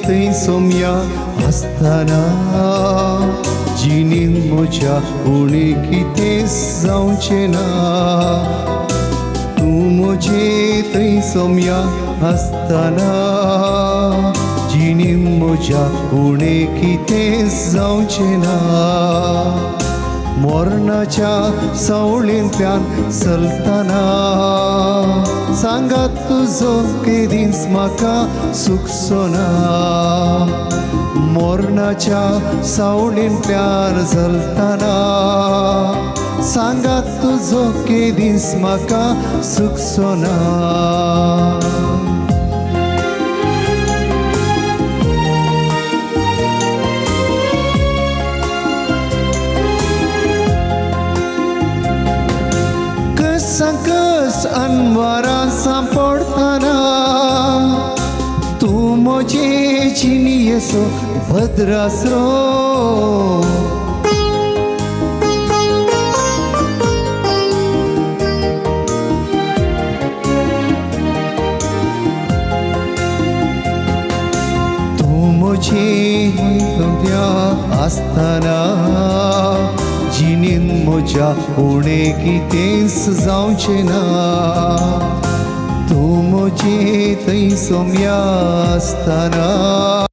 थंय सोम्या आसतना जिणेंत म्हज्या उणें कितें जावचें ना. तूं म्हजे थंय सोम्या आसतना जिणेंत म्हज्या उणें कितें जावचें ना. मरणाच्या सावळेंतल्यान चलतना सांगात तुजो केदींच म्हाका सुखचो ना. मरणाच्या सावळेंतल्यान चलतना सांगात तुजो केदींच म्हाका सुखचो ना. कस अनवरां सांपडटना तूं म्हजे जिणयेचो भद्रासरो. तूं म्हजी तुमच्या आसतना जिणेन म्हज्या उणें कितेंच जावचें ना. तूं म्हजे थंय सोम्या आसतना